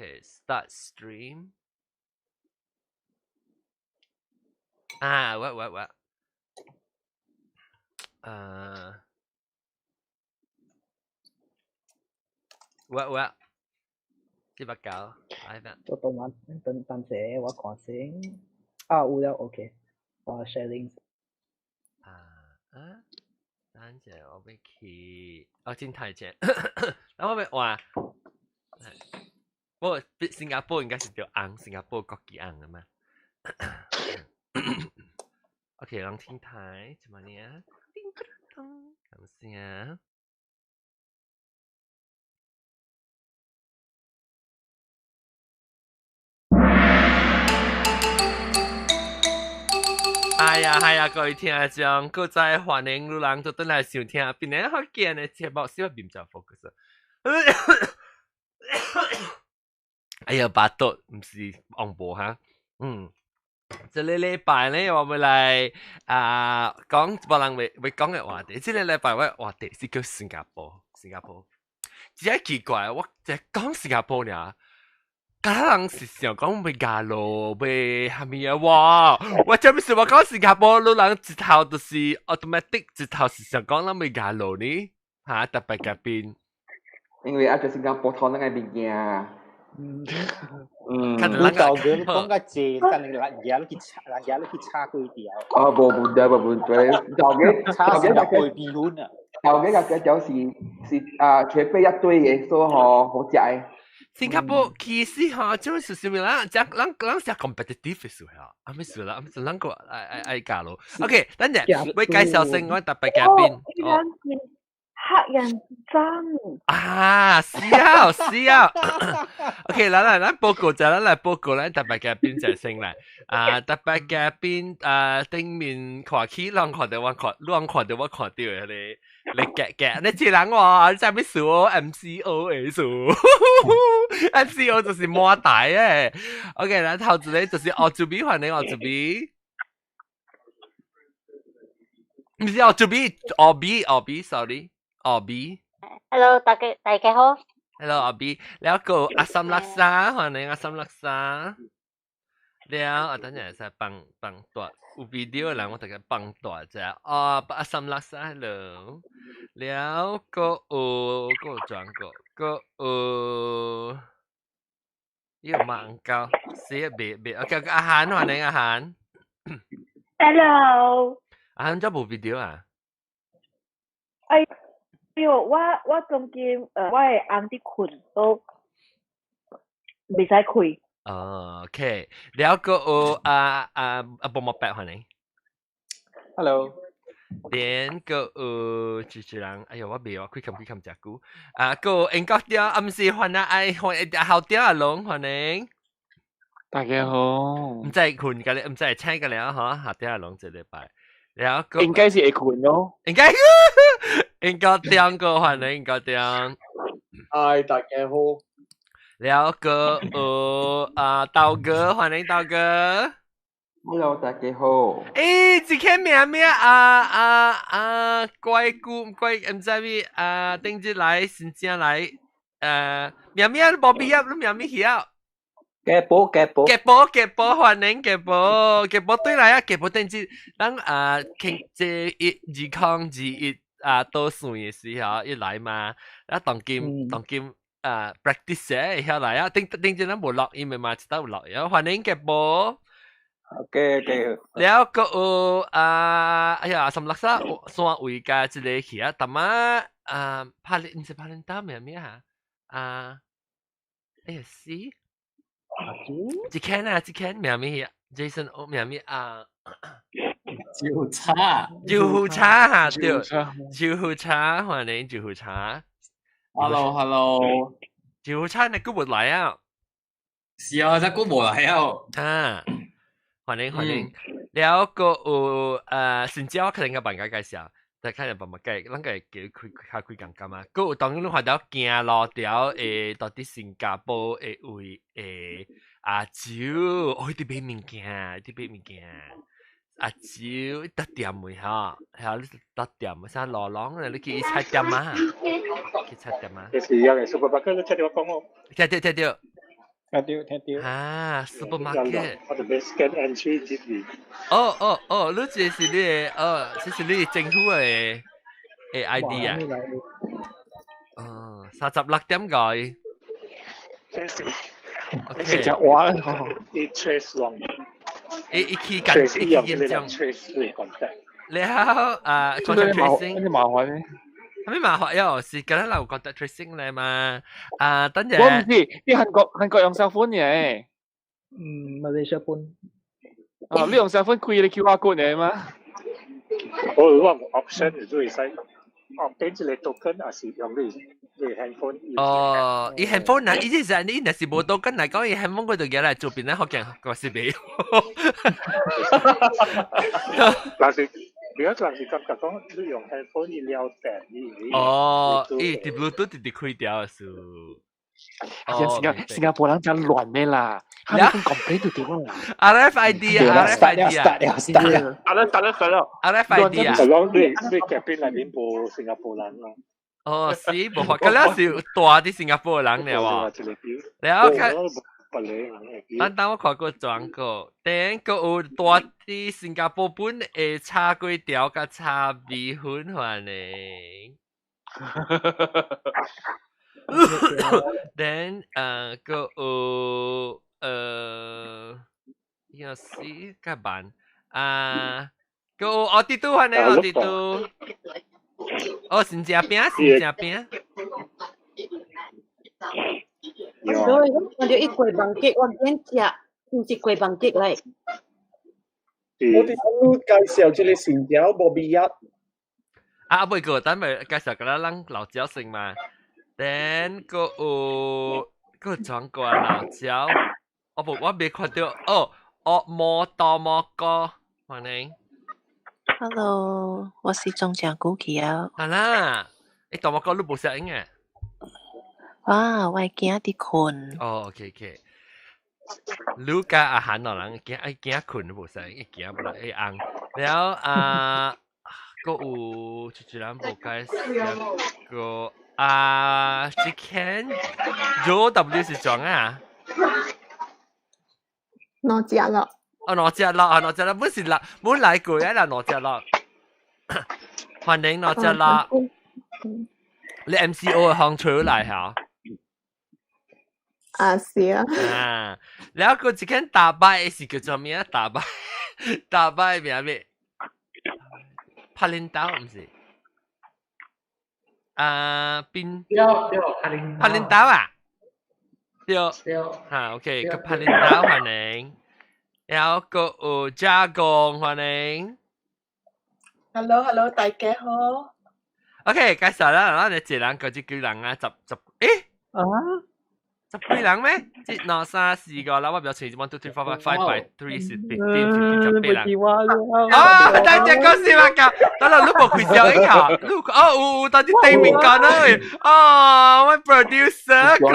OK，start stream。啊，喂喂喂，喂喂，489，來吧。我等下等等者，我看先。啊，有了，OK。我 sharing。啊啊，等者我欲去，哦，真太者，等我欲換。不過新加坡應該是著紅，新加坡國旗紅的嘛。OK，人聽台，怎麼呢？叮咚，感謝。哎呀，係啊，各位聽眾，閣再歡迎你人都轉來收聽，邊個福建的節目，小面就 focus。哎呀，巴肚毋是紅無哈，嗯，這個禮拜咧，我欲來啊講無人會會講的話題。這個禮拜我話題是叫新加坡，新加坡。真奇怪，我就講新加坡爾，敢若人是想講欲加路，欲蝦米啊？哇！我這物是我講新加坡，你人一頭就是 automatic，一頭是想講咱欲加路呢？哈，特別嘉賓。因為啊，就新加坡頭那个物件。嗯，看你舊嘅講較濟，但係人家去查，人家去查幾條。哦，無問題，無問題。舊嘅查新加坡米粉啊。舊嘅個條是是啊，全備一堆嘅，所以吼好食的。新加坡其實吼，就是啥物啦？咱咱咱是 competitive 的時候，啊咩事啦？啊咩事？咱個愛愛愛加咯。OK，等陣欲介紹先，我特別嘉賓。哦。黑人憎啊！是啊，是啊。OK，來來，咱報告者，咱來報告，咱特別嘉賓就先來。啊，特別嘉賓啊，頂面看起，人看著我看，人看著我看著的彼个，你夾夾，你這人喎，你知咩事哦？MCO 的事，MCO 就是滿大的。OK，咱頭一个就是奧祖比，歡迎奧祖比。毋是奧祖比，奧比，奧比，sorry。奧比，Hello，大家大家好。 Hello，奧比，了個阿三叻沙，歡迎阿三叻沙。了，啊，等陣使放放大有 video 的人，我大概放大者。哦，阿三叻沙，Hello。了個有個轉個個有，伊有盲膠，死啊別別，OK，阿韓歡迎阿韓。 Hello。阿韓做無 video 啊？哎。喲，我我中間我的翁佇睏都袂使開。哦，OK，了個有啊啊啊，無莫白歡迎。 Hello。連個有主持人，哎喲，我袂我開冚開冚誠久。啊，個英國調，啊，毋是歡啊，愛歡後調阿龍歡迎。大家好。毋知睏個咧，毋知會請個了吼，後調阿龍這禮拜。了個應該是會睏咯。應該。應該點個歡迎，應該點。嗨，大家好。了個啊，道哥，歡迎道哥。 Hello，大家好。欸，這個名咩啊啊啊！怪姑怪毋知咩啊？頂日來新正來，名咩無畢業，你名咩曉？雞寶雞寶。雞寶雞寶，歡迎雞寶，雞寶對來啊！雞寶頂日，咱啊，傾這一2021。啊，倒算的時候一來嘛，啊，當今當今啊，practice 會曉來啊，頂頂陣咱無錄音的嘛，一道有錄音，歡迎傑波。 OK OK。了閣有啊，哎呀，什麼垃圾山位加一個去啊，淡仔啊，帕林毋是帕林達名咩啊？啊，哎呀死！一間啊，一間名咩啊？Jason 哦，名咩啊？酒茶，酒茶哈，對，酒茶，歡迎酒茶。 Hello，Hello，酒茶你久無來啊？是啊，這久無來啊。啊，歡迎歡迎。了閣有新椒可能較慢介紹，但看下慢慢介，咱個叫開較開講講嘛。閣有當你看到行路條會到佇新加坡的位的阿周，哦，伊佇買物件，佇買物件。阿周搭店位吼，嚇你搭店，啥路廊咧？你去菜店啊？去菜店啊？這是一個 supermarket，你聽著我講哦。聽著聽著。聽到聽到。啊，supermarket。我就欲 scan entry 入去。哦哦哦，你這是你的哦，這是你政府的 ID 啊？哦，36.5。這是 OK。食活。伊 trace 攏。伊伊去緊，伊去驗證。 trace 你 contact。了啊，contact tracing。麻煩咧。係咩麻煩？喲，是今日有 contact tracing 咧嘛？啊，等陣。我唔知，啲韓國用 cell phone 嘅。嗯，馬來西亞本。啊，你用 cell phone 開你 QR code 嘅嘛？我有 option 就會使哦，變一個 token，還是用你 handphone。哦，伊 handphone 啊，伊這是你若是無 token 來講，伊 handphone 嗰度嘢來做邊咧，福建個是袂。但是，如果人是感覺講，你用 handphone 伊了電，你哦，伊佇 Bluetooth 直直開掉是。新加坡人真亂的啦，他們 complain 就對啦。 RFID 啊，RFID 啊，start 了，start 了，啊，start 了，start 了，RFID 啊。就講你隔壁內面無新加坡人咯。哦，是無法，嗰了是大啲新加坡人了喎。了後看，等等我看過轉過，頂個有大啲新加坡本的炒粿條佮炒米粉款的。Then 個有有時較慢啊，個有奧迪都款的奧迪都，哦，新正餅，新正餅。所以我看到伊粿網結，我免食，毋是粿網結來。我哋介紹這個新椒無味啊。啊，未過，等咪介紹個咱人老椒先嘛。Then 個有個轉過老椒，我無我未看到哦，惡魔多魔哥，歡迎。 Hello，我是中獎古奇啊。係啦，你多魔哥你無聲音嘅？哇，我囝佇睏。哦，OK OK。你甲阿韓老人驚愛驚睏都無聲，伊驚無來會紅。了啊，閣有一人無介紹個。啊，這間 Joe W 是裝啊？兩隻咯。哦，兩隻咯，啊，兩隻咯，本是來本來過啊啦，兩隻咯。歡迎兩隻咯。你 MCO 嘅行出來嚇？啊，是啊。啊，然後個一間大擺是叫做咩啊？大擺，大擺名咩？柏林島毋是？啊，邊？對對，柏林柏林島啊？對。對。嚇，OK，個柏林島歡迎，然後個有加工歡迎。 Hello，Hello，大家好。 OK，介紹啦，咱哋一人各一幾人啊，十十，誒？啊？十幾人咩？一、兩、三、四個，啦，我不要隨 one two three four five five by three 是 15，15 18人。啊！大家講是嘛講？等下你無開小音啊？你哦有有，但是對面講啊！哦，我 producer 個。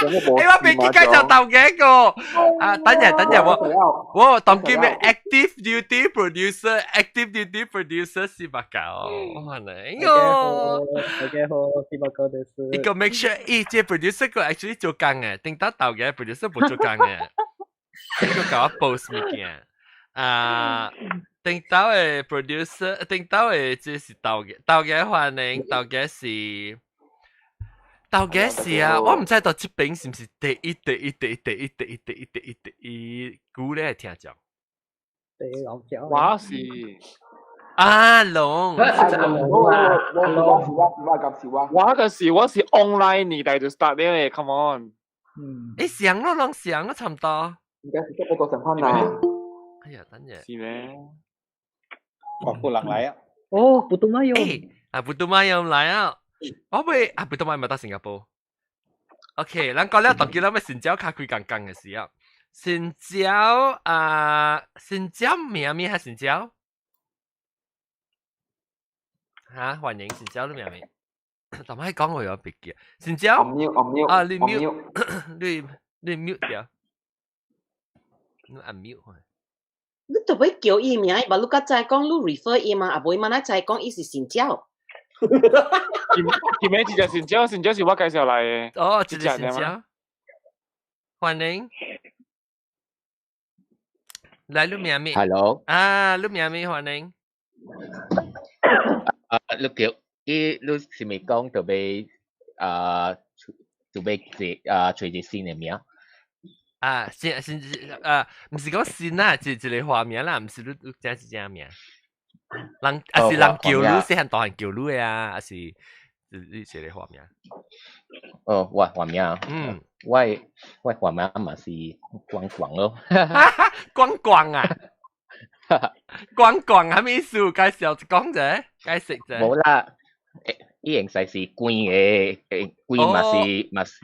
欸，我未記介紹頭家個。啊，等陣等陣我當叫咩？Active duty producer，active duty producer 是八九。我嚟喲。大家好，是八九です。伊個 make sure，伊這 producer 個 actually 做工嘅，頂到頭家 producer 無做工嘅，伊個共我 post 物件。啊，頂到嘅 producer，頂到嘅這是頭家，頭家歡迎，頭家是。頭家是啊，我毋知道這邊是毋是第一、第一、第一、第一、第一、第一、第一、第一久咧聽講。第一老椒。我是阿龍。我是我是我是我是我。我個是我是 online 年代就 start 咧，come on。嗯。欸，上咯，攏上咯，差唔多。應該是差不多上款啦。哎呀，等陣。是咩？廣府人來啊！哦，普通話有。啊，普通話又來啊！我未啊，普通話咪到新加坡。OK，咱講了，當今咱欲新椒較開講講嘅時候，新椒啊，新椒名咩？係新椒？嚇，歡迎新椒你名咩？但係講我有別記。新椒。 mute 啊，你 mute，你 mute 掉，你按 mute。你特別叫伊名，無你較知講你 refer 伊嘛，啊無伊嘛，咱知講伊是新椒。前面一隻善蕉，善蕉是我介紹來嘅。哦，這個善蕉，歡迎。來，你名咩？Hello。啊，你名咩？歡迎。啊，你叫伊，你是咪講就欲啊，就欲一啊，揣一個新的名？啊，新新啊，毋是講新啊，一一個花名啦，毋是你你這是啥名？人啊是人叫你細漢大漢叫你的啊，還是你一個花名？哦，我花名，我花名嘛是光光咯。光光啊？光光啥物意思？介紹講者，解釋者。無啦，伊應該是光的，光嘛是嘛是。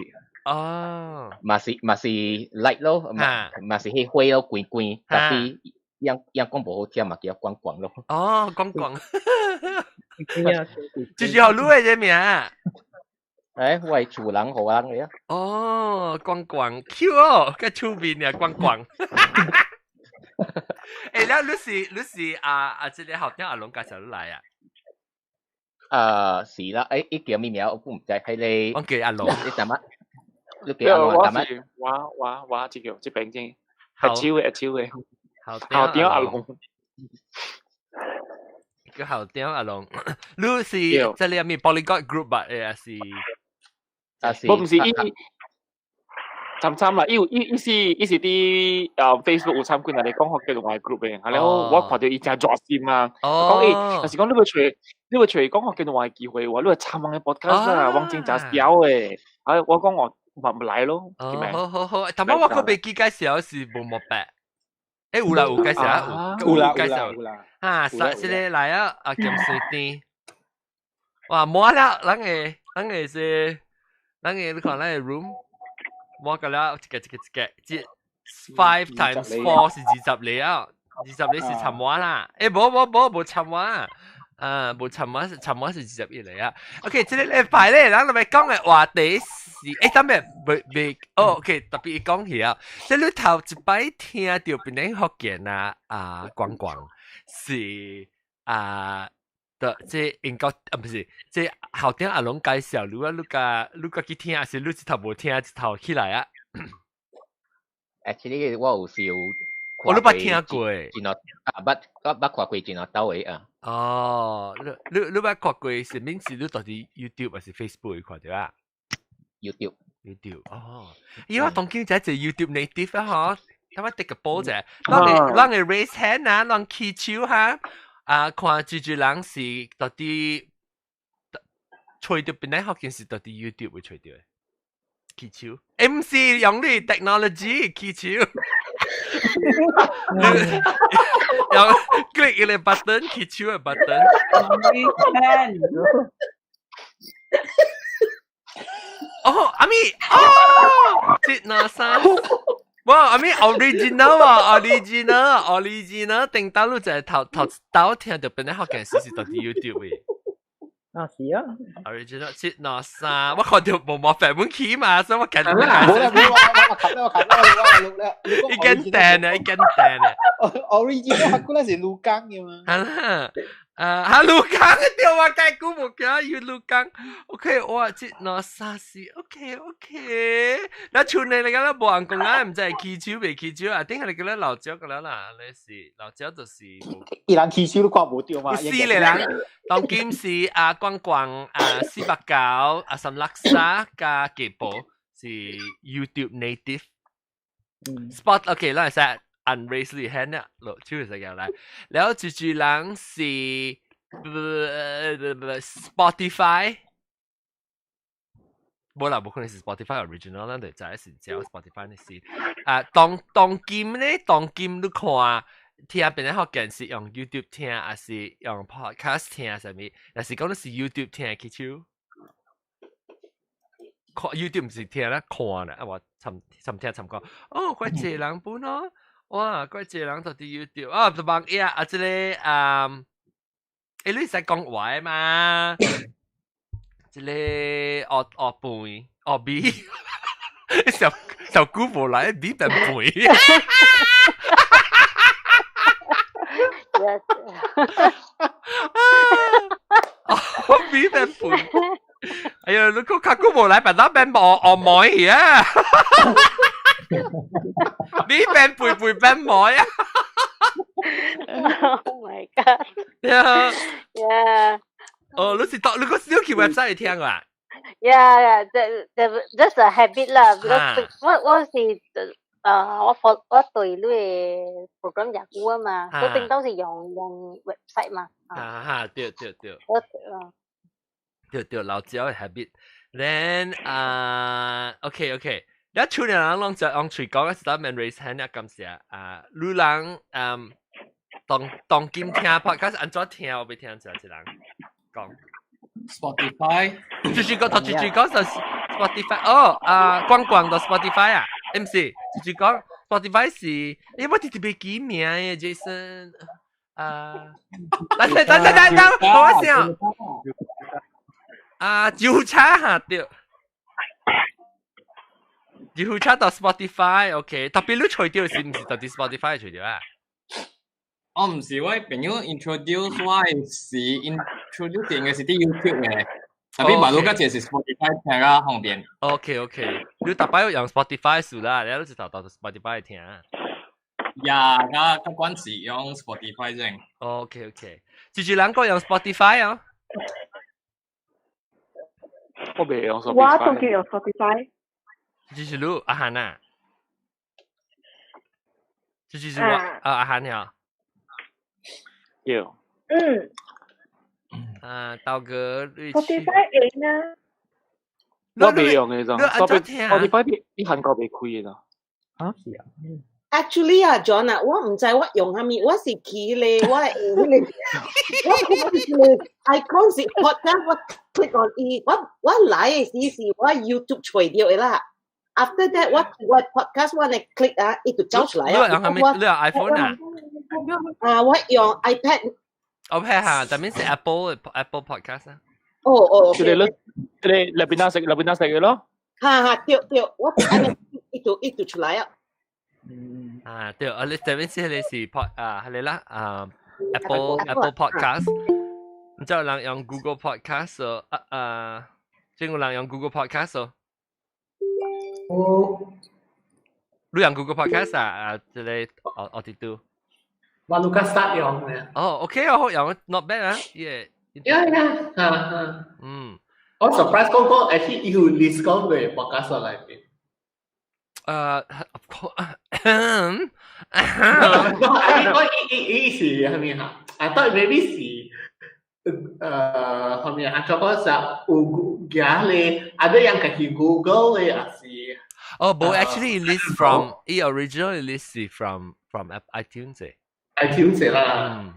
嘛是 light 咯，嘛是彼火咯，光光，但是樣樣講無好聽嘛，叫光光咯。哦，光光。就是予你的這名。欸，我係厝人予人的啊。哦，光光 Q 哦，較出名啊，光光。欸，了你是啊啊，這個校長阿龍介紹你來啊？啊，是啦，欸，伊叫咩名我毋知，彼個。我叫阿龍。你怎麼？你叫阿龍我是我這個這邊先，阿超的阿超的。校長阿龍。叫校長阿龍，你是這裡咪 Polyglot Group 吧？欸，是。啊是。我毋是伊，參參啦，伊有伊伊是伊是佇啊 Facebook 有參加人哋講福建話 group 的，啊了我看著伊真熱心啊，講欸，若是講你欲揣你欲揣講福建話的機會話，你欲參阮的 podcast 啊，阮真正曉的，啊我講我嘛毋來咯，好好好，頭先我閣袂記介紹是無莫白，欸有啦有介紹，有啦介紹有啦，啊，啥這個來啊，啊鹹水甜，哇滿了，咱個是，咱個你看咱個 room。我個了一個一個一個，這 5 times 4 是20個啊，20個是參滿啦。欸，無無無無參滿，啊，無參滿是參滿是21個啊。OK，這個禮拜咧，咱來講的話題是，欸，等下未未，哦，OK，特別講起啊，這你頭一擺聽著檳城福建啊啊，光光是啊。的這英國啊，毋是，這校長阿龍介紹你啊，你共去聽，還是你一頭無聽，一頭起來啊？Actually，我有時有，我都捌聽過，真啊，捌我捌看過真啊兜的啊。哦，你捌看過是免是你到底 YouTube 還是 Facebook 看著啊？YouTube。 YouTube 哦，因為當今就係 YouTube native 啊，嗬，他媽得個波者，咱會 raise hand 啊，咱起手哈。啊，看這這人是到底揣著檳城福建是到底 YouTube 會揣著的，起手，MC 用你 technology 起手，用 click 一個 button 起手的 button。哦，阿咪，哦，一兩三。哇！阿咪 original 啊，original，original，頂到你就係頭頭頭聽著檳城福建是到底 YouTube 的。啊是啊。 original 一兩三，我看著無麻煩本起嘛，所以我緊。冇啦冇啦，我冚啦我冚啦我錄啦。一根彈啊，一根彈啊。 original 嗰陣是鹿港嘅嘛。係啦。啊，哈鹿港對我解估無驚有鹿港，OK，哇，這兩三四，OK OK，那厝內你講咧無人講啊，毋知會起手袂起手啊，頂下你講咧老蕉個了啦，你是老蕉就是。伊人起手都看無著嘛。死咧人，當今是啊，光光啊，489啊，三六三加幾波是 YouTube native。Spot OK，咱會使 unraise 你 hand 啊，落手會使入來。然後這這人是 Spotify，無啦，無可能是 Spotify original，咱就知是只 Spotify 的是。啊，當當今咧，當今你看聽檳城福建是用 YouTube 聽，還是用 podcast 聽啥物？若是講你是 YouTube 聽起手，看 YouTube 毋是聽啦，看啦，啊我參參聽參講，哦，怪濟人本哦。哇，怪濟人到佇 YouTube 啊，就網頁啊，這個啊，欸，你會使講話嘛？這個學學背學味，小小姑無來，米變背。 Yes. 米變變笨。哎呀，你個較久無來，別當變無惡妹啊！你變肥肥變妹啊！ Oh my god！ Yeah. Yeah. 哦，你是當你個小去 website 聽啊？ Yeah, just a habit 啦。Because 我是我對你的 program 也久啊嘛，我頂到是用 website 嘛。啊哈，對對對。我啊。對對，老招的 habit。Then 啊，OK OK，你處理人攏就用喙講，是當面 raise hand 啊，感謝啊，女人嗯，當當今聽 podcast 按怎聽？我欲聽者一人講。 Spotify，就是講，就是講就 Spotify 哦，啊，廣廣到 Spotify 啊，唔是，就是講 Spotify 是，欸，我直直袂記名嘅 Jason，啊，等等等等等，我想，啊，酒茶哈對，酒茶到 Spotify，OK，特別你揣著是毋是到佇 Spotify 揣著啊？我唔是我朋友 introduce 我是 introduce 應該是佇 YouTube 嘅，tapi 馬路個這是 Spotify 聽較方便。 OK OK，你逐擺用 Spotify 數啦，你就頭頭 Spotify 聽。呀，我我慣是用 Spotify 先。 OK OK，就是人個用 Spotify 啊？我未用 Spotify。我都叫用 Spotify。就是你阿韓啊？就是我啊阿韓呀。有。嗯。啊，道哥，你 Spotify 會呢？我未用嘅就，Spotify 啲韓國未開嘅啦。啊，是啊。 Actually 啊，John 啊，我毋知我用啥物，我是去咧，我會迄個，我看一個 icon 是 podcast，我 click on 伊，我來的時是我 YouTube 揣著的啦。After that，我 podcast 我來 click 啊，伊就走出來啊。你用啥物？你用 iPhone 啊？啊，我用 iPad。 iPad 哈，但面是 Apple Podcast 啊。哦哦。佢哋咧，佢哋入邊那食，入邊那食嘅咯。哈哈，對對，我按呢伊就出來啊。啊，對，啊，你這邊是你是 pod 啊，係你啦，啊，Apple Podcast，然之後人用 Google Podcast 哦，啊啊，這個人用 Google Podcast 哦。哦。你用 Google Podcast 啊？啊，這個我哋都。我盧卡 start 用嘅。哦，OK 哦，用 not bad 啊，yeah。 Yeah，哈哈。我 surprise 講講，actually 有 list 講嘅 podcast 內面。 Of course，我伊是係咪嚇？I thought maybe 是係咪啊？做嗰時有夾咧，ada yang 去 Google 咧，還是？哦，冇，actually list from，伊 originally list from iTunes 嘅。 iTunes 啦。嗯。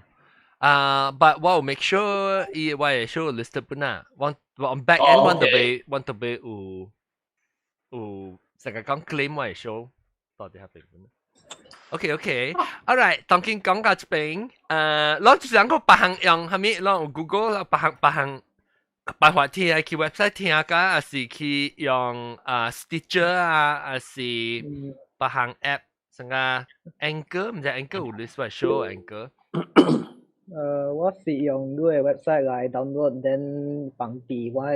啊，but 我有 make sure 伊我會 show list 本啊，我我 back end 我特別有。成日講 claim 我會 show 到底係邊本。OK OK，all right，當今講到這邊，攞就是兩個別項用，係咪？攞 Google 別項別項辦法聽，去 website 聽㗎，還是去用啊 Stitcher 啊，還是別項 app，成個 Anchor，毋知 Anchor 有 list 我 show Anchor。我是用你的 website 來 download，then 放佇我的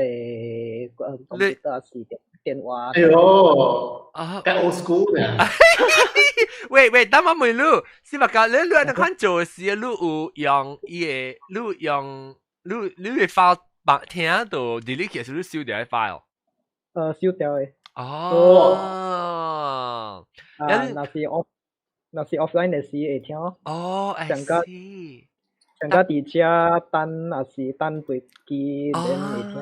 computer 是電話。哎呦，啊，較 old school 呢。喂喂，等我問你，是咪講你按呢款做時，你有用伊個，你用你會 file 白聽到 delete 其實你收掉 file？收掉的。哦。啊，若是 offline 的時會聽。哦，I 上個 see。上個佇車等，抑是等飛機，then 會聽。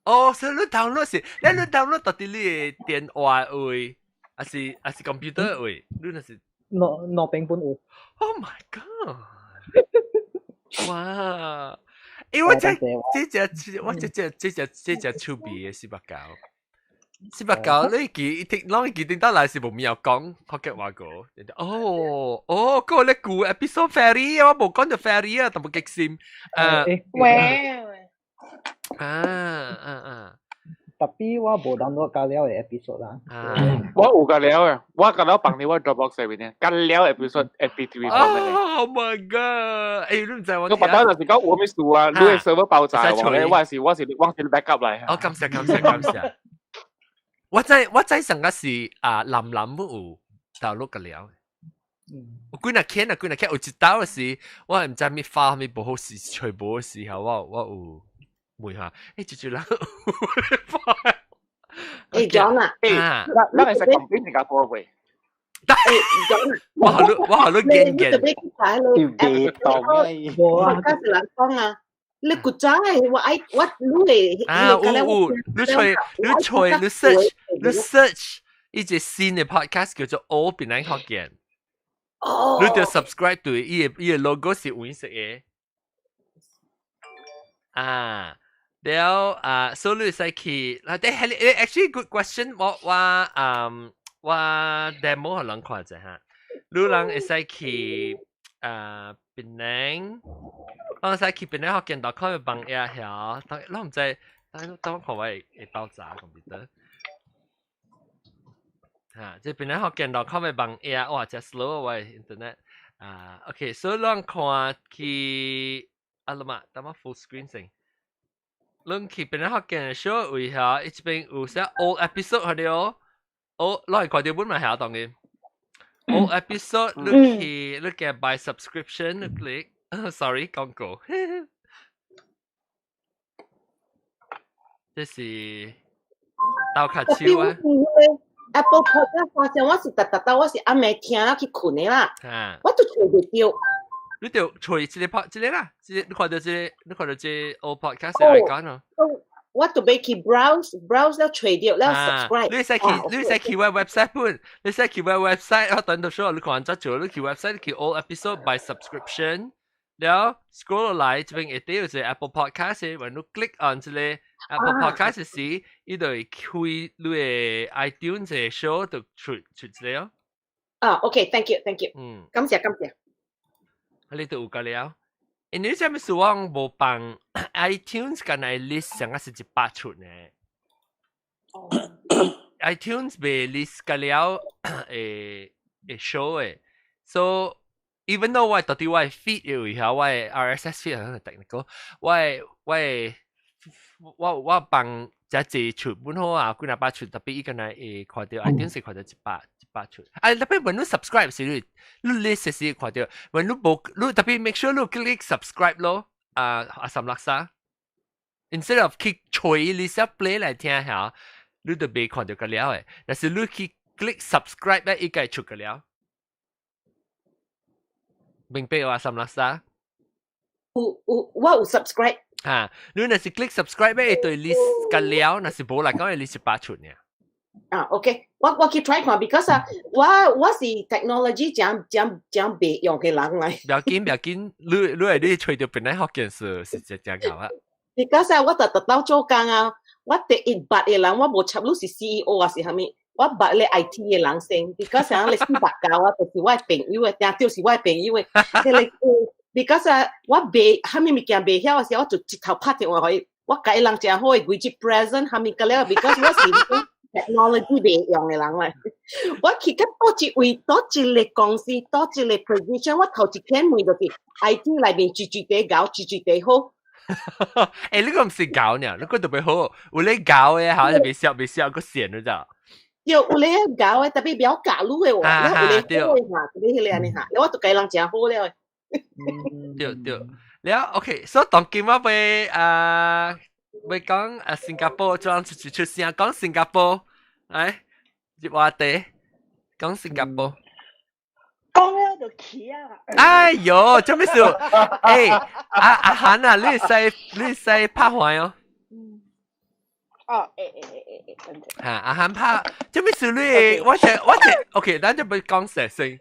哦，所以你 download 是，你 download 到佇你的電話位，還是 computer 位？你那是？兩兩邊攏有。 Oh my god！哇！欸，我這隻趣味的四百九，四百九，你記聽，攏記頂到來是無咩講福建話個。哦哦，嗰個咧舊 episode ferry，我無講到 ferry 啊，特別激心。喂。啊啊啊！特別我無 download 加了嘅 episode 啦。我有加了嘅，我加了放佇我 Dropbox 上面，加了 episode MP3 放嘅。Oh my god！欸，你毋知我。我別就是講有咩事啊？你嘅 server 爆炸喎，我是 backup 來。哦，感謝感謝感謝。我知上個是啊，林林有 download 個了。我幾若天啊，幾若天有一道是，我毋知咩發咩無好時，揣無時候，我有問下，欸，這就人。欸，John 啊，欸，咱會使 complain 新加坡未？欸，John，我好你見見。你特別去睇你，別當我嗰時人講啊，你古早的我愛我你的啊，有有，你揣你 search 你 search 一隻新的 podcast 叫做 All 檳榔福建。哦，你就 subscribe 對，伊個 logo 是黃色的。啊，了啊，所以你使去，嗱，啲係 actually good question，我 demo 予人看者哈，你人會使去啊檳榔，我使去檳榔福建 .com 嘅網頁遐，當我毋知，當當看我會爆炸 computer。嚇，這檳榔福建 .com 嘅網頁，哇，真 slow 我 internet。啊，OK，所以咱看去，啊啦嘛，等我 full screen 先。咱去檳榔福建 show 位遐，伊這邊有寫 all episode 係了，all 攞嚟看到本嘛遐當然。all episode 你去你嘅 by subscription 你 click，sorry 廣告。這是鬥卡手啊。 Apple Podcast 發現我是特特到我是暗暝聽去睏的啦，我都揣袂著。你就揣這個 pod 這個啦，這個你看到這個，你看到這個 all podcast 嘅 icon 咯。我就欲去 browse browse 了揣著了 subscribe。你使去我 website 本，你使去我 website，我等到時候你看怎做，你去 website 去 all episode by subscription，了 scroll 落來這邊一定有一個 Apple Podcast 嘅，when 你 click on 這個 Apple Podcast 時，伊就會開你的 iTunes 嘅 show 就出這個。啊，OK，thank you，thank you。感謝感謝。你都有個了。因為這物事我無放 iTunes 敢若 list 上個是100出呢。iTunes 袂 list 個了誒 show 誒，so even though 我到底我 feed 有下我 RSS feed 係 technical，我放遮濟出本好啊，幾若百出，特別伊敢若會看到 iTunes 是看到一百出。啊，特別 when 你 subscribe 時你 list 時看到，when 你無你特別 make sure 你 click subscribe 咯，啊啊三六三，instead of 去揣 list play 來聽下，你就袂看到個了的。但是你去 click subscribe 咧，伊會出個了。明白話三六三？有有，我有 subscribe。嚇，你若是 click subscribe 咧，對 list 個了，若是無來講，會 list 100出呢。啊，OK，我去 try 看，because 啊，我是 technology 誠誠誠袂用的人來。不要緊，不要緊，你係你揣著檳榔福建是真正𠢕啊。 because 啊，我特特到做工啊，我第一捌的人，我無插你是 CEO 還是啥物，我捌咧 IT 的人先，because 啊，你四百九啊，就是我的朋友的，定就是我的朋友的，迄個 because 啊，我袂啥物物件袂曉的時候，我就直頭拍電話予伊，我共伊人誠好的，規日 present 啥物個了，because 我是 technology 袂用的人來。我去到佗一位，佗一個公司，佗一個 position，我頭一天問就是 IT 內面一一塊𠢕，一一塊好。欸，你個毋是𠢕呢，你個特別好，有咧𠢕的，好像袂曉袂曉個線，你知道？對，有咧𠢕的，特別袂曉教你的喎，有咧好的哈，特別彼個按呢哈，我就共人誠好了。對對，了 OK，所以當今我欲啊，欲講啊新加坡，就出出聲講新加坡，來入話題，講新加坡。講了就起啊！哎喲，做咩事？欸，阿阿韓啊，你會使拍橫哦。哦，欸欸欸欸欸，等陣。哈，阿韓拍，做咩事你？我這，OK，咱就欲講實聲，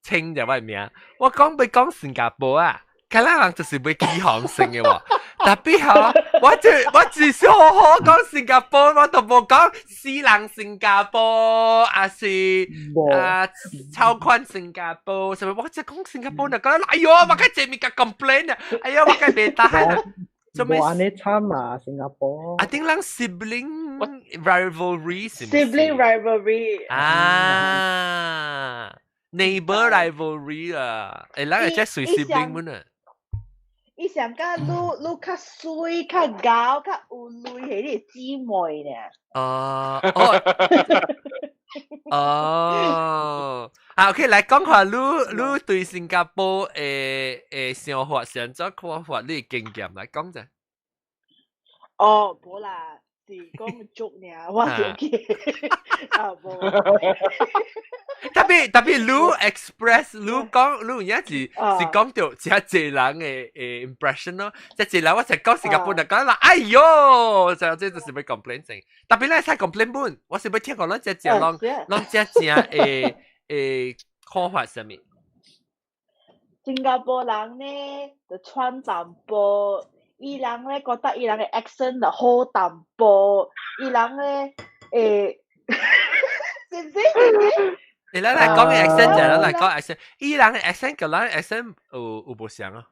稱就我名。我講欲講新加坡啊，其他人就是欲起哄聲的喎。特別吼，我只是好好講新加坡，我都無講死人新加坡，還是啊超寬新加坡，什麼？我只講新加坡呢？講哎喲，我較濟物件 complain 啊！哎喲，我較袂得閒啊！做咩？無按呢慘啊，新加坡。 I think 咱 sibling rivalry 是唔是 Sibling rivalry 啊，neighbor rivalry 啊，誒，咱係只屬 sibling 們啊。伊上甲愈愈較媠、較𠢕、較有鐳彼個姊妹呢。哦哦哦，啊，OK，來講下你你對新加坡的想法，是按怎看法，你的經驗來講者。哦，無啦，是講足爾，我是 OK。啊，無。特別你 express 你講你有影是是講著真濟人的 impression 咯，這濟人我成講新加坡人講啦，哎喲，就這就是欲 complain 先。特別咱會使 complain 本，我是欲聽講咱這正攏攏這正的的看法啥物。新加坡人呢，就穿淡薄，伊人咧覺得伊人的 accent 就好淡薄，伊人咧會，是唔是？是唔是？你來來講個 accent 就來講 accent，伊人的 accent 佮咱 accent 有有無相啊？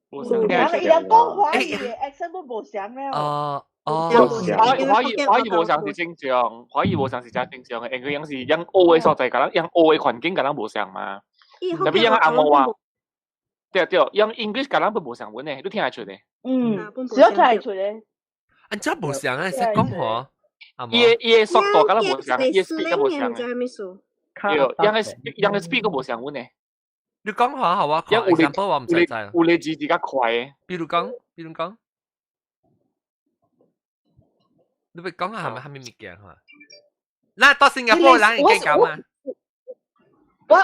無相，伊人講華語的 accent 都無相了。哦哦，華語無相是正常，華語無相是真正常的，因為樣是樣學的所在，佮咱樣學的環境佮咱無相嘛。特別樣紅毛話，對對，用 English 佮咱都無相文的，你聽會出的。嗯，少聽會出的。按怎無相啊？識講話？伊的速度佮咱無相，伊的 speed 都無相。對，樣的樣的 speed 都無相文的。你講話好啊？有 example 我毋知知。有咧字比較快的。比如講，比如講，你欲講下係咪係咪物件嚇？那到新加坡人會講嘛？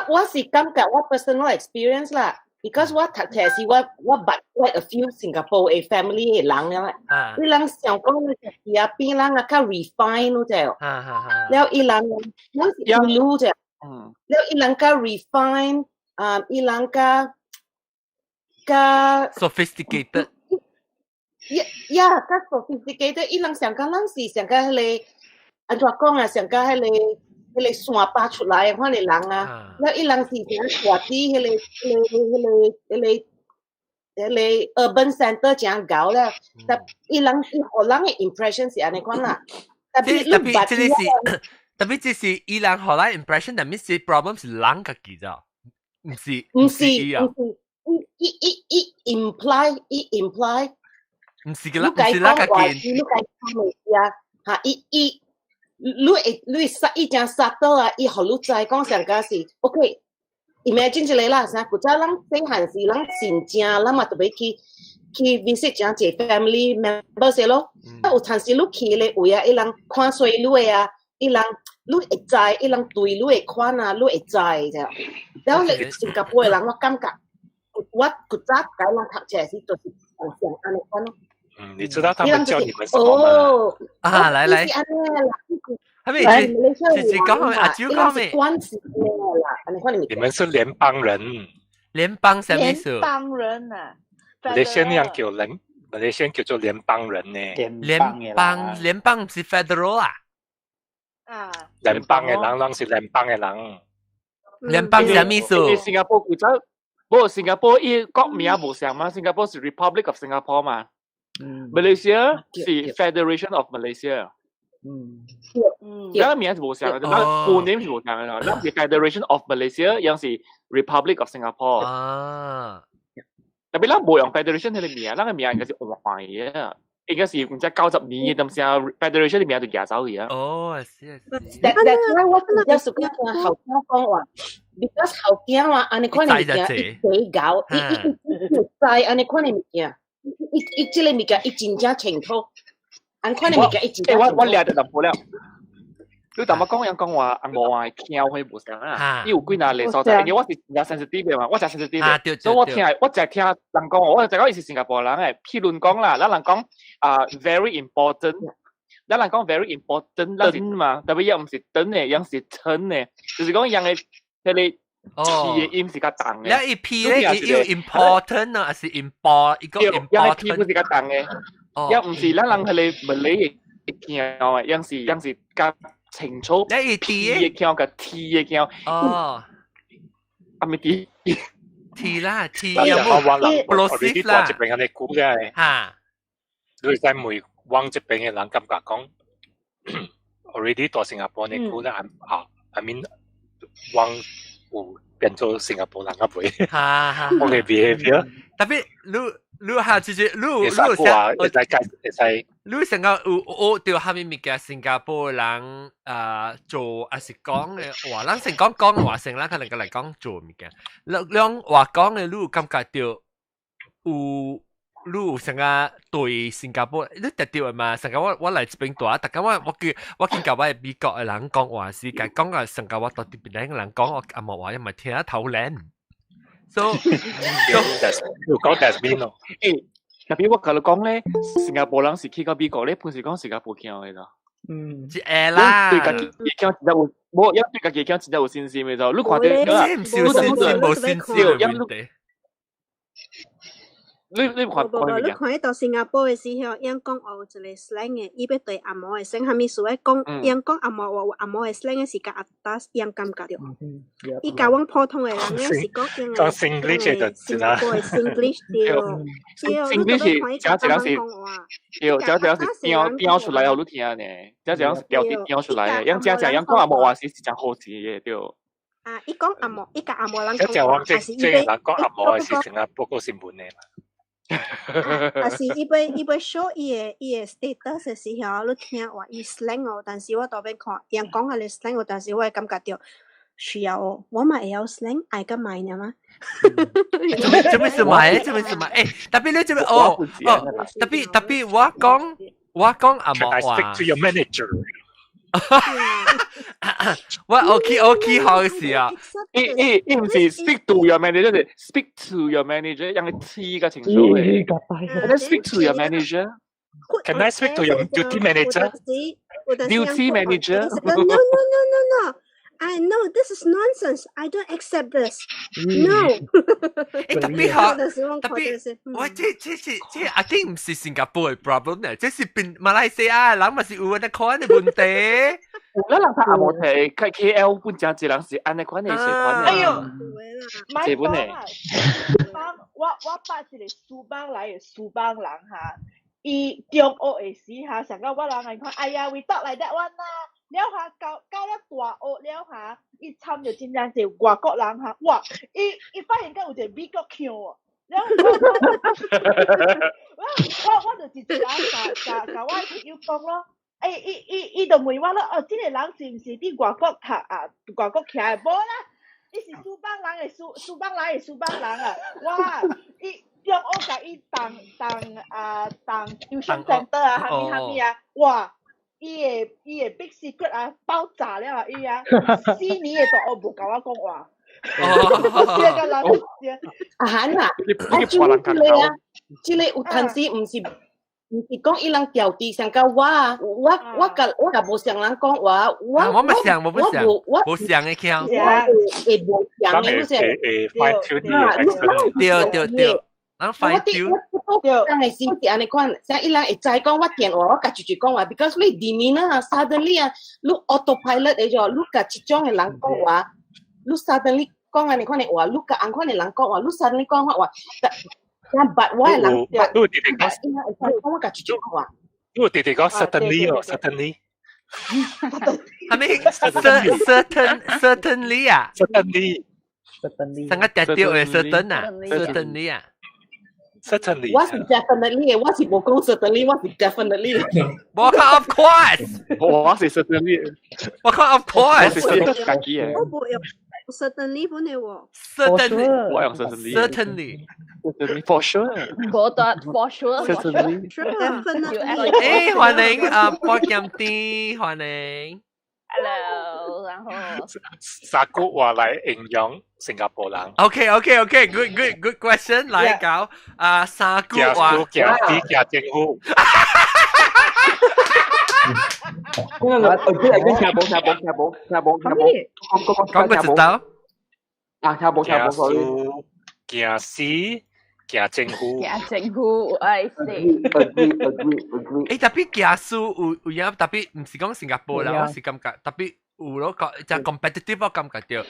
我是感覺我 personal experience 啦，because 我讀冊時我捌 quite a few 新加坡的 family 的人了，伊人想講伊啊比咱啊較 refine 咯就，了伊人咱是 ulu 啫，了伊人較 refine，啊伊人較較 sophisticated。 Yeah，較 sophisticated，伊人想講咱是上較彼個，按怎講啊，上較彼個。彼個山巴出來的款的人啊，了伊人是誠大佇彼個、彼個、彼個、彼個、彼個 urban center 誠𠢕了，但伊人伊予人的 impression 是按呢款啦。特別特別這個是特別這是伊人予咱 impression，但是 problem 是人家己咋，毋是毋是毋是，伊伊伊伊 imply 伊 imply，毋是個人，毋是人家己。你共講物件，哈伊伊。你會你殺伊誠殺到啊！伊予你知講上家是 OK。imagine 一個啦，啥古早咱細漢時，咱真正咱嘛特別去去 visit 誠濟 family members 咯。啊，有陣時你去咧位啊，伊人看衰你的啊，伊人你會知，伊人對你的款啊，你會知啫。然後咧新加坡的人，我感覺我古早共人讀冊時，就是像按呢款咯。嗯，你知道他們叫你們什麼嗎？哦，啊，來來，係咪？是是講阿蕉講咩？關係啦，你們是聯邦人。聯邦什麼意思？聯邦人啊，馬來西亞叫聯，馬來西亞叫做聯邦人呢。聯邦聯邦是 federal 啊？啊，聯邦的人，攏是聯邦的人。聯邦什麼意思？新加坡古早，不過新加坡伊國名無相嘛，新加坡是 Republic of Singapore 嘛。Malaysia 是 Federation of Malaysia。嗯，兩個名是無相嘅，咱 full name 是無相嘅，咱是 Federation of Malaysia，樣是 Republic of Singapore。啊，特別咱無用 Federation 彼個名，咱個名應該是換嘅，應該是毋知90年的當時 Federation 的名就寄走去啊。哦，是是。 That's why 我比較喜歡聽後生講話，because 後生話按呢款的物件，伊比較，伊伊伊知按呢款的物件。伊伊這個物件，伊真正清楚。按款的物件，伊真正。我掠著淡薄了。你淡薄講樣講話，紅毛話聽會無相啊。伊有幾若個所在，因為我是真 sensitive 的嘛，我真 sensitive 的，所以我聽，我淨聽人講，我就講伊是新加坡人的。譬如講啦，咱人講啊 very important，咱人講 very important，咱是嘛，特別伊毋是等的，伊是疼的，就是講樣的彼個。哦， P 的音是較重的。你伊 P 咧，伊有 important 啊，還是 import 一個 important？伊 P 不是較重的，也毋是咱人彼個物理的聽的，樣是樣是較清楚。你伊 P 的腔佮 T 的腔。哦。啊咪 T。 T T 啦，T 有冇我人 plosive 啦？這邊嘅久嘅，嚇，你會使問往這邊嘅人感覺講，already 到新加坡呢久啦，啊，I mean 往有變做新加坡人啊未？哈，我嘅 behavior。特別你你下就是你你想，會使會使，你成個有學著啥物物件？新加坡人啊做還是講嘅話，咱先講講嘅話先，咱可能來講做物件。兩兩話講嘅，你有感覺著有你有成個對新加坡，你特著嘅嘛？成個我來這邊住，逐工我見我見甲我的美國嘅人講話時，共講啊，成個我到這邊嘅人講我紅毛話，因為聽得頭爛。So，有講 dustbin 咯。欸，特別我共你講咧，新加坡人是去到美國咧，本是講新加坡腔的啦。嗯，是會啦。對家己的腔真正有，無，對家己的腔真正有信心的，就你看著，這毋是有信心無信心的問題。你看無無，你看彼到新加坡的時候，𪜶講話有一個 slang 的，伊欲對紅毛的說啥物事，講𪜶講紅毛話有紅毛的 slang 的是較阿達，𪜶感覺著。伊共阮普通的人咧是講𪜶 講 Singlish 就新加坡的 Singlish 對。對，你 Singlish 是這一人是，對，這一人是標標出來予你聽呢，這一人是標標出來的，𪜶真正𪜶講紅毛話是是誠好勢的對。啊！伊講紅毛，伊共紅毛人講話，還是伊欲人講紅毛的是新加坡個新聞的。啊是伊欲伊欲 show 伊的 status 的時候，你聽話伊 slang 哦，但是我當邊看，𪜶講彼個 slang 哦，但是我會感覺著需要哦，我嘛會曉 slang，愛佮買爾嗎？做咩事買？做咩事買？欸，特別你做咩？哦哦，特別特別我講我講紅毛話。 Can I speak to your manager？我 OK OK 好事啊！伊伊伊毋是 speak to your manager，是 speak to your manager，讓佢黐個清楚嘅。Can I speak to your manager？ Can I speak to your duty manager? Duty manager? No, no, no, no, no. I know this is nonsense. I don't accept this. No. 欸，特別好，特別我這這是這 I think 毋是新加坡的 problem 呢，這是變馬來西亞人嘛是有按呢款的問題。有啦，人讀紅毛冊，K L 本誠濟人是按呢款的習慣的。哎喲，這本的。我我捌一個蘇邦來的蘇邦人哈，伊中學的時哈，上到我人來看，哎呀，we talk like that one 啦。了哈，到到了大學了哈，伊參著真正濟外國人哈，哇！伊伊發現講有一個美國腔哦，了我我我就直接共共共我的朋友講咯，欸，伊伊伊就問我咯，哦，這個人是毋是佇外國讀啊？外國徛的？無啦，伊是蘇邦人的蘇蘇邦來的蘇邦人啊！哇，伊中學共伊當當啊當 tuition center 啊，啥物啥物啊，哇！伊的伊的 big secret 啊，爆炸了啊！伊啊，4年的大學無共我講話。哦，個人啊韓啊，啊這個啊，這個有陣時毋是毋是講伊人調低，像甲我啊，我我共我共無相人講話，我我無像，我無像，我無像的腔，我會無像的，會會 fine tune。對對對。人 fine tune。我我講的是是按呢款，像伊人會知講我電話，我共直直講話，because 你 demeanor 啊，suddenly 啊，你 autopilot 的咗，你共這種的人講話，你 suddenly 講按呢款的話，你共按款的人講話，你 suddenly 講話，但 but 我的人，你直直講，伊人會知講我共直直講話。你直直講 certainly 哦，certainly。係咪 certain certainly 啊？certainly。 certainly。上個特調的 certain 啊，certainly 啊。 Certainly，我是 definitely 我是無講 certainly，我是 definitely。我講 of course，我是 certainly，我講 of course，我是家己的。我無用 certainly 本的喎。 Certainly，我用 certainly。 Certainly， certainly for sure。果斷 for sure。 Certainly。 Definitely。誒，歡迎啊，波劍啲，歡迎。 Hello，然後三句話來形容新加坡人。 OK OK OK good good good question 來搞啊，三句話。驚驚驚政府。我我聽無聽無聽無聽無聽無，講講講個知道。啊，聽無聽無，sorry。驚死，驚政府。驚政府，I see。 Agree agree agree。欸，特別驚輸有有影，特別毋是講新加坡人，我是感覺特別。有咯，個就 competitive 我感覺到。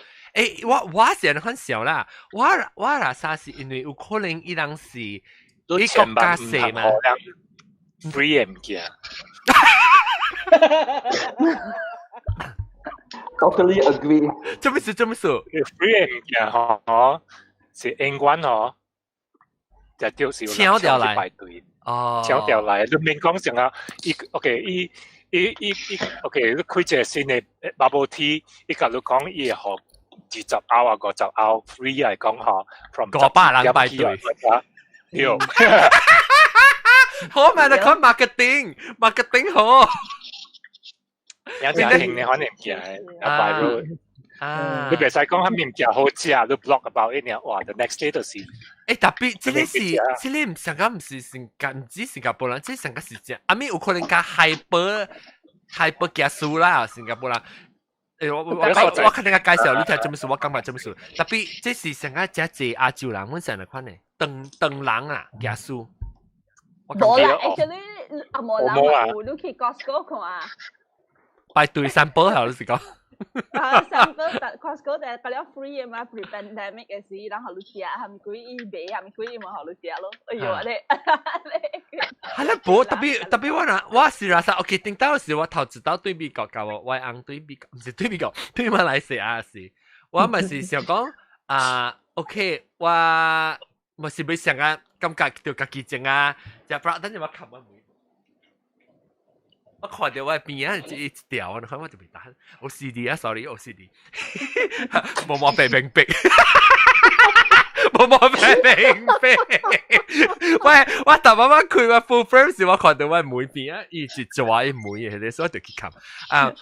我是按款想啦，我若啥是因為有可能伊人是伊國家細嘛。 free 嘅物件。 Totally agree。做咩事？做咩事？free 嘅物件吼，是永遠吼，就就是搶掉來排隊。哦，搶掉來，你免講啥啊？伊 OK，伊伊伊伊 OK，你開一個新的 bubble tea，伊共你講伊會予20歐啊，50歐 free 來講吼，from 500人排隊。對。好咪就講 marketing，marketing 好。有正興的可能物件，啊擺落。啊！你袂使講彼物件好食，你 blog about it 呢？哇，the next day 就是。特別，這個是，這個唔上個唔是新加，唔止新加坡人，這上個是正，阿咪有可能較 hyper hyper 結束啦，新加坡人。我肯定個介紹你聽，做咩事？我感覺做咩事？特別這是上個真濟亞洲人，阮上來款的，長長人啊，結束。無啦，actually 阿無人有，你去 Costco 看啊。排隊三寶係你是講？啊，三寶但 Costco 就係了 free 嘅嘛，pre-pandemic 嘅時，然後你食，係咪鬼伊賣，係咪鬼伊嘛，予你食咯？哎呦，你，係啦，無特別特別我若我是話啥？OK，頂到時我頭一道對美國甲我我翁對美國，毋是對美國，對馬來西亞是，我嘛是想講啊，OK，我嘛是欲想啊，感覺著家己種啊，食不等陣我冚我門。我看著我邊仔一條，你看我就袂當。OCD 啊，sorry，OCD，無無白明白，無無白明白。喂，我逐擺我開我 full frame 時，我看著我門邊啊，伊是抓伊門的，彼個所以就去冚。啊，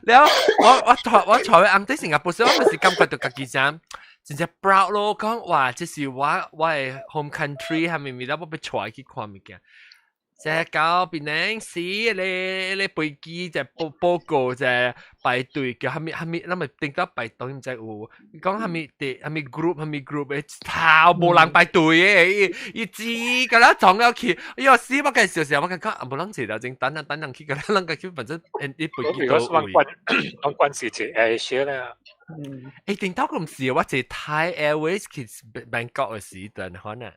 了我我坐喺暗底新加坡時，我嘛是感覺著家己誠真正 proud 咯，講哇，這是我的 home country，係咪咪啦？我欲帶去看物件。這到檳城死咧咧飛機就報報告就排隊叫啥物啥物，咱咪頂到排隊毋知有，講啥物佇啥物 group 啥物 group 的頭無人排隊的，伊伊只共咱撞了去，哎喲死！我共笑笑，我共講啊，無人坐了前等啊等人去，共咱人去，反正伊飛機都有位。我關是坐 AirAsia 啦。頂到個毋是，我坐 Thai Airways 去 Bangkok 的時陣，可能。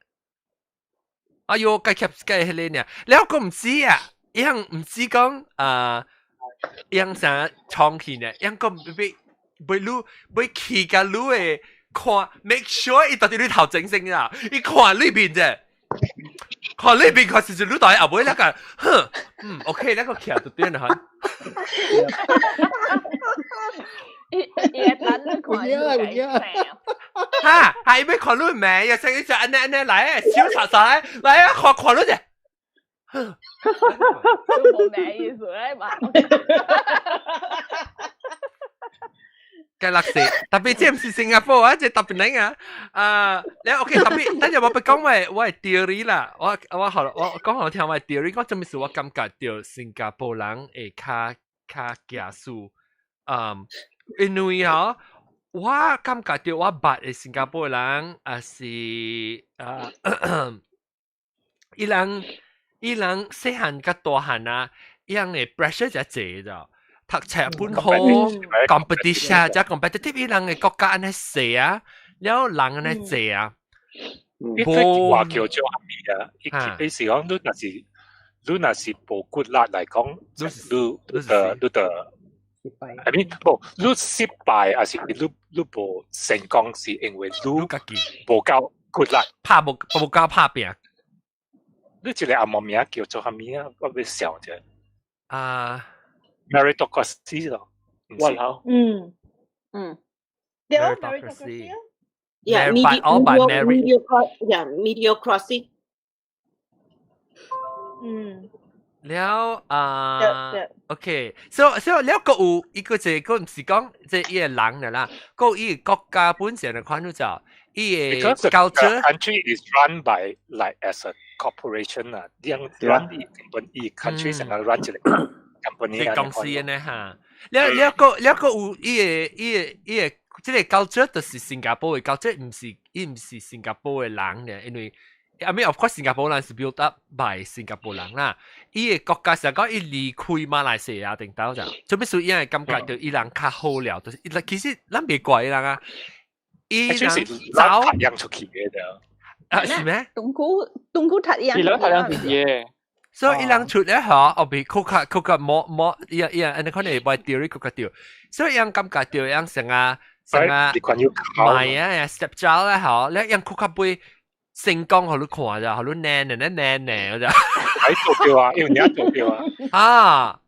哎喲，該吸該彼個爾，了閣毋是啊，伊樣毋是講啊，伊樣啥創起呢？伊樣閣欲欲你欲去共你的看，make sure 伊到底你頭前先啦，伊看裏面啫，看裏面看是是你在後尾那個，哼，嗯，OK，那個徛就對啦。伊伊會等你看，有影有影。哈，係欲看你名，又成日就按呢按呢來，手插上來，來啊，看看你者。都無咩意思咧嘛。該落死，特別這毋是新加坡啊，這特別靚啊。啊，你 OK，特別，等陣我欲講我的 theory 啦，我我好我講予聽我的 theory，講做咩事我感覺著新加坡人會較較驚輸，嗯，因為吼，我感覺著我捌的新加坡人，也是啊，伊人伊人細漢佮大漢啊，伊人的 pressure 誠濟著。讀冊本好，competition 誠 competitive，伊人的國家按呢細啊，了人按呢濟啊。伊這句話叫做啥物啊？伊伊是講你若是你若是無骨力來講，你你你就 I mean，無你失敗，抑是你你無成功，是因為你無夠骨力，拍無無夠拍拼。你這個紅毛名叫做啥物啊？我欲想者。啊。 Meritocracy 咯，我老。嗯嗯。對，meritocracy。 Yeah, By all by merit. Yeah, mediocrity. 嗯。了啊，OK，so so 了閣有一個這個毋是講這伊個人的啦，閣有伊個國家本身的款就伊個 culture。 Country is run by like as a corporation 啊，啲 run 伊根本伊 country 成個 run 一個 company 公司呢哈。了了閣了閣有伊個伊個伊個這個 culture 就是新加坡的 culture，毋是伊毋是新加坡的人咧，因為 I mean of course 新加坡人是 built up by 新加坡人啦。伊個國家是講伊離開馬來西亞定到就，做咩事伊會感覺到伊人較好了，就是其實咱袂怪伊人啊，伊人走養出去嘅就。啊，是咩？東姑東姑太陽，伊人太陽出去。所以伊人出咧嚇，後邊較較較較冇冇，伊伊人你可能會 theory 較較對，所以伊人感覺到伊人成啊成啊，賣啊 step child 咧嚇，你人較較會成功，予你看咋，予你靚靚靚靚咋。喺做掉啊，因為你做掉啊。啊。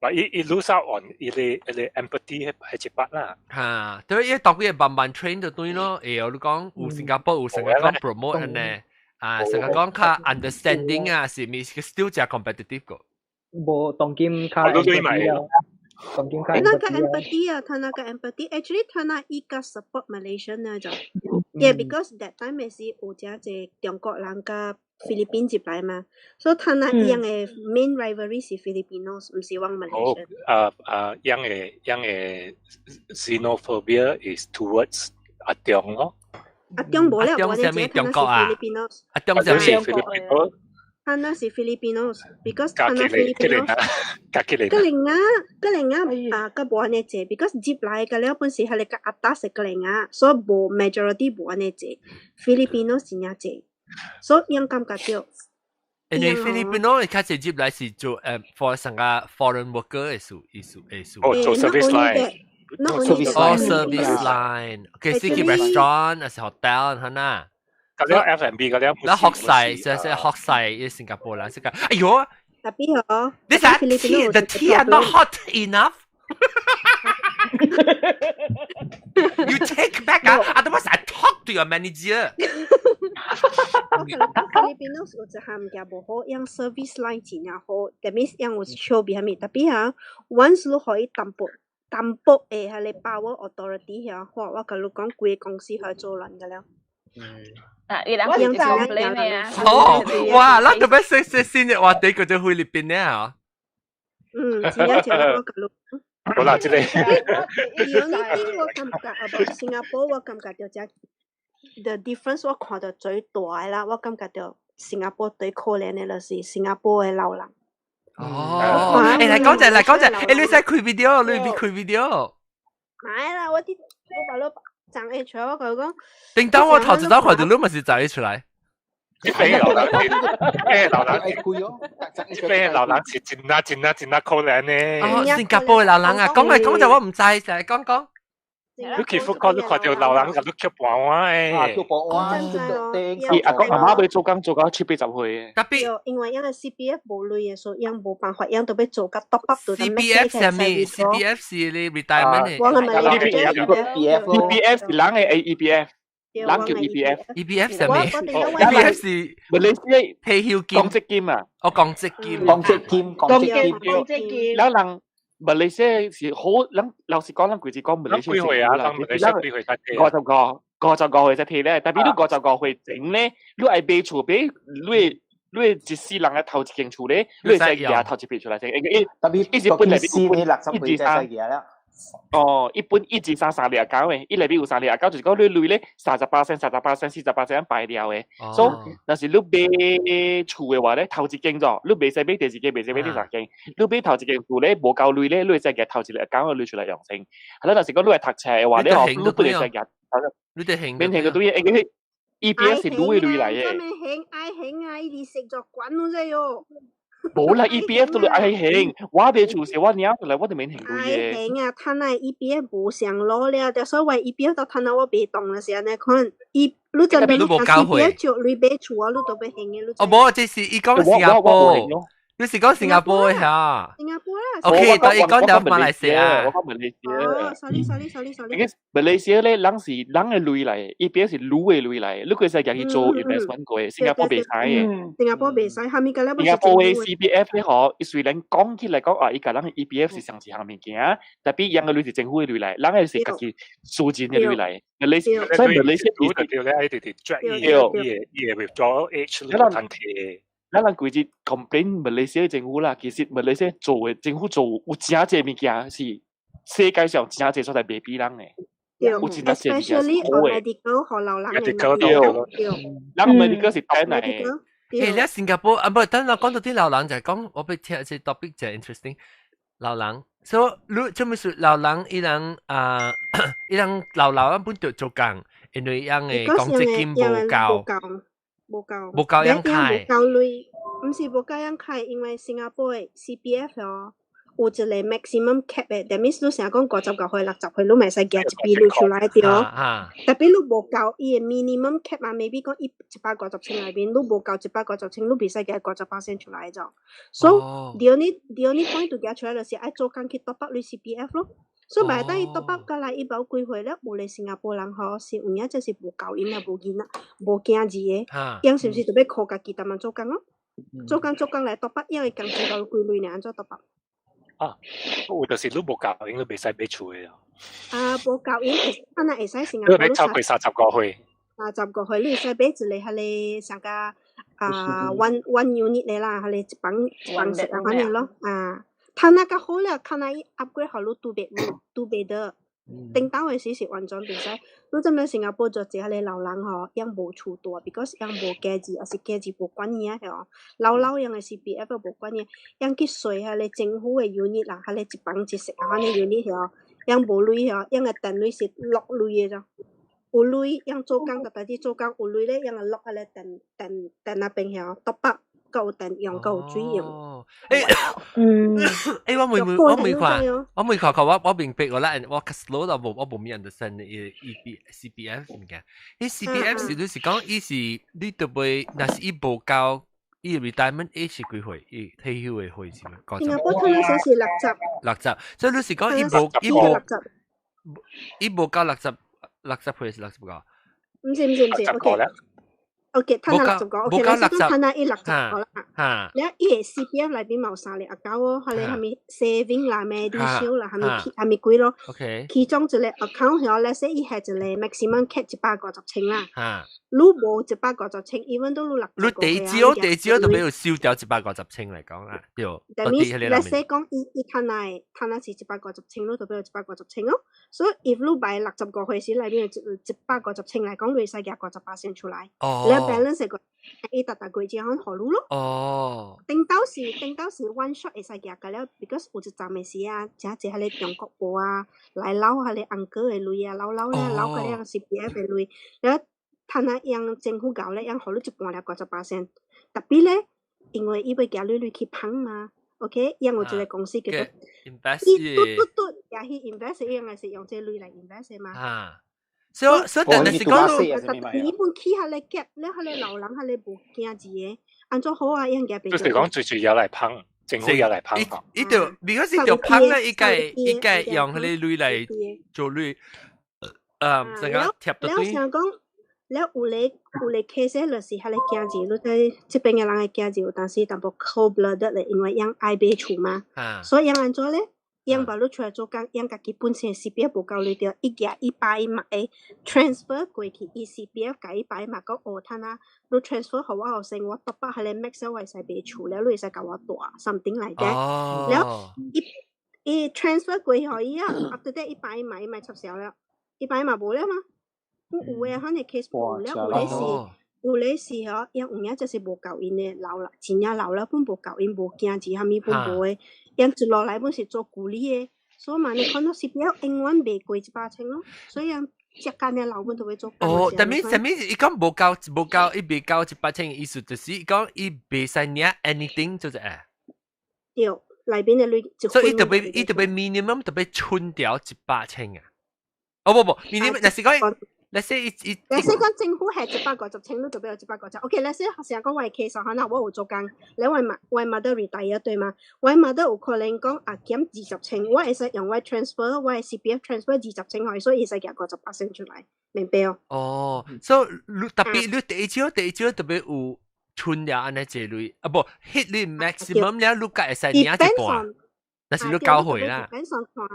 嗱，伊伊 lose out on 伊個伊個 empathy 係一筆啦。嚇，對，伊當佢慢慢 train 就對咯。會你講有新加坡有成日講 promote 呢。啊，成日講較 understanding 啊，是咪 still 真 competitive 個？無當今較 empathy 啊，當今較那個 empathy 啊，他那個 empathy，actually 他那伊個 support Malaysia 呢就，yeah，because that time 是有真濟中國人佮菲律賓入來嘛，所以他那伊樣的 main rivalry 是 Filipinos，毋是往 Malaysia。啊啊，樣的樣的 xenophobia is towards 阿中咯。阿中無了，我哋這他那是 Filipinos。阿中是咩？他那是 Filipinos，because 他那 Filipinos。格林啊，格林啊，啊，個無按呢濟，because 入來個了本是係個阿達是格林啊，所以無 majority 無按呢濟，Filipinos 真正濟，所以樣感覺到。因為 Filipino 較濟入來是做for 成個 foreign worker 的數意思的數。哦，做 service line。 service 哦，service line，其實去 restaurant 還是 hotel 係呐。嗰了 F&B 嗰了。那學晒，即係學晒，啲新加坡人識講。哎呦，特別哦。 This tea, the tea are not hot enough. You take back 啊，otherwise I talk to your manager. 我可能講 Filipinos 有一項物件無好，用 service line 真正好，that means 用有手邊啥物，特別啊，once 你予伊淡薄淡薄的彼个 power authority 遐，我我共你講，規个公司可以做亂個了。啊，伊人是 complain 的啊。哦，哇，咱特別說說新的話題叫做菲律賓的啊。嗯，真正真我共你。好啦，這個。 The only thing 我感覺 about 新加坡，我感覺到這 the difference 我看到最大的啦，我感覺到新加坡最可憐的就是新加坡的老人。哦，欸，來講者，來講者，欸，你使開 video，你別開 video。買啦，我啲我把你長會出來，我共你講。叮當我頭一早看到你嘛是走出來。這邊老人，這老人，這邊老人是真啊真啊真啊可憐呢。哦，新加坡的老人啊，講來講就我毋知，就係講講。你去 food court 你看到老人共你抾盤碗誒。啊，抾盤碗，伊阿公阿媽欲做工做到七八十歲。特別。因為因為 CPF 無鐳的，所以𪜶無辦法，𪜶都欲做甲 top up 到 CPF 啥物？CPF 是你 retirement 的。我係咪 EPF 是人的 EPF。人叫 EPF。 EPF 啥物？EPF 是馬來西亞退休金。公積金啊。哦，公積金。公積金，公積金。公積金。咱人馬來西亞是好，咱老實講，咱規矩講馬來西亞幾歲啊？咱馬來西亞幾歲才退？ 55，55歲才退咧。但係你55歲前咧，你愛買厝買，你你一世人的頭一間厝咧，你會使舉頭一筆出來先，因為特別一本內面 60歲才使舉了。哦，一本一二三三二九的，伊內面有三二九，就是講你鐳咧38仙、38仙、48仙排了的。所以若是你買厝的話咧，頭一間咗，你袂使買第二間，袂使買第三間。你買頭一間厝咧，無夠鐳咧，你會使舉頭一個九嘅鐳出來用先。係啦，若是講你係讀冊的話咧，吼，你不會使舉。你得還。免還個對，因為 EPF 是你的鐳來的。愛還愛還啊！伊利息就懸攏這喲。無啦，EPF 都愛還，我買厝時我領出來我就免還鐳的。愛還啊，趁來 EPF 無上路了，就所謂 EPF 都趁到我袂動了是按呢款。伊你真邊 EPF 借鐳買厝啊，你都欲還的。哦，無，這是伊講新加坡，你是講新加坡的嚇？新加坡啦。 OK，但伊講到馬來西亞。我講馬來西亞。哦，sorry sorry sorry sorry。因為馬來西亞咧，人是人的鐳來，EPF 是你的鐳來，你可以使舉去做 investment 過，新加坡袂使的。新加坡袂使，哈咪個咧？新加坡的 CPF 咧，嗬，伊雖然講起來講啊，伊共人的 EPF 是上一項物件，但係𪜶的鐳是政府的鐳來，人的是家己私人的鐳來。馬來西亞，所以馬來西亞對咧，伊直直 drag 伊個伊個 withdrawal age 你通提。咱人規日 complain 馬來西亞政府啦，其實馬來西亞做的政府做有誠濟物件是世界上誠濟所在袂比人的。對有真正是，especially 好嘅 medical 和老人嘅 Medical 對，咱 medical 是單嚟。 medical 你新加坡啊，不，等我講到啲老人就係講，我俾聽一個 topic 就 interesting。老人，所以你做咩說老人伊人啊，伊人老老人本就做工，因為樣嘅公積金無夠，無夠，無夠樣開無夠鐳，毋是無夠樣開，因為新加坡的 CPF 哦，有一個 maximum cap 的，that means 你成日講55歲、60歲，你袂使夾一筆鐳出來對。特別你無夠伊的 minimum cap 啊，maybe 講150千內面，你無夠150千，你袂使夾50%出來咗。所以 the only point 就夾出來就是愛做工去 top up 你 CPF 咯。所以袂當伊 top up 過來，伊無幾歲了，有咧新加坡人吼是有影就是無夠𪜶啊，無囡仔，無囝兒的，𪜶是毋是就欲靠家己逐慢做工咯？做工做工來 top up，因為工資夠幾鐳爾，按怎 top up？啊，有就是你無夠，𪜶你袂使買厝的。啊，無夠𪜶會，啊若會使新加你坡欲超過35歲。 35歲，你會使買一個彼個啥個啊 one unit 的啦，彼個一房一房式啊，反正咯啊。趁那較好了，趁那伊 upgrade 予你 two bedroom two bed。頂當的時是完全袂使。你知影新加坡做一個老人吼，𪜶無厝住，because 𪜶無家己，抑是家己無管伊啊，吼。老老𪜶的 CPF 無管伊，𪜶去稅彼個政府的 unit 啦，彼個一房一室啊，款的 unit 吼，𪜶無鐳吼，𪜶的電鐳是落鐳的咋。有鐳，𪜶做工逐逐日做工有鐳咧，𪜶會落彼個電那邊吼，top up，閣有電用，閣有水用。哦，我每每我每看，我每看看我我明白我啦，我較 slow 啦，無我無咩 understand 伊 E B C P F 物件。伊 C P F 是你是講伊是你特別，若是伊無夠，伊 retirement age 是幾歲？伊退休的歲是咪？新加坡通常是六十。六十，所以你是講伊無伊無伊無夠60歲是60個？毋是毋是毋是，OK。OK，趁那60個，OK，你講趁那伊60個啦。你伊個 CPF 內邊嘛有三個 account 哦，彼個啥物 saving 啦、MediShield 啦，啥物啥物鬼咯。 其中一個 account 嗬，let's say 伊係一個 maximum cap 150千啦。你無一百五十千，even 都你六你地少地少就俾佢燒掉一百五十千嚟講啦，對。但係 let's say 講伊趁那趁那是一百五十千，你就俾佢一百五十千咯。所以 if 你買65歲時內邊150千來講，你會使夾50%出來。你 balance 個伊逐逐月這樣予你咯。頂到是 one shot 會使夾個了，because 有一站的時啊，誠濟彼個中國婆啊，來撈彼個 uncle 的鐳啊，撈撈咧撈個了 CPF 的鐳，了趁啊用政府搞咧，用予你一半了50%。特別咧，因為伊欲夾你鐳去放嘛，OK，𪜶有一個公司叫做 invest，伊嘟嘟嘟也去 invest，應該是用這鐳來 invest 嘛。啊。所以但是講，伊本起彼個 gap，了彼個老人彼個無囝兒的，按怎好啊？應該就是講最主要來捧，政府要來捧。伊就，如果是就捧咧，伊該伊該用彼個鐳來做鐳，成個貼到對。了想講，了有個 case 就是彼個囝兒，你知這邊的人的囝兒有當時淡薄 cold blooded 咧，因為𪜶愛買厝嘛，所以𪜶按怎咧？𪜶把你出來做工，𪜶家己本身 CPF 無夠鐳著，伊舉伊爸伊媽的 transfer 過去，伊 CPF 共伊爸伊媽講，哦，趁啊，你 transfer 予我後生，我 top up 彼個 max 我會使買厝了，你會使共我住，something like that。了，伊伊 transfer 過去予伊啊，after that 伊爸伊媽伊嘛插銷了，伊爸伊媽無了嘛。有的可能 case 無了，有的是吼，𪜶有影就是無夠𪜶的老啦，真正老了本無夠𪜶無囝兒，啥物本無的，𪜶一路來本是做苦力的，所以嘛，你看到 CPF 永遠袂過100千咯，所以𪜶這間的老本都會做。哦，但係啥物伊講無夠無夠，伊袂夠100千，意思就是講伊袂使領 anything 就是誒。對，內邊的鐳。所以伊特別 minimum 特別存掉一百千啊！哦不不，minimum 若是講。Let's say 伊伊，Let's say 講政府係150千，你就俾我一百五十。OK，Let's say 成日講我的 case 可能我有做工，你我媽我 mother retire 對嗎？我 mother 有可能講啊減20千，我會使用我 transfer 我的 CPF transfer 20千去，所以會使夾50%出來，明白哦？哦，所以你特別你第一招特別有存了按呢這類啊不 hit 你 maximum 了，你才會使領一半。但是你交會啦。 depends on 看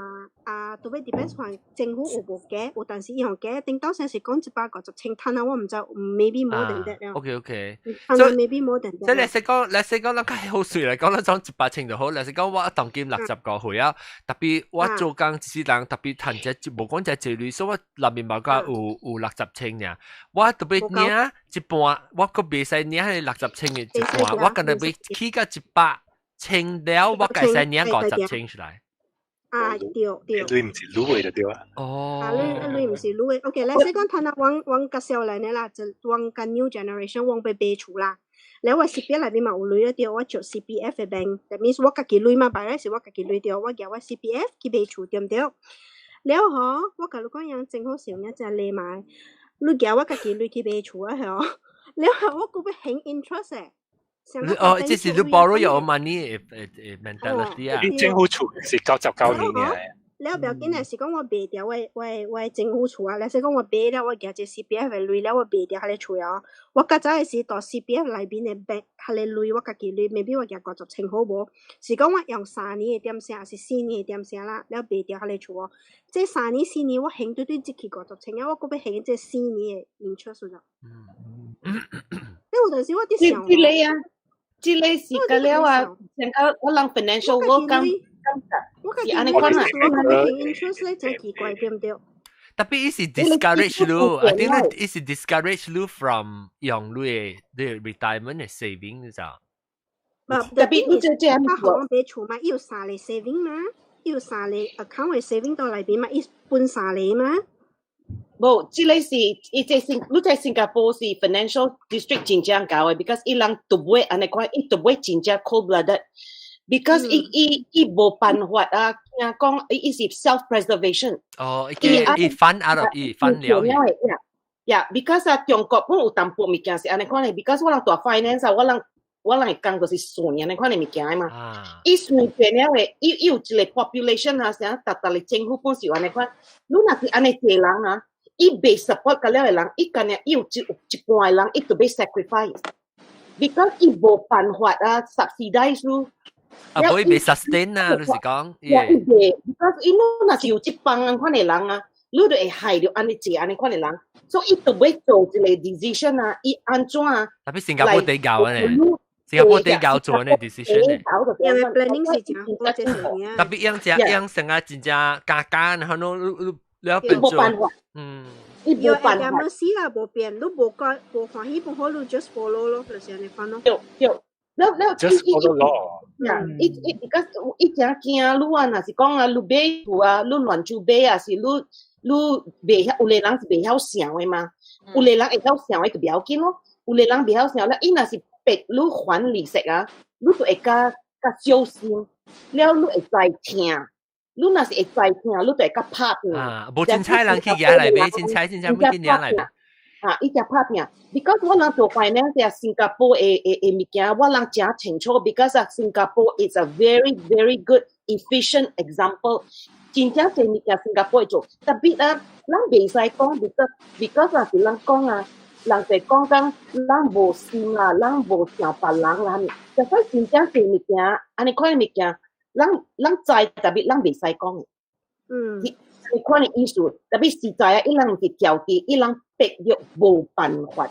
啊，特別 depends 看政府有無加，有但是伊項加，頂到時是講150千趁啊，我毋知，maybe more than that 了。 OK。趁啊，maybe more than that。即係你識講，咱較好水嚟講，咱講100千就好。你是講我當今60個歲啊，特別我做工一世人，特別趁這無講這濟鐳，所以我內面無講有60千爾。我特別領一半，我閣袂使領彼60千的一半，我干焦欲起到100千了，我會使領50千出來。啊，對對。你毋是你的就對啊。哦。啊，你毋是你的。OK，你說講趁啊，阮較少年的啦，就阮較 new generation，阮欲買厝啦。了我 CPF 內面嘛有鐳了對，我做 CPF 的 bank，that means 我家己鐳嘛，白咧是我家己鐳對，我舉我 CPF 去買厝對毋對？了吼，我共你講樣政府是有影真禮貌，你舉我家己鐳去買厝啊，吼，了後我閣欲還 interest 誒。哦，這是你 borrow your money 的 mentality 啊。你政府厝是99年嘅。了不要緊的是講我賣掉我的政府厝啊，例說講我賣了，我舉這 CPF 的鐳了，我賣掉彼个厝哦。我較早的時到 CPF 內面的 bank 彼个鐳，我家己鐳，maybe 我舉50千好無？是講我用3年的點聲，還是4年的點聲啦，了賣掉彼个厝哦。這3年4年我還對對入去五十千啊，我閣欲還這四年的 interest 了。你有陣時我佇想，這個啊，這個是個了啊，成個我人 financial 我講。我家己按呢款啊，我還 interest 咧，真奇怪，對毋對？特別伊是 discourage 你，I think 伊是 discourage 你 from 用你的 retirement 的 saving，你知道？特別你這這他予我買厝嘛，伊有三個 saving 嘛，伊有三個 account 的 saving 到內邊嘛，伊分三個嘛。無，這個是伊這新，你在新加坡是 financial district 真正𠢕的，because 伊人都會按呢款，伊都會真正 cold blooded。because 伊無辦法啊，聽講伊是 self preservation。哦，伊 fund out of 伊 fund 了。 Yeah，because 啊，中國本有淡薄物件是按呢款的，because 我人蹛 finance 啊，我人會講就是算按呢款的物件的嘛。伊算變了的，伊有一個 population 啊，啥，逐逐個政府本是按呢款。你若是按呢濟人啊，伊袂 support 個了的人，伊干焦伊有一半的人，伊就欲 sacrifice。because 伊無辦法啊，subsidize 你。啊，無伊袂 sustain 啊，就是講。伊袂，because 伊若是有這幫按款的人啊，你就會害著按呢濟按呢款的人，所以伊就欲做一個 decision 啊，伊按怎啊？特別新加坡地搞呢，新加坡地搞做呢 decision 呢。因為 planning 是真好，這是特別樣只樣成啊，真正加加，然後你你要變做，伊無辦法。有死啦，無變，你無覺無歡喜不好，你 just follow 咯，就是按呢款咯。對對。了了， just follow law。伊伊伊個伊真驚你啊，若是講啊，你買厝啊，你亂做買啊，是你你袂曉，有個人是袂曉想的嘛，有個人會曉想的就袂要緊咯，有個人袂曉想了，伊若是逼你還利息啊，你就會較較小心，了你會知疼，你若是會知疼，你就會較拍拼。啊，無凊彩人去舉來買，凊彩凊彩欲去領來買。啊，伊才拍拼，because 我人做 finance 啊，新加坡的物件，我人誠清楚，because 啊，新加坡 is a very very good efficient example。真正濟物件新加坡會做，特別啊，咱袂使講，because 若是咱講啊，人就講講咱無心啦，咱無想別人啦，就所以真正濟物件，按呢款的物件，咱知，特別咱袂使講的。按呢款的意思，特別實在啊，伊人毋是調低，伊人逼著無辦法，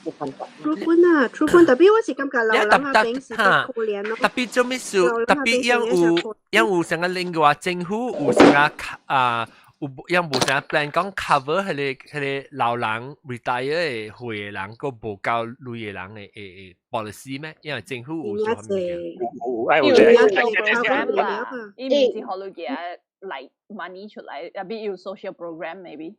無辦法。 True 本啊，true 本，特別我是感覺老人那邊是較可憐咯。特別做咩事？特別樣有啥個另外政府有啥個啊？有樣無啥 plan 講 cover 彼個老人 retire 的歲的人，閣無夠鐳的人的 policy 咩？因為政府有做啥物件？有愛有有這 social program 啦，伊毋是予你寄來 money 出來，特別有 social program maybe。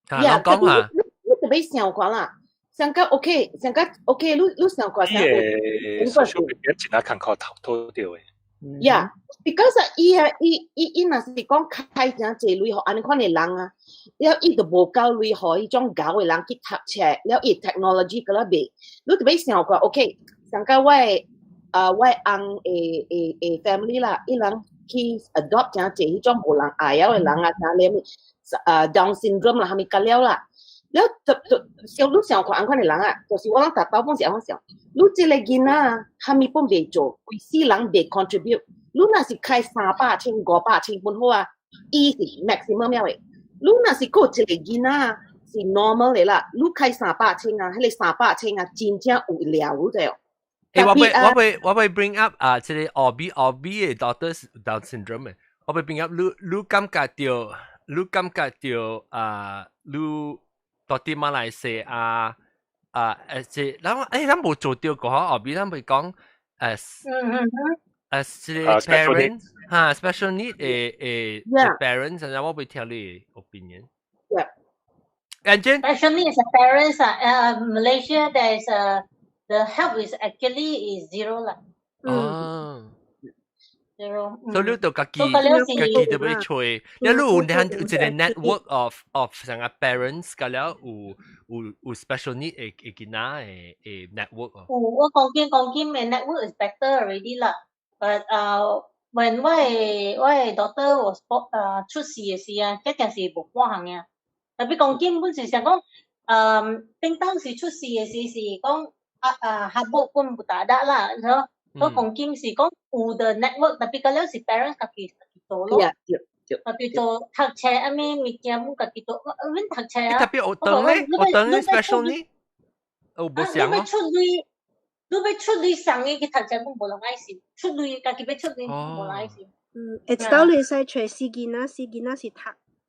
啊，攏講啊，你特別想看啦，上個 OK，上個 OK，你想看伊個 social media 真係艱苦頭討著的。 Yeah，because 啊，伊啊，伊若是講開誠濟鐳予按呢款的人啊，了伊就無夠鐳予彼種𠢕的人去讀冊，了伊 technology 閣較袂，你特別想看 OK，上個我的啊我的翁的 family 啦，伊人去 adopt 誠濟彼種無人愛的人啊，啥咧啊 Down syndrome 啦，啥物甲了啦。了就就想你想看按款的人啊，就是我人逐兜本是按款想，你這個囡仔啥物本袂做，規世人袂 contribute，你若是開300千、500千本好啊，伊是 maximum 了的。你若是閣有一個囡仔是 normal 的啦，你開三百千啊，彼個三百千啊，真正有料的哦。欸，我欲 bring up 啊，這個 Obi 的 daughter Down syndrome 的，我欲 bring up 你感覺著啊，你到佇馬來西亞啊，這咱咱無做著過嗬，Obi 咱袂講這個 parent 哈 special need 的 parents，然後我欲聽你 opinion。 Yeah. And Special needs parents 啊，Malaysia there is a the help is actually is zero 啦。哦。 Zero。所以你就家己家己就欲揣，你有你有一個 network of 成個 parents，佮了有 special need 的囡仔的 network 哦。有，我講緊的 network is better already 啦。But when 我的 daughter was born 出世的時啊，這件事無半項嘅。特別講緊本是想講，頂當時出世的時是講啊habuk pun tak ada 啦，所以講緊是講有的 network，特別個了是 parents 家己做咯。家己做讀冊啊咩物件，毋家己做，阮讀冊啊。特別學堂咧，學堂咧 special 呢？哦，無相咯。你欲出錢送伊去讀冊，無人愛信。出錢家己欲出錢，無人愛信。嗯，會知道你使揣死囡仔，死囡仔是讀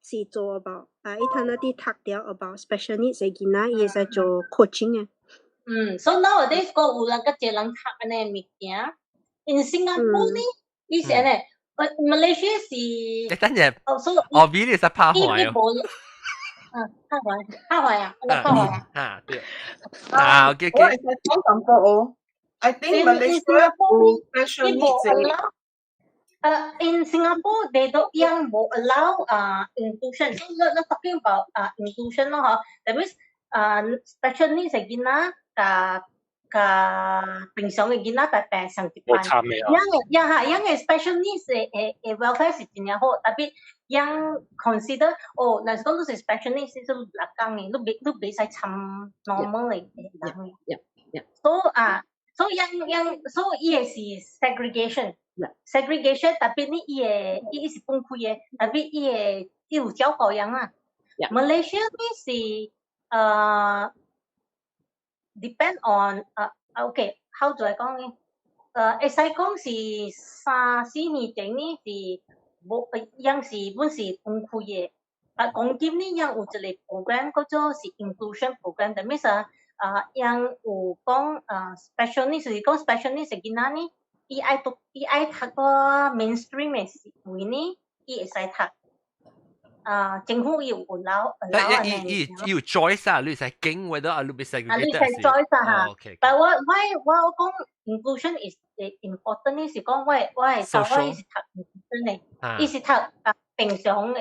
是做 about 啊，伊通那啲讀掉 about special needs 的囡仔，伊會使做 coaching 嘅。嗯，so nowadays 個有人較濟人讀按呢物件。In Singapore 呢，伊是按呢，Malaysia 是。你等陣，哦，所以我比你實拍壞哦。嗯，拍壞，拍壞啊，拍壞啊。啊，對。啊，OK 我會使講淡薄哦。I think Malaysia 有 special needs In Singapore, they don't 樣無 allow inclusion. So 咱 talking about inclusion 咯嗬，that means special needs 的囡仔佮平常的囡仔白白上一班。樣的樣哈，樣的 special needs 的 welfare 是真正好，特別樣 consider 哦，若是講你是 special needs 是六工的，你袂使參 normal 的人的。所以啊，所以樣樣，所以伊的是 segregation。segregation 特別呢，伊的伊是分開的，特別伊的伊有照顧人啊。Malaysia 呢是depend on OK，how do I 講呢？會使講是3、4年前呢是無樣是本是分開的，啊，講今呢樣有一個 program 叫做是 inclusion program，就咩事啊？樣有講special needs，是講 special needs 的囡仔呢？伊愛讀個 mainstream 的位呢，伊會使讀。啊，政府伊有 allow allow 伊有 choice 啊，你使揀 whether 啊，你欲使啊，你使 choice 啊嚇。但我講 inclusion is important 呢，是講我查某伊是讀 inclusion 的，伊是讀啊平常的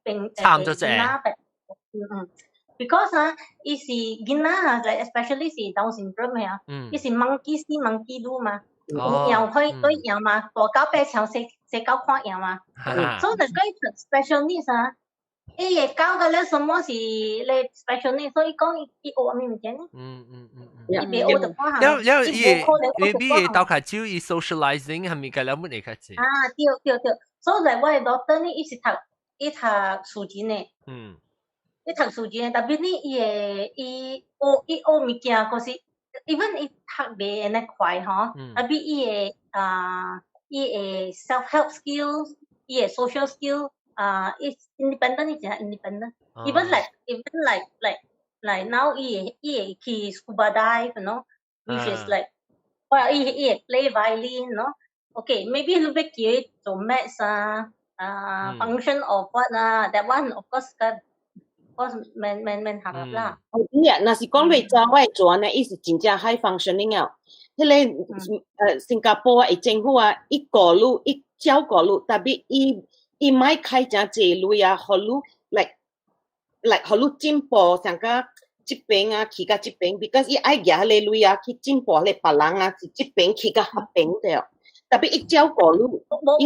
平差唔多啫。嗯。Because 啊，伊是囡仔啊，like especially 是 Down syndrome 啊，伊是 monkey see monkey do 嘛。贏可以對贏嘛，大狗爬牆，細細狗看贏嘛。所以就講讀 special needs 啊，伊會教個了什麼是咧 special needs，所以講伊學啥物件呢？伊袂學就半項。了了，伊 maybe 會鬥較少，伊 socializing 係咪個了乜會較濟？啊，對對對，所以來我的 daughter 呢，伊是讀伊讀私人的。伊讀私人的，特別呢，伊會伊學物件，閣是 even 伊讀袂按呢快吼，特別伊的 self help skills，伊的 social skill，啊，伊 independent 伊真 independent。Even like now 伊會去 scuba dive，which is like，哇，伊會 play violin，no？Okay，maybe 你欲叫伊做 maths 啊，function of what 啊，that one of course 個。我免學啦。你啊，若是講欲查我做按呢，伊是真正 high functioning 啊。彼個新加坡啊，政府啊，伊顧你，伊照顧你，特別伊莫開誠濟鐳啊，予你 like 予你進步，像甲這邊啊去甲這邊，because 伊愛舉彼個鐳啊去進步，彼個別人啊是這邊去甲彼邊對。特別伊照顧你。無無無，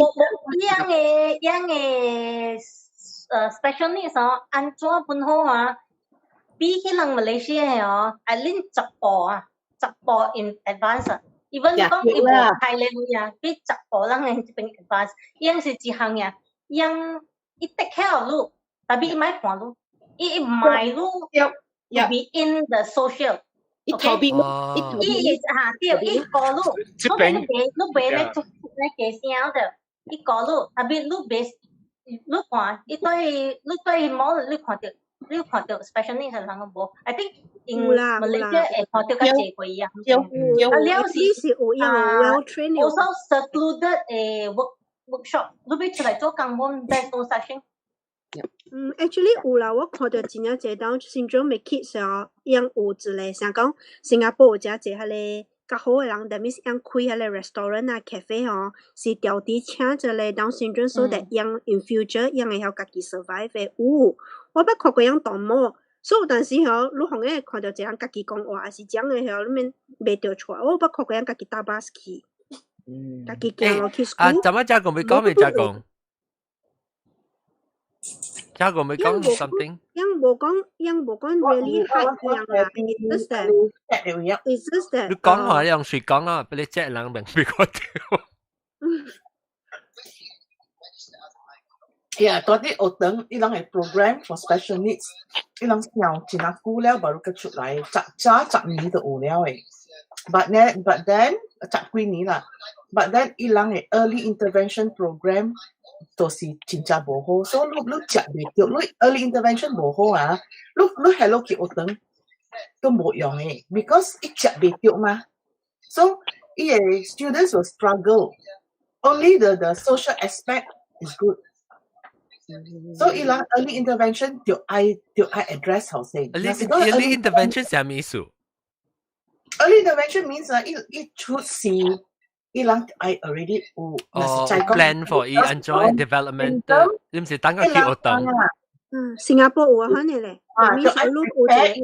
樣的 special needs 哦，按怎分好啊？比起人馬來西亞哦，at least 10步啊，10步 in advance。，even 講伊無開咧鐳啊，比十個人嘅這邊 advance，伊樣是一項呀，伊樣伊 take care of 你，但係伊莫看你，伊賣你 to be in the social。伊逃避，伊逃避，伊嚇對，伊顧你，你袂你袂咧做咧加聲的，伊顧你，但係你袂你看，伊對你對某你看到。你有看到 special needs 的人無？I think in Malaysia 會看到較濟過伊啊。有啊，了是是有用 well trained。 Also secluded 的 workshop，你欲出來做工無？There's no such thing。嗯，actually 有啦，我看到真正濟 Down syndrome 的 kids 哦，𪜶有一個，像講新加坡有誠濟彼個較好的人，that means 𪜶開彼個 restaurant 啊、cafe 吼，是調佇請一個 Down syndrome，so that 𪜶 in future 𪜶會曉家己 survive 的。有，我捌看過𪜶動物，所以有當時吼，你予會看到一個人家己講話，還是講的吼，你免袂著出來。我捌看過𪜶家己搭巴士去，家己行落去 school。啊，怎麼加講？未講未加講？加講未講 something？𪜶無講，𪜶無講 really hide 𪜶啦，it's just that，it's just that。你講話用誰講啊？俾你隻人明俾我聽。 Yeah，嗰啲學堂伊人嘅 program for special needs，伊人想真啊久了，無個出來，十早十年就有了嘅。But then 十幾年啦，but then 伊人嘅 early intervention program 都是真正無好，所以你你食袂著，你 early intervention 無好啊，你你係落去學堂都無用嘅，because 伊食袂著嘛，so 伊個 students will struggle. Only the social aspect is good. 所以伊人 early intervention 就愛 address 好先。 Early intervention 係咩意思？Early intervention means 啊，伊伊出世，伊人愛 already 有，哦，plan for 伊按怎 development，你毋是等個去學堂。嗯，新加坡有啊，可能咧，就你有一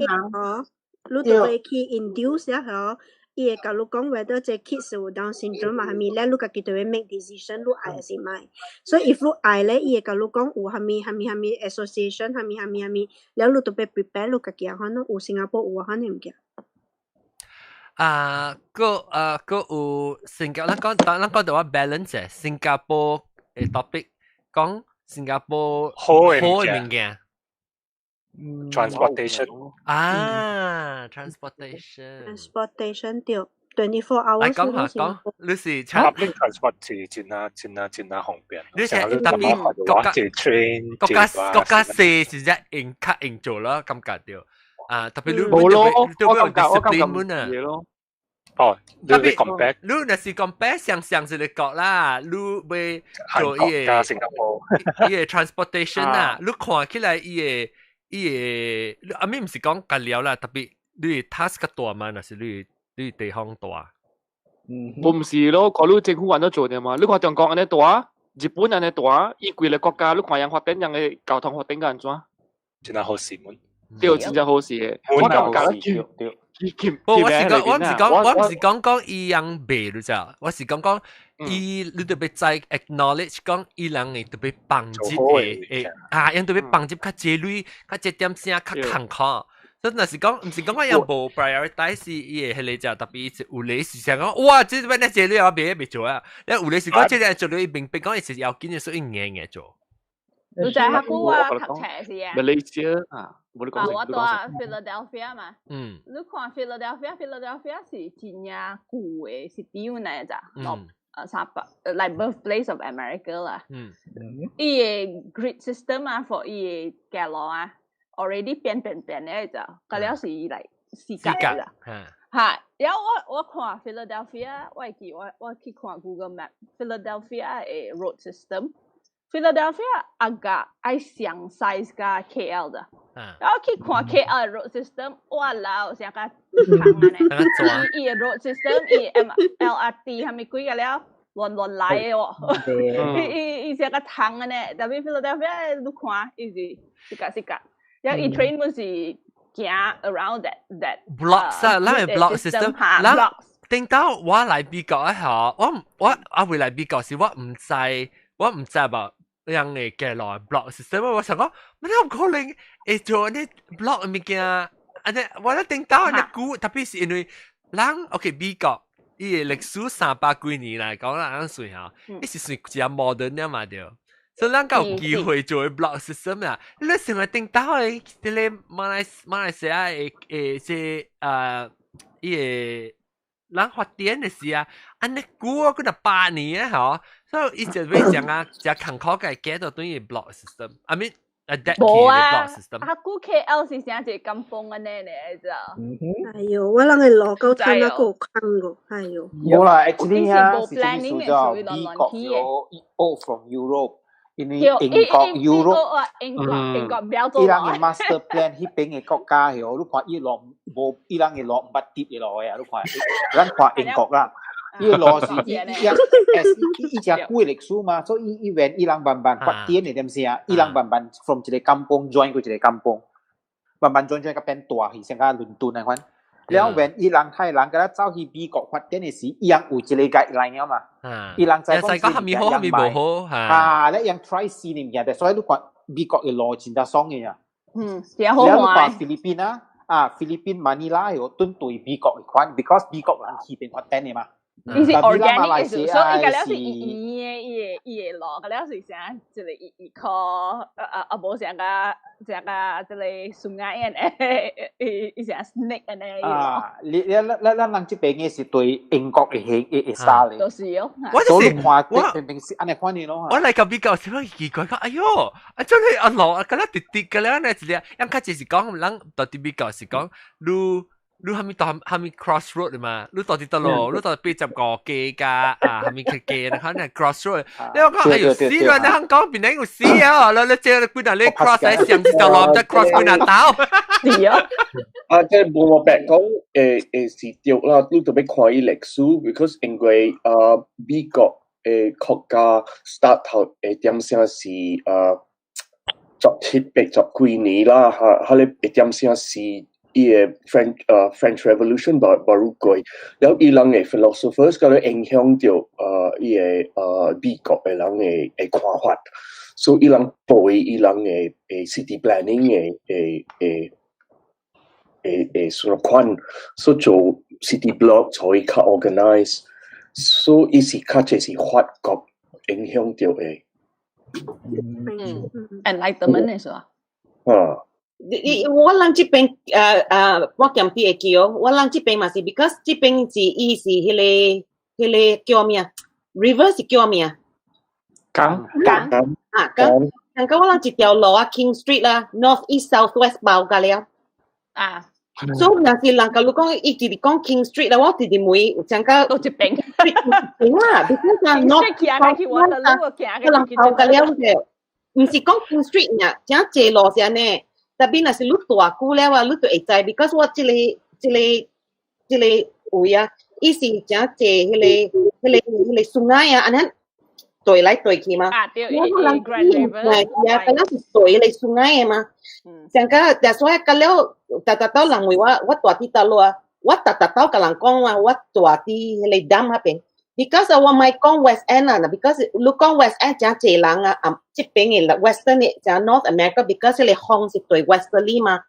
個哦，你就會去 induce 一下。伊會共你講 whether 這 kids 有 Down syndrome 嘛，蝦米咧，你家己就會 make decision，你愛還是莫。所以 if 你愛咧，伊會共你講有蝦米蝦米蝦米 association，蝦米蝦米蝦米，了你就欲 prepare 你家己啊，可能有新加坡有啊，可能物件。啊，個啊個有新加，咱講咱講到話 balance 新加坡的 topic 講新加坡好的好的物件。 transportation 啊，transportation transportation 對，24 hours。來講下講，你是 public transport 是真啊真啊真啊方便。你是特別國家 train 國家國家細是只用較用做啦，感覺著啊，特別你冇咯，我感覺我感覺唔是咯。哦，你你 compare，你若是 compare 上上一個國啦，你欲做伊個新加坡，伊個 transportation 啊，你看起來伊個。伊個，阿咪毋是講甲了啦，特別你 task 較大嘛，若是你你地方大。嗯，我毋是咯，看你政府按怎做的嘛？你看中國按呢大，日本按呢大，伊規個國家你看𪜶發展，𪜶个交通發展甲按怎？真係好事們。對，真正好勢的。我感覺對。我是講，我毋是講，我毋是講講伊樣賣你知？我是講講伊，你特別在 acknowledge 講伊人會特別幫助的，會啊，𪜶特別幫助較濟鐳，較濟點聲較艱苦。所以若是講，毋是講我樣無 prioritize 伊的彼個只，特別有咧是想講，哇，這邊咧濟鐳我袂袂做啊！咧有咧是講這個做鐳，明白講伊是要緊的，所以硬硬做。你知較久我讀冊時啊？ Malaysia 啊，無你講。啊，我住 Philadelphia 嘛。你看 Philadelphia，Philadelphia 是真正舊的，是點來咋？三百，like birthplace of America 啦。伊个 grid system 啊，for 伊个街路啊，already 變變變的咋，個了是來四格啦。哈，然後我我看 Philadelphia，我會記我我去看 Google Map，Philadelphia 的 road system。Philadelphia 阿個愛相 size 佮 KL 的，然後去看 KL road system，哇老成個長安呢，伊伊个 road system，伊 M LRT 係咪幾個了，亂亂來的哦，伊伊伊成個長安呢，特別 Philadelphia 你看，伊是四格四格，然後伊 train 本是行 around that blocks 啊，咱的 block system，咱頂到我來美國一下，我我啊未來美國時我毋知，我毋知吧。樣嘅嘅來 block system，我想講，乜有可能會做呢 block 物件？啊，呢我咧頂到呢估，特別是因為人 OK 美國伊的歷史300幾年來講啦，按算吼，伊是算真 modern 了嘛對。所以咱較有機會做 block system 啊！你成為頂到的，這個馬來西亞的這伊個咱發展的時啊，按呢久啊，幾若百年啊，吼，所以伊就會講啊，誠艱苦嘅 get 到對於 block system，I mean adapt 無 to 啊 block system。啊，古 KL 是啥一個甘榜按呢呢，你知道？哎喲，我人的路夠坦啊，閣有空個，哎喲。無啦，actually 啊，無是啥物 planning 事叫的屬於美國有 all from Europe，因為對，英國 Europe，英國英國不要做伊人的 master plan 彼邊的國家哦，你看伊路無，伊人的路毋捌直的路的啊，你看，咱看英國啦，伊的路是伊伊伊伊誠久的歷史嘛，所以伊伊伊人慢慢發展的點聲，伊人慢慢 from 一個甘榜 join 過一個甘榜，慢慢 join join 甲變大去，像甲倫敦那款。了when 伊人太人佮走去美國發展的時，伊人有一個 guideline 了嘛。伊人知講講蝦米好，蝦米無好，啊，咧用 try 試物件，所以你看美國的路真正爽的啊。嗯，真好了你看看。菲律賓啊，啊菲律賓馬尼拉有對對美國的款，because 美國人去邊發展的嘛。伊是 organic 的，所以伊個了是是伊的伊的伊的路，個了是啥？一個伊伊靠啊啊無像個像個這個 sungai 的，伊伊像 snake 按呢。啊，你你咱咱咱人這邊的是對英國的形的的沙咧。都是哦。我就是看平平是按呢款的咯。我來到美國時候奇怪講，哎喲，啊真係阿路啊，敢若直直個了呢一個，因較濟是講人到佇美國是講，你。你蝦米到蝦米 crossroad 嘛？你到佇佗落？你到85街加啊？蝦米去街？你看那 crossroad，你我講哎喲死啦！你香港邊個有死啊？你你這幾若你 cross 喺上一條路，唔知 cross 幾若道。是啊。啊，這無無白講，會會是對啦，你特別看伊歷史，because 因為啊美國的國家 start 頭的點聲是啊1780幾年啦，哈，哈咧點聲是。伊個 French Revolution 無無過，了伊人的 philosophers 個影響著伊個美國的人的的看法，所以伊人背伊人的的 city planning 的的的的的什麼款，所以做 city block 所以較 organize，所以伊是較濟是法國影響著的。嗯，Enlightenment 的是吧？啊。你你我人這邊我鹹啲會記哦，我人這邊嘛是，because 這邊是伊是彼個彼個叫咩啊？river 是叫咩啊？江江啊江，剛剛我人一條路啊，King Street 啦，North East South West 包甲了。啊。所以若是人共你講，伊直直講 King Street 啦，我直直問，講到都一邊。邊啊，because 啊 North South 個人包甲了嘅，毋是講 King Street 爾，誠濟路是按呢。特別若是你大久了啊，你就會知，because 我這個這個這個位啊，伊是誠濟彼個彼個彼個 sungai 啊，按呢對來對去嘛。啊對，我人係啊，敢若是對來 sungai 的嘛。上個，所以到了，逐逐到人為我我住佇佗落啊，我逐逐到共人講啊，我住佇彼個 dam 彼邊。because 我莫講 West End 啊，because 你講 West End 誠濟人啊，啊，這邊的 Western 的，誠 North America，because 彼個風是對 Westerly 嘛。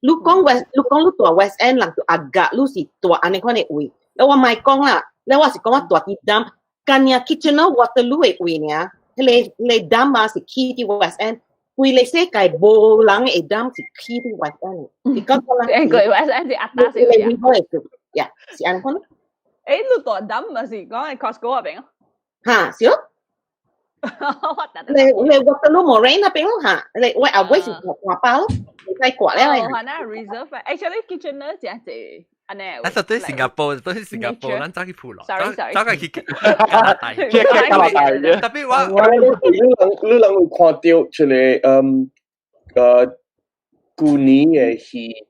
你講 West，你講你住 West End，人就 agak 你是住按呢款的位。我莫講啦，咧我是講我住佇 dam，干爾 Kitchener Waterloo 的位爾，彼個彼個 dam 啊是起佇 West End，規個世界無人會 dam 是起佇 West End。你講講啦，個 West End 是壓打死嘅。呀，是按呢款。誒，你大膽咪是講係 Costco 嗰邊啊？嚇，是咯。你你 Waterloo Moraine 那邊咯嚇，你我後尾是掛包咯，唔使掛咧。哦，係那 reserve，actually Kitchener 真濟，按呢。咱就對新加坡，對新加坡，咱走去普羅， sorry sorry，走去加拿大，加拿大。特別我，你人你人有看到一個舊年的戲，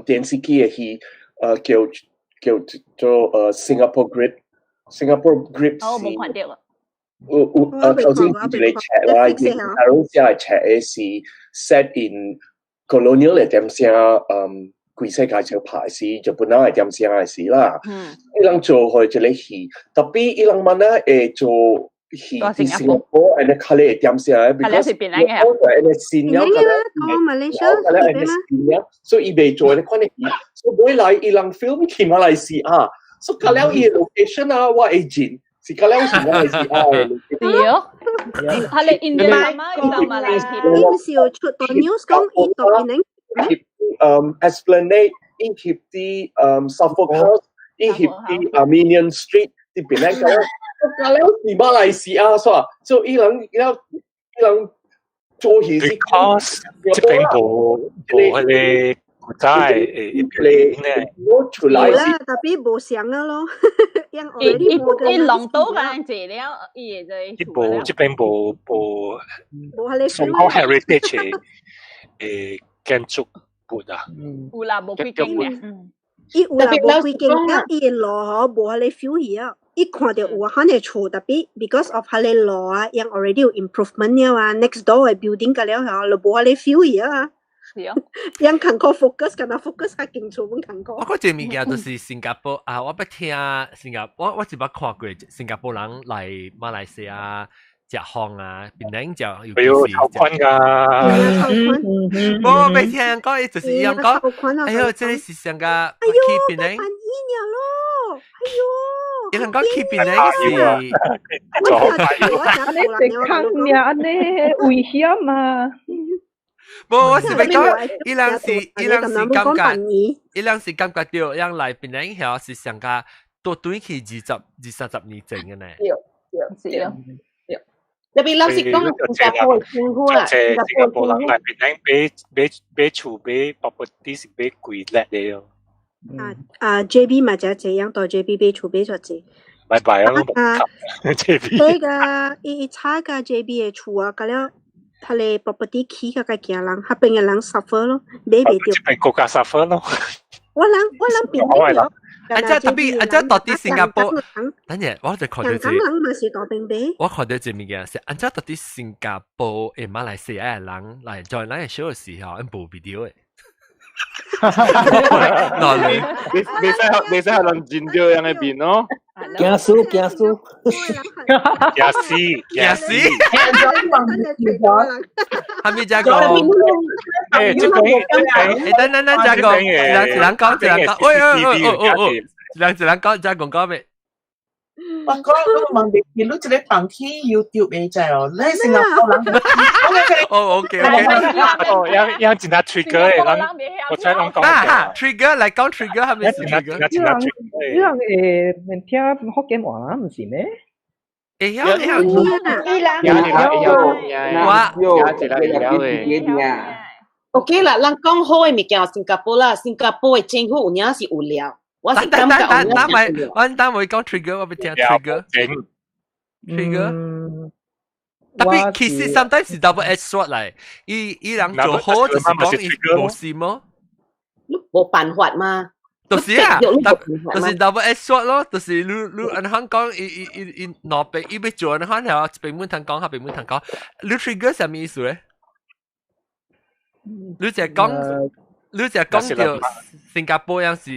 電視機的戲，叫。叫做Singapore Grip，Singapore Grip 哦，無看到。有有頭先一個冊啦，大陸寫的冊的是 set in colonial 的點聲，規世界就拍是日本人的點聲的事啦。伊人做開這個戲，特別伊人問咧會做戲佇新加坡，按呢較咧點聲，because 是邊個？按呢新了，較咧較咧按呢新了，所以伊袂做呢款的戲，所以尾來伊人 film 去馬來西亞，所以隔了伊 location 啊，我會認，是隔了是馬來西亞嘅 location。對，係你印度嘛，印度馬來西亞。伊毋是有出到 news 講伊到檳城咩？ Esplanade 伊翕啲Suffolk House，伊翕啲 Armenian Street 啲檳城，隔了是馬來西亞，所以伊人伊人伊人做戲是 Because 這邊無無彼個古早的誒呢，我出來有啦，tapi 無相啊咯，因伊伊 already 伊龍島咁濟了，伊會伊無這邊無無無彼個上好 heritage 的誒建築物啊。有啦，無幾間嘅。伊有啦，無幾間，了伊的路吼無彼個 feel 去啊。伊看著有彼个厝，tapi because of 彼個路啊，𪜶 already 有 improvement 了啊，next door 的 building 個了吼，就無彼個 feel 去啊。是哦。𪜶艱苦 focus，敢若 focus 較間厝本艱苦。我覺這物件就是新加坡啊，我捌聽新加坡，我我一捌看過新加坡人來馬來西亞食飯啊，檳城食，尤哎喲，其是頭寬㗎。無我捌聽人講，伊就是伊人講，哎喲，這個是上個去檳城，了咯，哎喲，伊人講去檳城是，按呢食空爾，按呢危險啊！無，我是欲講，伊人是感覺，伊人是感覺著，人來檳城遐是上個倒轉去二十二三十年前的呢。對對對。特別老實講，新加坡的政府啊，新加坡人來檳城買買買厝買 property 是買貴叻的哦。啊啊，JB 嘛就這樣，到 JB 買厝買遮濟。拜拜啊！啊， JB。那個伊伊炒個 JB 的厝啊，佮了，彼个 property 起較較驚人，彼邊的人 suffer 咯，買袂著。這邊國家 suffer 咯。我人我人檳城。啊，這特別啊，這到底新加坡，等陣我就看著這，人嘛是大邊買。我看著這物件是，按這到底新加坡的馬來西亞的人來 join 咱的 show 的時候，𪜶無 video 的。嗱，你你使你使人見到樣嘅面咯。驚輸驚輸，驚死驚死，係咪這個？誒，這邊這邊，誒，等等等，這個，一人一人講，一人講，喂喂喂喂喂，一人一人講，這講講未？我講你問你，你一個放去 YouTube 的知哦，你新加坡人。哦，OK OK。哦，樣樣真係 trigger 的，人我才攏講。啊，trigger 來講 trigger 係咪是 trigger？伊人會免聽福建話，毋是咩？會曉會曉。我有。 OK 啦，咱講好的物件，新加坡啦，新加坡的政府有影是有料。我是感覺等等咪，我等會講 trigger，我欲聽 trigger。trigger。特別其實 sometimes 是 double edged sword 來，伊伊人做好就是講伊無事麼？無辦法嘛。就是啊，就是 double edged sword 咯，就是你你按樣講，伊伊伊伊兩邊伊欲做按樣了，一邊滿通講，彼邊滿通講，你 trigger 啥物意思咧？你就講，你就講著新加坡樣是，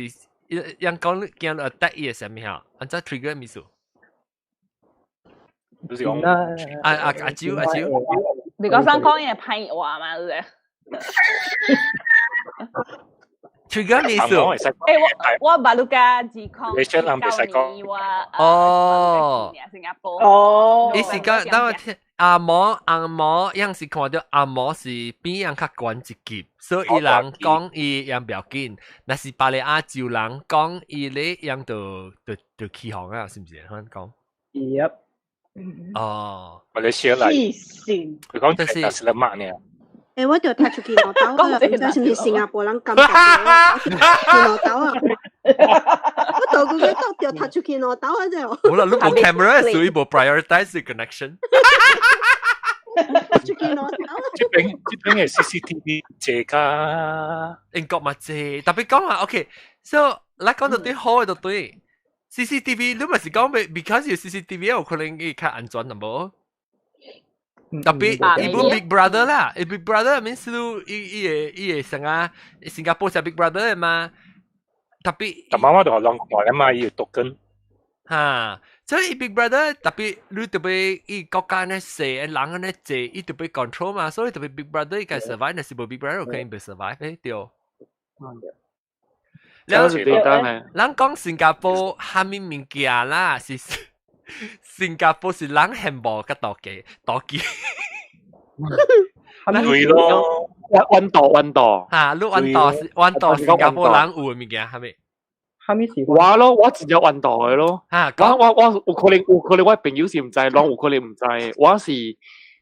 樣講驚 attack 伊的啥物哈？按怎 trigger 意思？不是講啊啊阿蕉阿蕉，你講想講嘢歹話嘛，對不對？ trigger 意思？欸，我我馬六甲自控，你將人袂使講我哦，新加坡哦，伊是講等我聽紅毛紅毛，樣是看著紅毛是比人較懸一級，所以人講伊樣不要緊。若是別个亞洲人講伊咧樣就就就起哄啊，是毋是？咁講？ Yep。哦，馬來西亞來，黐線，佢講就是是了嘛呢？欸，我著讀出去兩兜啊，毋知是毋是新加坡人感覺我去兩兜啊，我到個個到著讀出去兩兜啊，啫。無啦，你無 camera，所以無 prioritize connection。讀出去兩兜。這邊這邊的 CCTV 濟較英國嘛濟，特別講啊，OK，so 來講到對好的就對。CCTV 你咪是講，because 有 CCTV 有可能伊較安全淡薄。特別伊本 Big Brother 啦，伊 Big Brother means 伊伊會伊會成啊，新加坡是 Big Brother 的嘛。特別，但媽媽就人看了嘛，伊有獨根。哈，所以 Big Brother 特別你特別伊國家呢細，人呢濟，伊特別 control 嘛，所以特別 Big Brother 伊該 survive，若是無 Big Brother 可能袂 survive 誒對。咱講新加坡蝦米物件啦，是新加坡是人羨慕甲妒忌妒忌。對咯，溫度溫度。嚇，你溫度是溫度，新加坡人有的物件蝦米？蝦米是我咯，我真正溫度的咯。嚇，我有可能我朋友是毋知，攏有可能毋知。我是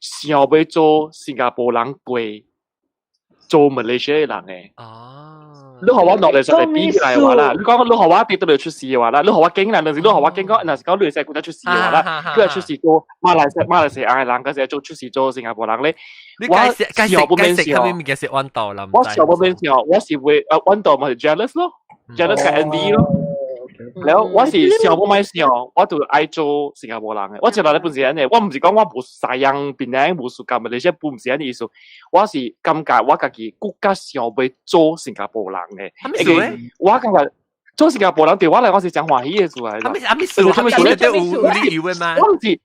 想欲做新加坡人過做馬來西亞人的。哦。你予我落來上嚟比起來話啦，你講你予我佇佗佗出世的話啦，你予我揀啦，就是你予我揀講，若是講你會使國家出世的話啦，佢係出世做馬來西亞的人，還是做出世做新加坡人咧？你解釋解釋解釋，蝦米物件是彎道啦？我想不免想，我是會彎道嘛是 jealous 咯，jealous 佮 envy 咯。然後我是想不免想，我就愛做新加坡人的。我一來本是按呢，我毋是講我無西洋檳城無 suka 馬來西亞，毋是按呢意思。我是感覺我家己閣較想欲做新加坡人的。因為我感覺做新加坡人對我來講是誠歡喜的事來。啥物啥物事？啥物事？有理由的嗎？我毋是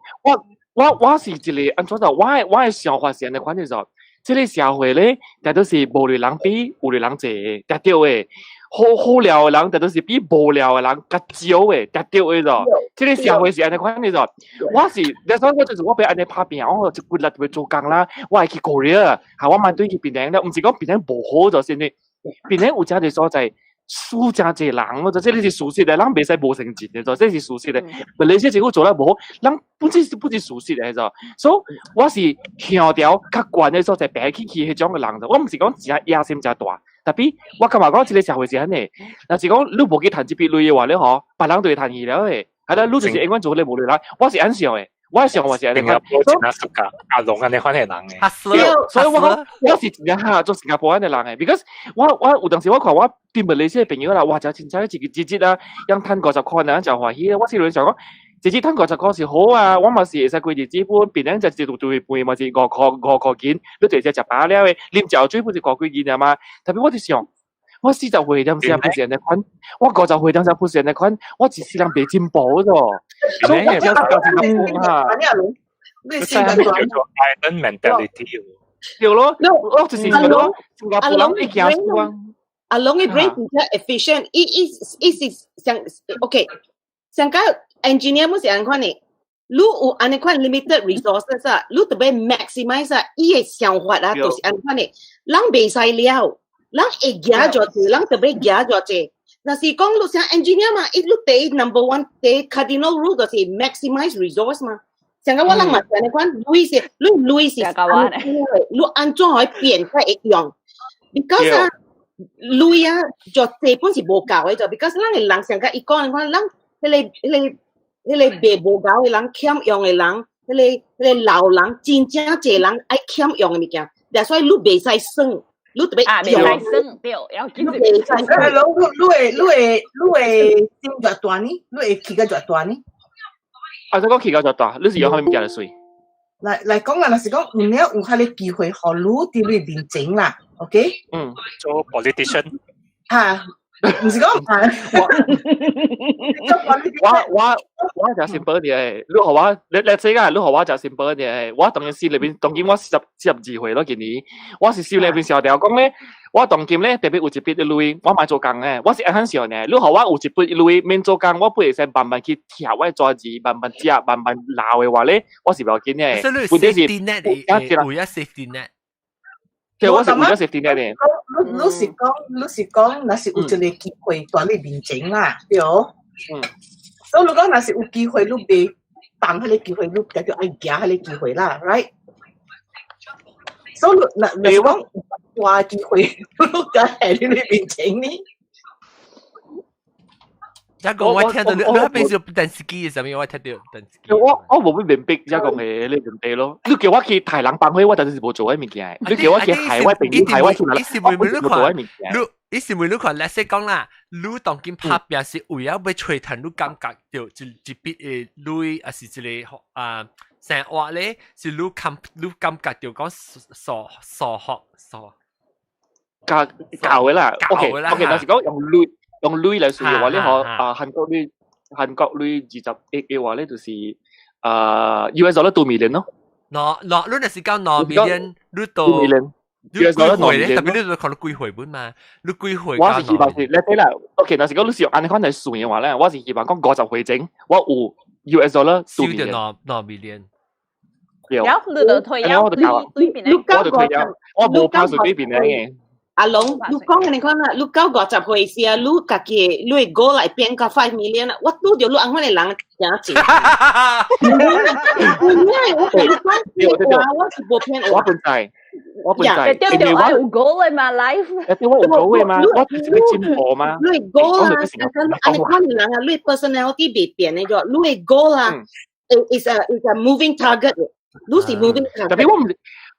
我是一個按怎講？我的想法是按呢款，就是說，這个社會咧，大都是無類人比有類人濟，對對的。好好料的人，大都是比無聊的人較少的，對對的咯。這个社會是按呢款的咯。我是，所以我就是我欲按呢拍拚，我就骨力欲做工啦。我會去 Korea，嚇我嘛對去檳城了，毋是講檳城無好就是呢。檳城有誠濟所在，輸誠濟人咯，這個是事實的，人袂使無成真的，這是事實的。馬來西亞政府做得無好，人本身是本是事實的，就，所以我是向著較懸的所在爬起去彼種的人，我毋是講真野心誠大。Tapi 我感覺講這个社會是按呢，若是講你無去趁這筆鐳的話咧吼，別人就會趁去了的。係啦，你就是永遠做咧無鐳人，我是按想的，我的想法是按呢。新加坡真係 suka 阿龍按呢款的人的。所以我講我是真正哈做新加坡按呢人的，because 我有當時我看我佇馬來西亞朋友啦，哇，真凊彩一個日日啊，用趁50塊人誠歡喜，我心裡想講。一日趁50塊是好啊，我嘛是會使過日子本，別人食一頓對飯嘛是5塊5塊錢，你就會使食飽了的，啉酒水本是5幾銀爾嘛。Tapi 我就想，我40歲點時不是按呢款，我50歲點時不是按呢款，我一世人袂進步咗。所以我才是講新加坡哈。你是叫做 island mentality。對咯，我就是覺得新加坡人一驚輸啊。阿龍的 brain 真正 efficient，伊伊伊是像 OK，像個 engineer 毋是按款的，你有按呢款 limited resources 啊，你特別 maximize 啊，伊的想法啊，就是按款的，人袂使了，人會行咗濟，人特別行咗濟。若是講你像 engineer 嘛，伊你第一 number one 第一 cardinal rule 就是 maximize resource 嘛。像個我人嘛是按呢款，鐳是你鐳是你按怎可以變才會用？because 啊，鐳啊，就這本是無夠的，就 because 咱的人上個伊講的款，咱彼個袂無夠的人，欠用的人，彼個老人，真正濟人愛欠用的物件，所以你袂使算，你特別啊，袂使算對，要緊。你袂使算。你會心偌大呢？你會起個偌大呢？啊，這個起個偌大，你是用啥物件來算？來講啦，若是講有了有彼个機會，予你佇你面前啦，OK？嗯，做 politician。嚇，毋是講我誠 simple 嘅，你予我你這個你予我誠 simple 嘅，我當然心裡面當今我42歲咯，今年我是心裡面想著講咧，我當今咧特別有一筆的鐳，我嘛做工嘅，我是按怎想呢？你予我有一筆鐳免做工，我不會使慢慢去跳我的專業，慢慢食，慢慢老的話咧，我是袂要緊的。問題是 safety net 有一 safety net。對，我是為咗 safety net 的。你是講，若是有一個機會佇你面前啦，對無？嗯。所以你講若是有機會，你袂放彼個機會，你就著愛行彼個機會啦，right？所以若是講大機會，你就喺你面前呢？這個我聽到你，你平時電視機上面我聽到電視機。我無欲明白這講的你問題咯。你叫我去刣人幫會，我就是無做彼物件。你叫我去海外朋友，海外去哪？我無做彼物件。你是問你看，let's say 講啦，你當今拍拚是為了欲揣趁，你感覺著一筆的鐳，抑是一个啊生活咧，是你感覺著講數數學數教教的啦。OK OK，若是講用鐳。用鐳來算的話，你可啊韓國鐳20億的話咧，就是啊 US dollar 2 million 咯。喏喏，你若是講2 million，你都你幾歲咧？特別你看到幾歲本嘛？你幾歲？我是希望是，你睇啦，OK，若是講你是用按呢款來算嘅話咧，我是希望講50歲前，我有 US dollar 收著2 million。對。了，你就退休對對邊咧？我就退休，我無拍隨對邊嘅。阿龍，你講嘅你看啦，你到50歲時啊，你家己你的 goal 來變到 5 million 啦，我拄著你按款的人誠濟。我跟你講，我是無騙我本知，我本知，對對，我有 goal 的嘛，life。對，我有 goal 的嘛，我就是要進步嘛。你的 goal 啊，按呢款的人啊，你 personality 未變的咗，你的 goal 啊，is a moving target，你是 moving target。特別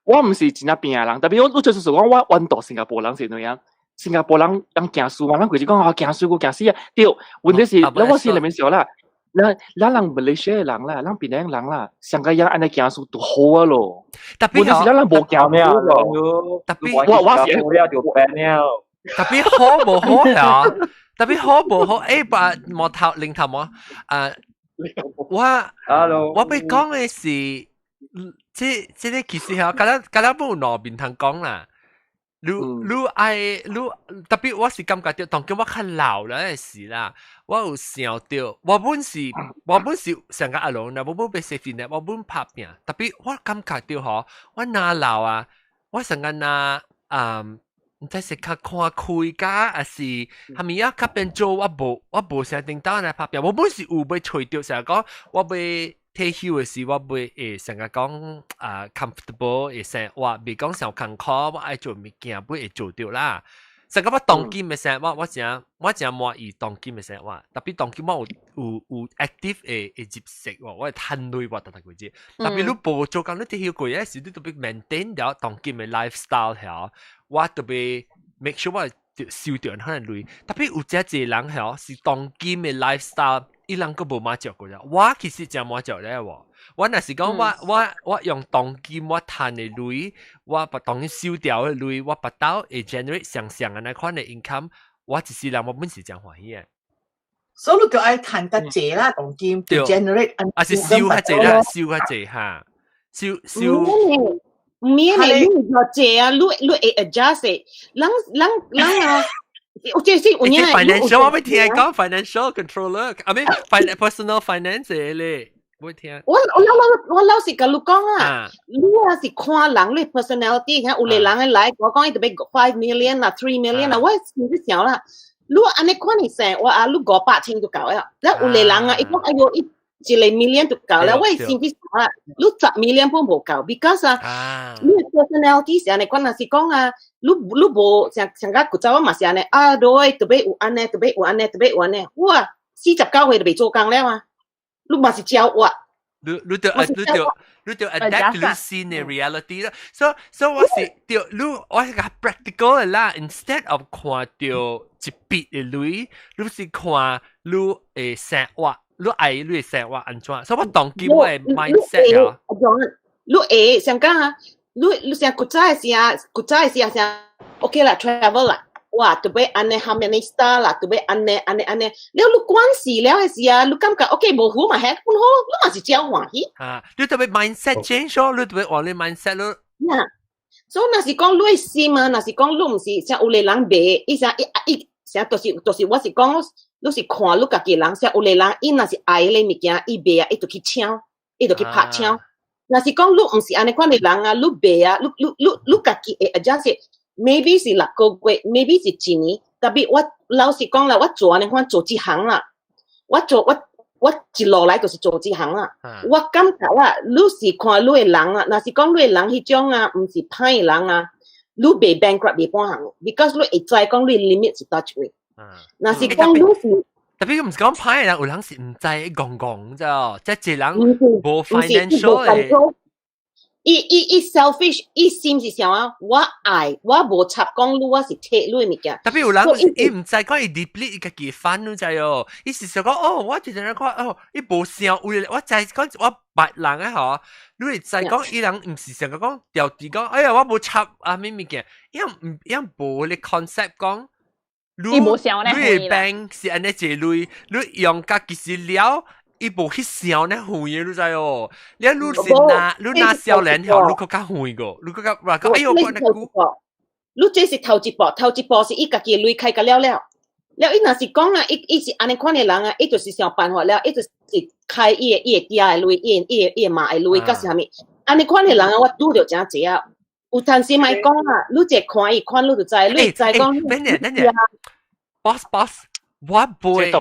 我唔是真正病人，特別我就是講我彎道新加坡人是怎樣？新加坡人人驚輸嘛，咱規時講啊驚輸過驚死啊！對，問題是，我心裡面想啦，咱人馬來西亞人啦，咱檳城人啦，上個樣按呢驚輸就好啊咯。特別問題是咱人無驚輸咯。特別我是了就變了。特別好無好呀？特別好無好？把毛頭領頭毛啊！我 Hello，我欲講的是。這個其實嚇，敢若敢若無兩面通講啦。你愛你特別我是感覺著，當今我較老了的時啦，我有想著，我本是上個阿龍啦，我本欲 safety net，我本拍拚，特別我感覺著吼，我若老啊，我上個若啊，毋知是較看開甲，抑是蝦米啊？較變做我無啥叮當來拍拚，我本是有欲揣著，成日講我欲退休的時，我欲會成日講啊 comfortable 會生活，袂講傷艱苦，我愛做物件，欲會做著啦。成個我當今的生活，我誠滿意當今的生活，特別當今我有 active 的入息喎，我會趁鐳我逐逐個月。特別你無做工，你退休過的時，你特別 maintain 了當今的 lifestyle 曉，我特別 make sure 我收著可能鐳。特別有遮濟人曉是當今的 lifestyle。伊人閣無滿足過了，我其實誠滿足咧喎。我若是講我用當今我趁的鐳，我把當今收掉的鐳，我腹兜會 generate 相像按呢款的 income，我一世人我本是誠歡喜的。所以你就愛趁較濟啦，當今 generate 啊是收較濟啦，收較濟哈，收收。唔免你你較濟啊，你會 adjust 人人人啊。我這是有影 financial 我欲聽講 financial controller，I mean personal finance 咧，我聽。我老實共你講啊，你啊是看人你 personality，看有個人來我講伊特別 5 million 啦，3 million 啦，我心裡想啦，你按呢款的生活啊，你500千就夠了。了有個人啊，伊講哎喲，伊一個 million 就夠了，我心裡想啦，你10 million 攏無夠，because 啊，你 personality 是按呢款，若是講啊。你無像像個古早我嘛是按呢，啊，對，特別有按呢，特別有按呢，特別有按呢，哇，49歲就袂做工了啊！你嘛是教我，你就 adapt 你新的 reality 啦。所以我是對你我是較 practical 的啦，instead of 看著一筆的鐳，你是看你的生活，你愛你的生活按怎？所以我當今我的 mindset 啊，你會像講啊，你像古早的時啊，古早的時啊，像 OK 啦，travel 啦，哇，特別按呢 how many star 啦，特別按呢按呢按呢，了你關事了的時啊，你感覺 OK 無好嘛，係本好，你嘛是真歡喜。啊，你特別 mindset change 咯，你特別換你 mindset 咯。呀，所以若是講你的心啊，若是講你毋是像有個人賣，伊啥伊伊，啥就是我是講，你是看你家己人，像有個人伊若是愛彼個物件，伊賣啊，伊就去搶，伊就去拍搶。若是講你毋是按呢款的人啊，你賣啊，你家己會 adjust，maybe 是6個月，maybe 是一年，特別我老實講啦，我做按呢款做這行啦，我做我我一路來就是做這行啦。我感覺啊，你是看你的人啊，若是講你的人彼種啊，毋是歹人啊，你袂 bankrupt 袂半項，because 你會知講你 limit 是佗一位。若是講你是，特別毋是講歹人，有人是毋知戇戇咋，即係一人無 financial 的。伊 selfish，伊心是想啊，我愛我無插講你，我是摕你的物件。特別有人伊毋知講伊 deplete 伊家己 fund 你知哦，伊是想講哦，我一陣人看哦，伊無想有我知講我捌人啊吼，你會知講伊人毋是想講調地講，哎呀我無插啊咩物件，伊毋伊無咧 concept 講。你無想咧，你的 bank 是按呢一類，你用甲其實了，伊無去想呢遠嘅，你知哦？你你是拿你拿少年後，你閣較遠個，你閣較話講，哎呦，我那久。你這是頭一步，頭一步是伊家己的錢開甲了了。了，伊若是講啊，伊伊是按呢款的人啊，伊就是想辦法了，伊就是開伊的伊的爹的錢，伊的伊的伊的媽的錢，佮是啥物？按呢款的人啊，我拄著誠濟啊。有陣時莫講啊，你一看伊款，你就知，你知講。等陣等陣，boss boss，我背，我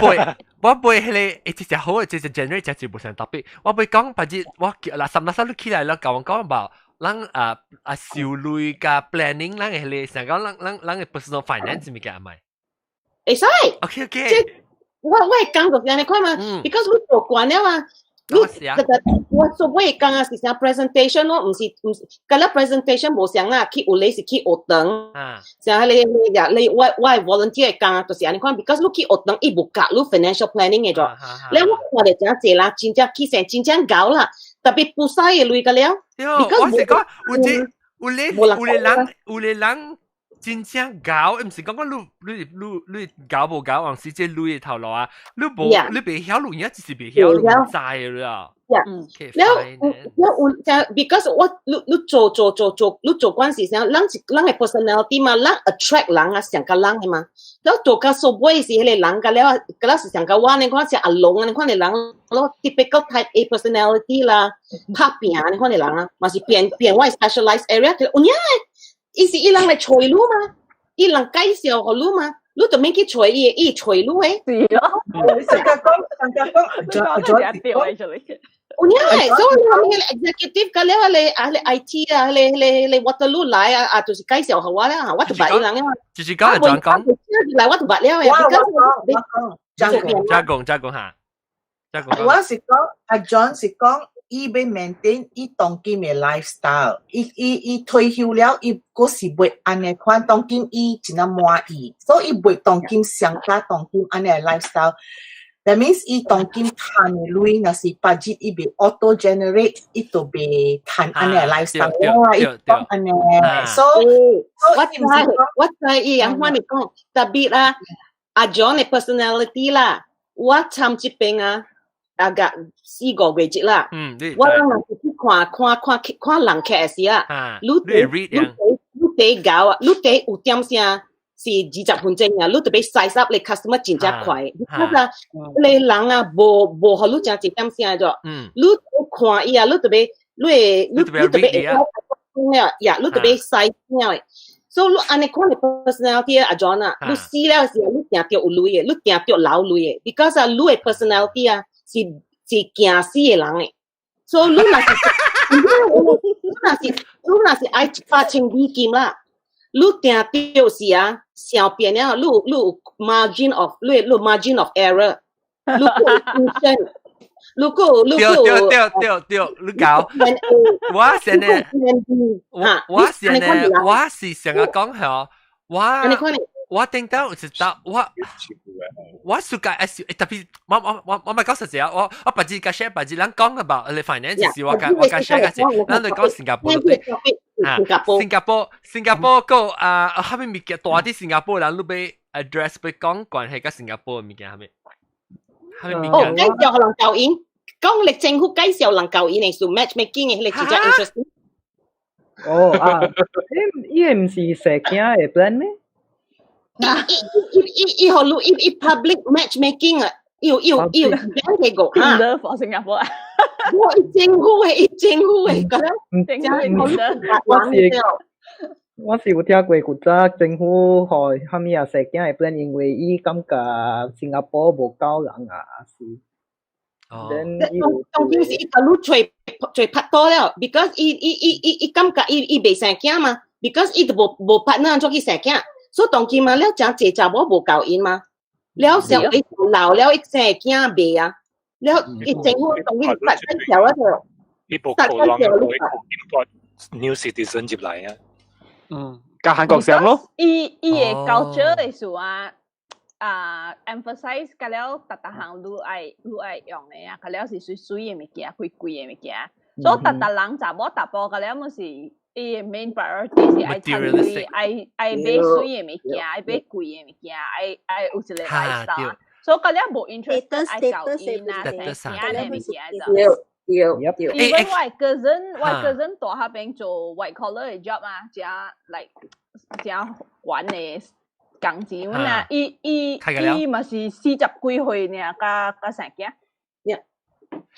背，我背彼個，這隻好的，這隻 generate 這隻無啥特別。我背講，別日我垃圾垃圾你起來了，共我講吧。咱啊啊收錢佮 planning，咱的彼個，想講咱咱咱的 personal finance 物件毋？會使。 OK OK。我我會講就是按呢款嘛，because 你做慣了嘛。你這個我做我會講啊，是啥 presentation 咯，毋是毋是，佮了 presentation 無相啦，去有咧是去學堂，像彼個呀，你我我 volunteer 講啊，就是按呢款，because 你去學堂伊無教你 financial planning 的咗，了我看著誠濟人真正起勢真正𠢕啦，特別不使的錢個了。我是講有這有咧有咧人有咧人真正𠢕，毋是講講你你你你𠢕無𠢕，還是這錢的頭路啊？你無你袂曉，你而家只是袂曉，你毋知啦。了了有就 because 我你你做做做做你做關係上，人是人的 personality 嘛，人 attract 人啊，上較人的嘛。了做到所尾是彼個人個了，個了是上較我呢，看是阿龍啊，你看的人，咯 typical type A personality 啦，拍拚你看的人啊，嘛是變變我 specialized area，有影伊是伊人來揣你嘛，伊人介紹予你嘛，你就免去揣伊，伊揣你的。是咯。上家講，上家講，做做 actually。有影所以我們 executive 個了，彼個啊，彼個 IT 啊，彼個彼個彼個 Waterloo 來啊，啊，就是介紹予我了，我就捌伊人啊。就是講係轉講。來我就捌了的。我我講，加講加講下，加講。我是講阿 John 是講，伊欲 maintain 伊當今的 lifestyle，伊伊伊退休了，伊閣是袂按呢款，當今伊真正滿意，所以伊袂當今上加當今按呢 lifestyle。That means 伊當今趁的錢，若是 budget 伊袂 auto generate，伊就袂趁按呢 lifestyle。哇，伊講按呢，所以我知我知伊樣款你講，特別啦，阿 John 的 personality 啦，我參這邊啊。大概四個月節啦。我人若是去看看看看人客的時啊，你你你第𠢕啊，你第有點聲是20分鐘啊，你特別 size up 你 customer 真正快。你看啊，你人啊，無無予你誠濟點聲咗。你看伊啊，你特別你會你你特別會了，呀，你特別 size 了。所以你按呢款的 personality 阿 John 啊，你死了時，你定著有錢的，你定著留錢的，because 啊，你的 personality 啊。是是驚死的人的，所以你若是你若是你若是愛100千美金啦，你定著是啊，小變了，你你有 margin of 你你 margin of error，你有 cushion，如果對對對對對，你搞，我先呢，我我先呢，我是想要講係我。我頂到是到我我暑假特別我我我我咪講實際啊，我我別日甲 share 別日咱講 about 你 finance 是我甲我甲 share 個是，咱就講新加坡對啊，新加坡新加坡個啊，啥物物件大啲新加坡人你欲 address 欲講關係佮新加坡的物件啥物？啥物物件？哦，介紹人交因，講你政府介紹人交𪜶的是 matchmaking 的，彼個真正 interesting。哦啊，伊伊毋是生囝的 plan 咩？伊伊伊伊予你伊伊 public matchmaking 啊，有有有兩個哈。 Tinder for 新加坡啊。我政府的，伊政府的，覺得政府的。我是我是有聽過古早政府予啥物啊生囝的 plan，因為伊感覺新加坡無夠人啊，是。哦。當當時是伊共你揣揣拍拖了，because 伊伊伊伊伊感覺伊伊袂生囝嘛，because 伊就無無 partner 按怎去生囝。所以當今嘛，了誠濟查某無夠𪜶嘛，了上伊老了，伊生囝袂啊，了伊政府當今實介紹啊，就伊無可能會 import new citizen 入來啊。嗯，佮韓國相咯。伊伊的 culture 的時啊，啊 emphasize 佮了逐逐項愈愛愈愛用的啊，佮了是媠媠的物件，貴貴的物件，所以逐逐人查某查埔佮了毋是。伊的 main priority 是愛趁錢，愛愛買媠的物件，愛買貴的物件，愛愛有一個 lifestyle。所以嗰啲無 interest 愛教伊啊，生囝呢物件就。對對。 Even 我 cousin 大下邊做 white collar 嘅 job 啊，正 like 正懸嘅工錢啊，伊嘛是40幾歲爾，佮生囝。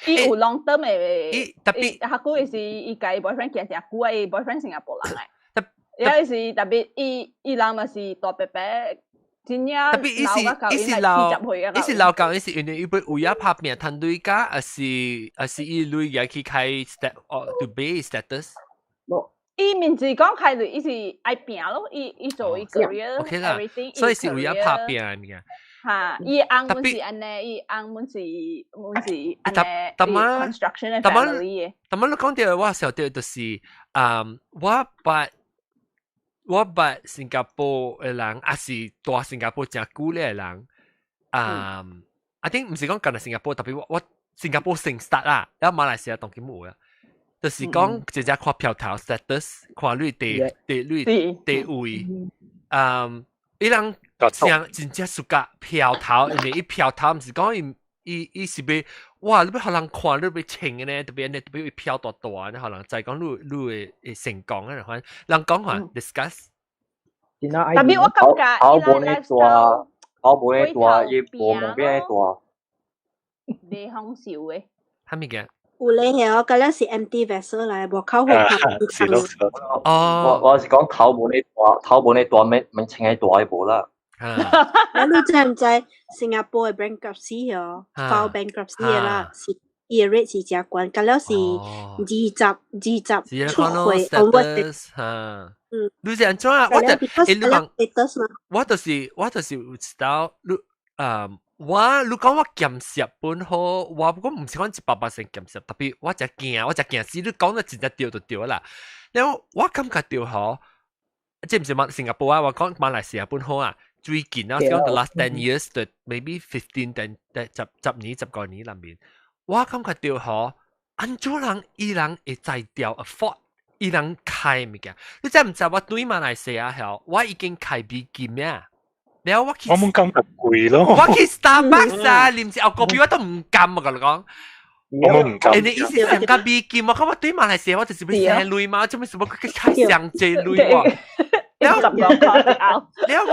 伊有 long term 嘅，特別較久的是伊共伊 boyfriend 行誠久啊，伊 boyfriend 新加坡人來。也是特別，伊人嘛是大伯伯，真正特別伊是老，伊是老講，伊是因為伊欲為啊拍拚趁鐳㗎，抑是伊鐳也去開 step 哦，to be status。伊毋是講開鐳，伊是愛拚咯，伊做伊 career everything。所以是為啊拍拚的物件。嚇！伊翁本是按呢，伊翁本是按呢，construction 的 family 的。但麼你講到我想到就是，我捌新加坡的人，抑是蹛新加坡誠久的人，I think 毋是講干焦新加坡，特別我新加坡先 start 啦，然後馬來西亞當今有啊，就是講直接看姣頭 status，看你地你地位，伊人真真正 suka 姣頭，因為伊姣頭毋是講伊是欲，哇！你欲予人看，你欲穿的呢，特別呢，特別伊飄大大，你予人知講你會成功啊，款人講話 discuss。特別我感覺頭無呢大，頭無呢大，伊無毛邊呢大。袂享受的。啥物件？有咧係哦，嗰了是 empty vessel 來，無靠好是咯。哦，我是講頭無呢大，頭無呢大，免穿個大的無啦。啊，你知毋知新加坡的 bankruptcy 哦，file bankruptcy 的啦，是伊的 rate 是誠懸，甲了是20 20出歲 onward。嚇。你是按怎啊？我就你講，我就是有知道你啊。我你講我儉食本好，我不過毋是講100%儉食，特別我誠驚，我誠驚死。你講得真正對就對啦。然後我感覺著吼，這毋是馬新加坡啊，我講馬來西亞本好啊。最近啊，是講 the last 10 years 的 maybe 15 ten 十年10個年內面，我感覺著吼，按怎人伊人會才調 afford 伊人開物件？你知毋知我對馬來西亞吼，我已經開美金啊。然後我去，我們感覺貴咯。我去 Starbucks 啊，連一杯咖啡我都毋甘啊，共你講。我們毋甘。欸，你意思是講美金？我講我對馬來西亞，我就是欲省鐳嘛，做咩什麼佢開上濟鐳喎？然後，然後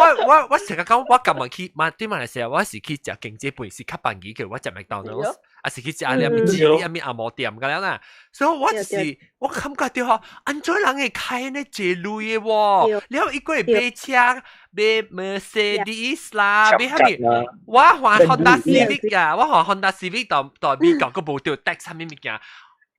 我成日講，我今日去馬對馬來西亞，我是去食經濟飯，是較便宜嘅，我食麥當勞，抑是去食阿咩雞阿咩按摩店咁樣啦。所以我就是我感覺到吼，按怎人會開呢濟鐳的喎？然後伊閣會買車，買 Mercedes 啦，買啥物？我換 Honda Civic 啊，我換 Honda Civic 到美國閣無著 tax 啥物物件，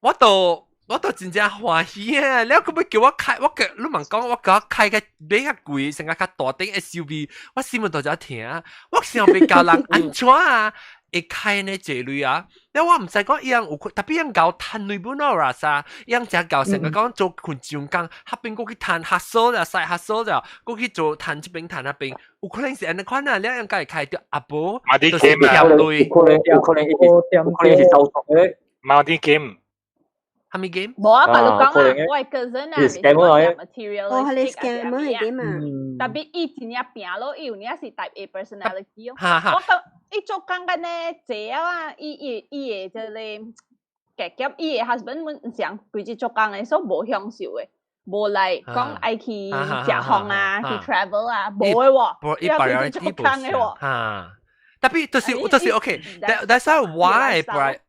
我都真正歡喜啊！你閣欲叫我開，我叫你問講，我叫我開個買較貴，成個較大頂 SUV，我心內都只疼。我想欲教人按怎啊，會開呢濟鐳啊？你我毋知講伊人有，特別人𠢕趁鐳本咯啦啥，伊人誠𠢕成個講做份上工，彼邊閣去趁 hustle 啦，side hustle 了，閣去做趁這邊趁那邊，有可能是按呢款啊，你應該會開著阿婆，就是欠鐳，有可能是收縮的。 Money game。啥物 game？無啊，甲你講啊，我 cousin 啊，是 scammer materialistic 哦，係 scammer 嘅 game 啊。特別伊真正拚咯，伊有影是 type A personality 哦。哈哈我講伊做工緊呢，濟啊，伊的這個結業，伊的 husband 阮上規日做工的，所以無享受的，無來講愛去食飯啊，去 travel 啊，無的喎，伊規日做工的喎。哈。特別就是 OK，that's why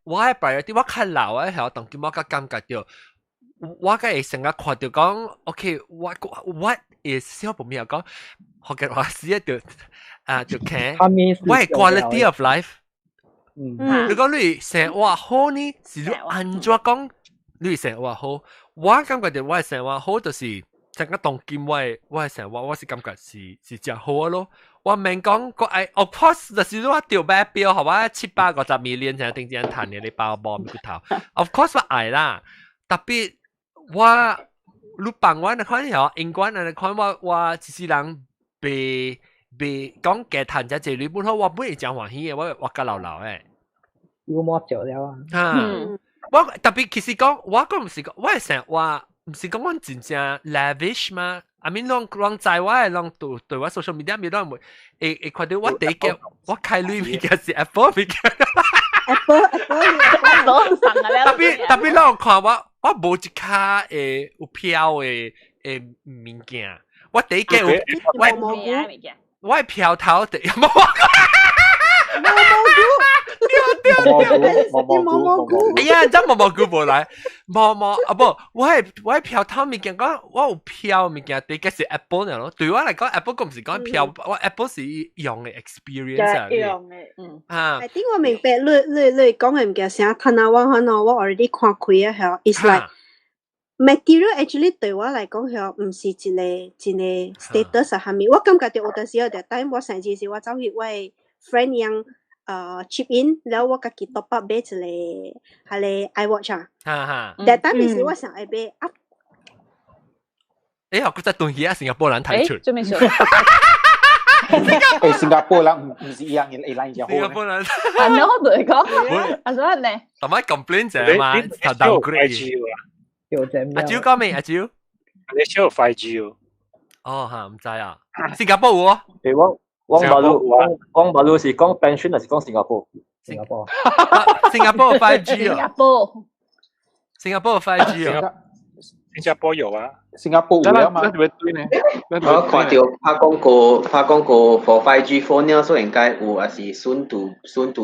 我 priority 我較老啊，曉當今我較感覺著，我較會成日看著講，OK，what is 小朋友講，福建話是一就啊就聽，我係 quality of life。你講你生活好呢，是你按怎講？你生活好，我感覺著我生活好就是成個當今我生活，我是感覺是誠好咯。我免講個愛，of course 就是我著買錶，予我750 million 才頂正趁的，你包無骨頭。Of course 我愛啦，特別我你放我那款曉，英國那款我一世人袂講加趁遮濟鐳本好，我本會誠歡喜的，我活較老老的。有摸著了啊！哈，我特別其實講，我講毋是講，我會生活毋是講阮真正 lavish 嗎？阿面攏攏知我的，攏對對我 social media 面攏會會會看到我第一個我開鐳物件是 Apple 物件。 Apple Apple 特別特別攏看我我無一卡會有飄的的物件，我第一個有我我的票頭第冇毛毛菇，對對對，毛毛菇，哎呀，真毛毛菇無來，毛毛啊不，我係我係票頭物件講，我有票物件，第一個是 Apple 咯，對我來講，Apple 唔是講票，我 Apple 是用的 experience 啊，用的，嗯，啊，I think 我明白你你你講的物件啥，睇下我可能我 already 看開啊，係，it's like material actually 對我來講係毋是一個一個 status 啊，蝦米，我感覺到有陣時有條 time 我上次是我走去我的 friend 樣chip in，然後我家己 top up 買一個彼個 iWatch 啊，哈哈，但當時我想愛買啊，欸，我閣再轉去啊，新加坡人睇出，做咩事？欸，新加坡人毋毋是一樣嘅，會咱就好。新加坡人，啊，喏，對講，啊，所以呢？同埋 complain 者嘛，頭 downgrade。阿蕉講未？阿蕉，你需要 5G 哦。哦嚇，毋知啊。新加坡有哦。欸，我我馬路我我馬路是講 pension 還是講新加坡？新加坡。新加坡 5G 新加坡。新加坡 5G 哦。新加坡有啊。新加坡有啊嘛？我看到拍廣告，拍廣告 for 5G phone 了，所以應該有，還是 soon to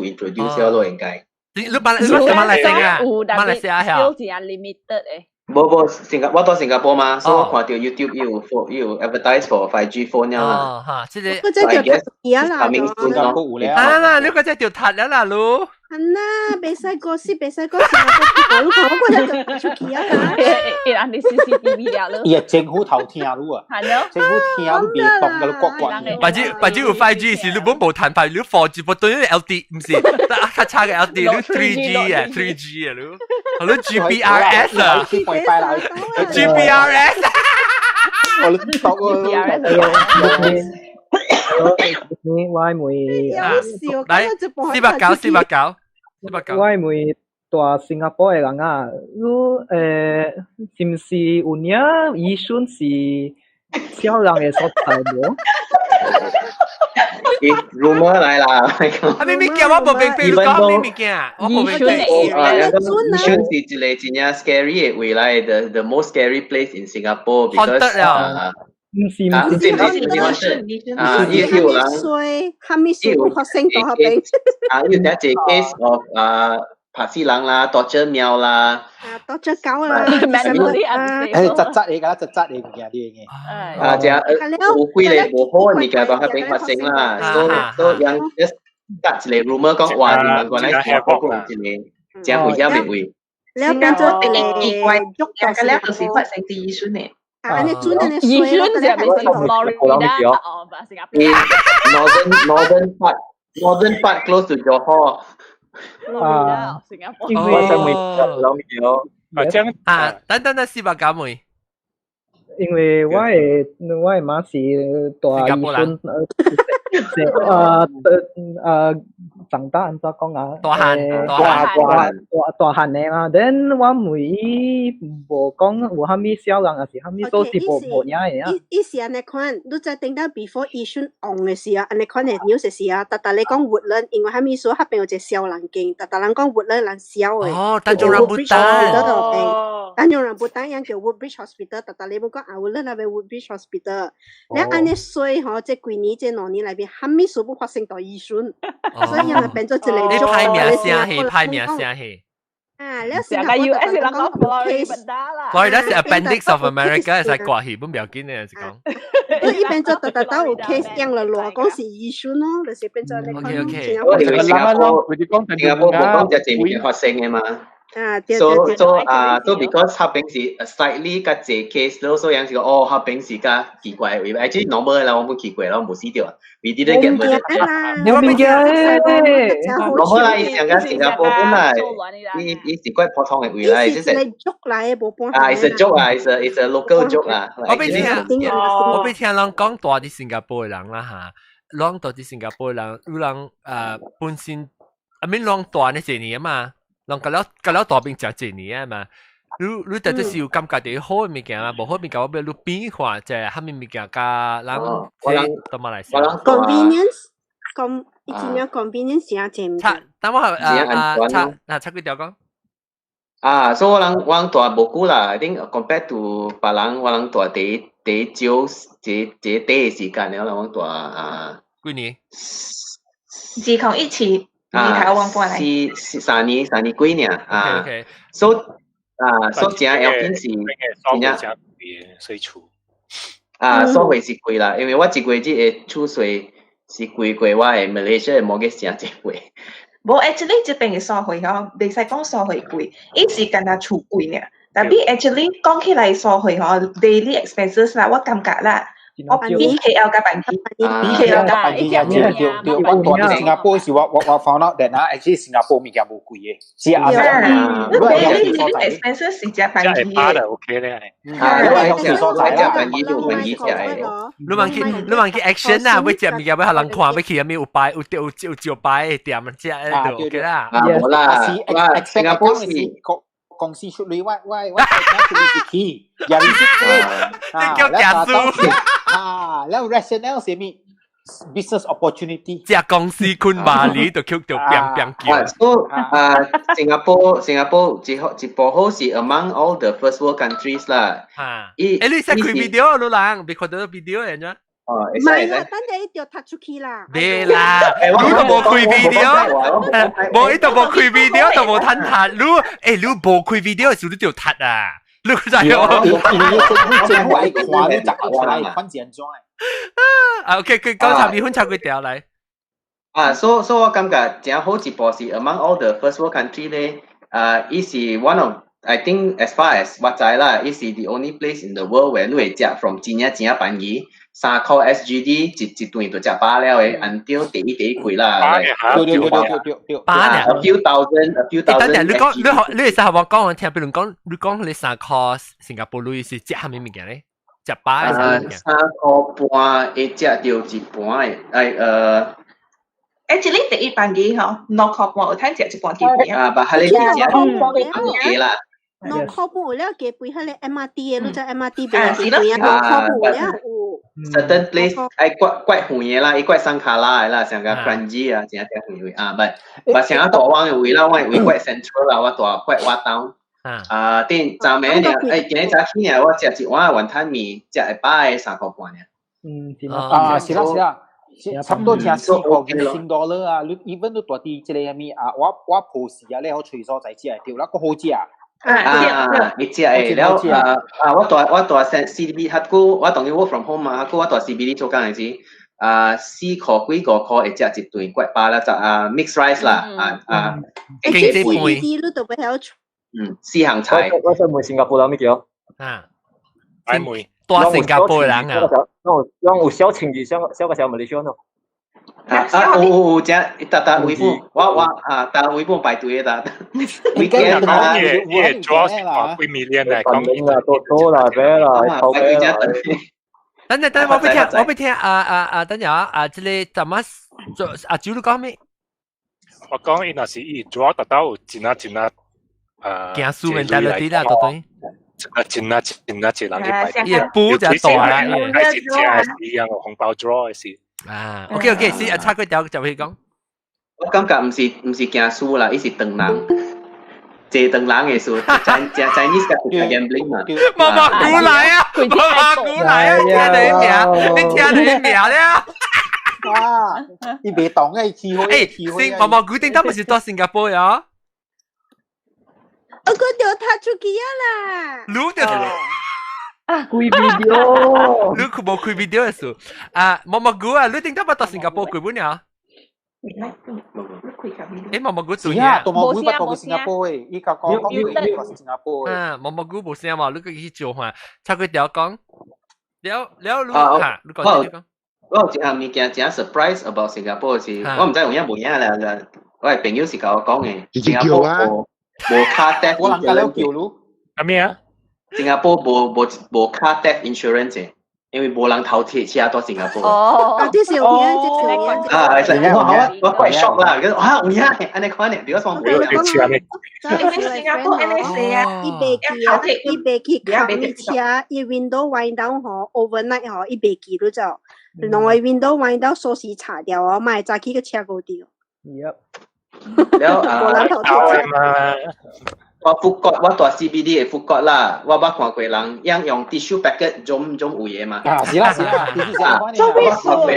introduce 了咯，應該。你你馬你馬來西亞，馬來西亞係。係 limited 誒。無無，新加我到新加坡嘛，所以我看到 YouTube 有 for 有 advertise for 5G phone 了啦。哦，哈，這個。我這就踢啦，新加坡有啊啦，你個這就踢了啦，嚕。啊啦，袂使過死，袂使過死，我看我這就出去啊啦。欸，人哋 CCTV 了咯。伊係政府頭聽你啊，政府聽你袂動個刮刮。反正反正有 5G 是你本無談牌，你 4G 不對，你 LT 毋是，較差個 LT，你 3G 啊，3G 啊，你，你 GPRS 啊，GPRS，我你讀啊。我問，來489 489 489，我問蹛新加坡的人啊，你是毋是有影義順是痟人的所在無？ rumor 來啦，啊，咩物件我無明白，你講咩物件？我無明白。義順是一個真正 scary 的位來的，the most scary place in Singapore because 啊。毋是毋是，毋是毋是啊！伊有人衰，蝦米事發生到彼邊？啊，有一個 case of 啊，拍死人啦，torture 貓啦，啊，torture 狗啦，欸，雜雜的，敢若雜雜的物件啲嘅。啊，這有幾個無好的物件到彼邊發生啦，所以所以人 just 搭一個 rumor 講話，你們原來新加坡有一個真危險的位。了變做一個奇怪，個了就是發生佇義順的。啊，你準安尼義順就係 Florida 哦，唔係新加坡。 Northern part close to Johor。啊，新加坡。我想問啊，這樣啊，等等等，489妹。因為我的我的媽是蹛義順，啊啊長大按怎講啊？大漢大大大漢的嘛。then 我問伊無講有啥物痟人，還是啥物都是無無影的啊。伊伊是按呢款，你知頂到 before 義順紅的時候，按呢款的 news 的時候，逐逐咧講 Woodlands，因為啥物事彼邊有一個痟人間，逐逐人講 Woodlands 人痟的。哦，Tanjung Rambutan。 Tanjung Rambutan 樣叫 Woodbridge Hospital，逐逐咧要講啊 Woodlands 那邊 Woodbridge Hospital。你按呢衰吼，這幾年這兩年內邊，啥物事不發生到義順，所以人就變做一個。你歹名聲戲，歹名聲戲。啊，你新加坡 US 人講 Florida 啦。 Florida 是 Appendix of America，係掛戲，本不要緊嘅，是講。你一邊做特特都有 case 樣了，亂講是義順咯，就是變做你 OK OK。我以為新加坡，新加坡無講這濟物件發生嘅嘛。啊，對 So so 啊，so because 彼邊是 slightly 較濟 case 咯，所以人是講哦，彼邊是較奇怪的位，actually normal 啦，我冇奇怪啦，我冇死掉。We didn't get murdered。你物件 normal 啦，伊上個新加坡本來，伊伊是怪普通的位來，就是 joke 來的，無半。啊，it's a joke 啊，it's a local joke 啊。我欲聽，我欲聽人講蹛佇新加坡的人啦嚇，攏蹛佇新加坡的人，有人本身，I mean 攏蹛呢一年嘛。攏甲了甲了大兵食一年啊嘛，你特別是有感覺到好嘅物件啊，無好物件我欲你變化，即係蝦米物件佮咱到馬來西亞。 Convenience，咁伊真正 convenience 真濟物件。等我啊啊，插嗱插幾條講。啊，所以我人蹛無久啦，I think compared to 別人，我人蹛第第少這這短的時間了啦，我蹛啊。幾年？2017年頭我過來。四四三年幾年啊？所以啊，所以真要緊是真正稅厝。啊，所費是貴啦，因為我一月這個厝稅是貴過我的 Malaysia 的 mortgage 誠濟倍。無，actually 這邊的所費吼，袂使講所費貴，伊是干焦厝貴爾。但係 actually 講起來所費吼，daily expenses 啦，我感覺啦，我比 KL 較便宜，比 KL 較便宜啊！對對對，我蹛佇新加坡時，我 found out that 啊，actually 新加坡物件無貴的，是啊，你 daily expenses 是誠便宜的。 OK 咧。啊，我食所在食便宜就便宜食的。你問去 action 啊，欲食物件欲予人看，欲去啥物有擺有有有招牌的店，食就 OK 啦。啊，無啦，我新加坡是公司出嚟，我出嚟是去，也是啊，叫假數啊，然後 rationale 是咩？business opportunity。隻公司困馬里就叫做變變叫。所以啊，新加坡一部好是 among all the first world countries 啦。嚇！誒，你識開 video 老人，別看到 video 嘅啫。哦，唔係啦，等陣一定踢出去啦。別啦，你都無開 video，無伊都無開 video，都無趁踢。你誒，你無開 video 的時候，你就踢啊！你知無？政府愛看你十出來，看是按怎？啊，OK，佢講插米粉插幾條來。啊，所以我感覺誠好一步是 among all the first world country 咧，啊，伊是 one of I think as far as 我知啦，伊是 the only place in the world where 你會食 from 真正真正便宜，3塊 SGD 一頓就食飽了的，until 第一第一貴啦。對對對對對對。飽爾 A few thousand, a few thousand。等陣你講你你會使我講我聽，比如講你講你3塊新加坡鐳是食啥物物件咧？食飽的啥物件？3塊半會食著一盤的，哎。 Actually 第一便宜吼，2塊半有通食一盤雞髀。啊，但係你食雞啦。 2塊半有了雞髀，彼個 MRT 的，你知 MRT 邊雞髀啊？2塊半有了有。 Certain place 愛怪怪遠的啦，伊怪山卡拉的啦，像個 Kranji 啊，真正遠位啊，but 像啊大灣的位啦，我的位怪 central 啦，我蹛怪我 town。啊，頂昨暝爾，哎，今日早起爾，我食一碗雲吞麵，食會飽的3塊半爾。嗯，啊，是啦是啦。差不多成4塊新 dollar 啊！你 even 你蹛佇這個啥物啊，我鋪時啊，你好隨所在食會著啦，閣好食。啊，你食的了啊啊！我蹛 CBD 較久，我當然 work from home 嘛，較久我蹛 CBD 做工的時，啊4塊幾5塊會食一頓怪飽啦，就啊 mixed rice 啦，啊啊。經濟飯。你都不曉嗯，四項菜。我想問新加坡人物叫？啊，愛問。蹛新加坡人啊！我有小親戚小小個小馬來西亞咯。啊啊有有有，這逐逐維本，我啊，逐維本排隊的，維健啊，伊主要是看幾 million 來講，啦，多多啦，咩啦，頭排隊。等陣等陣，我欲聽，我欲聽啊啊啊！等陣啊啊，這個怎麼做？阿朱你講咩？我講伊若是伊主要達到有真啊真啊啊，驚輸 mentality 啦，對對。真啊真啊真啊，一人去排隊，伊補就大啦，還是正是一樣紅包 draw 的是。啊，OK OK，是啊，插幾條就去講。我感覺毋是驚輸啦，伊是長人，坐長人的輸，正 Chinese 甲 gambling 嘛。媽媽鼓來啊！媽媽鼓來啊！你聽你名，你聽你名了。哇！伊袂當嘅，機會。誒，新毛毛古頂，他們是到新加坡呀？我個就踢出去啊啦！你就啊，開 video，你佢無開 video 的事啊，毛毛菇啊，你頂頭捌到新加坡幾本了？誒，毛毛菇做啥？毛毛菇捌到過新加坡的，伊講講講過新加坡的。啊，毛毛菇無聲嘛，你閣去召喚，插幾條講，了了你嚇，你講你講。我有一項物件真 surprise about 新加坡是，我毋知有影無影啦，我的朋友是共我講的，新加坡無 car theft。我人家了叫你。啥物啊？新加坡無 car theft insurance 的，因為無人頭鐵車到新加坡。哦，啊，這是有影，這是有影。啊，係我我怪 shock 啦，嚇有影，按呢款呢，比如說我講啊，新加坡按呢勢啊，伊袂記啊，伊袂記靠你車，伊 window wind down 吼，overnight 吼，伊袂記你知道？兩個 window wind down 鎖匙拆掉哦，嘛會早起個車高掉。 Yep。了啊，我 food court，我蹛 CBD 的 food court 啦，我捌看過人用用 tissue packet 種種有的嘛。啊，是啦是啦，我捌看過，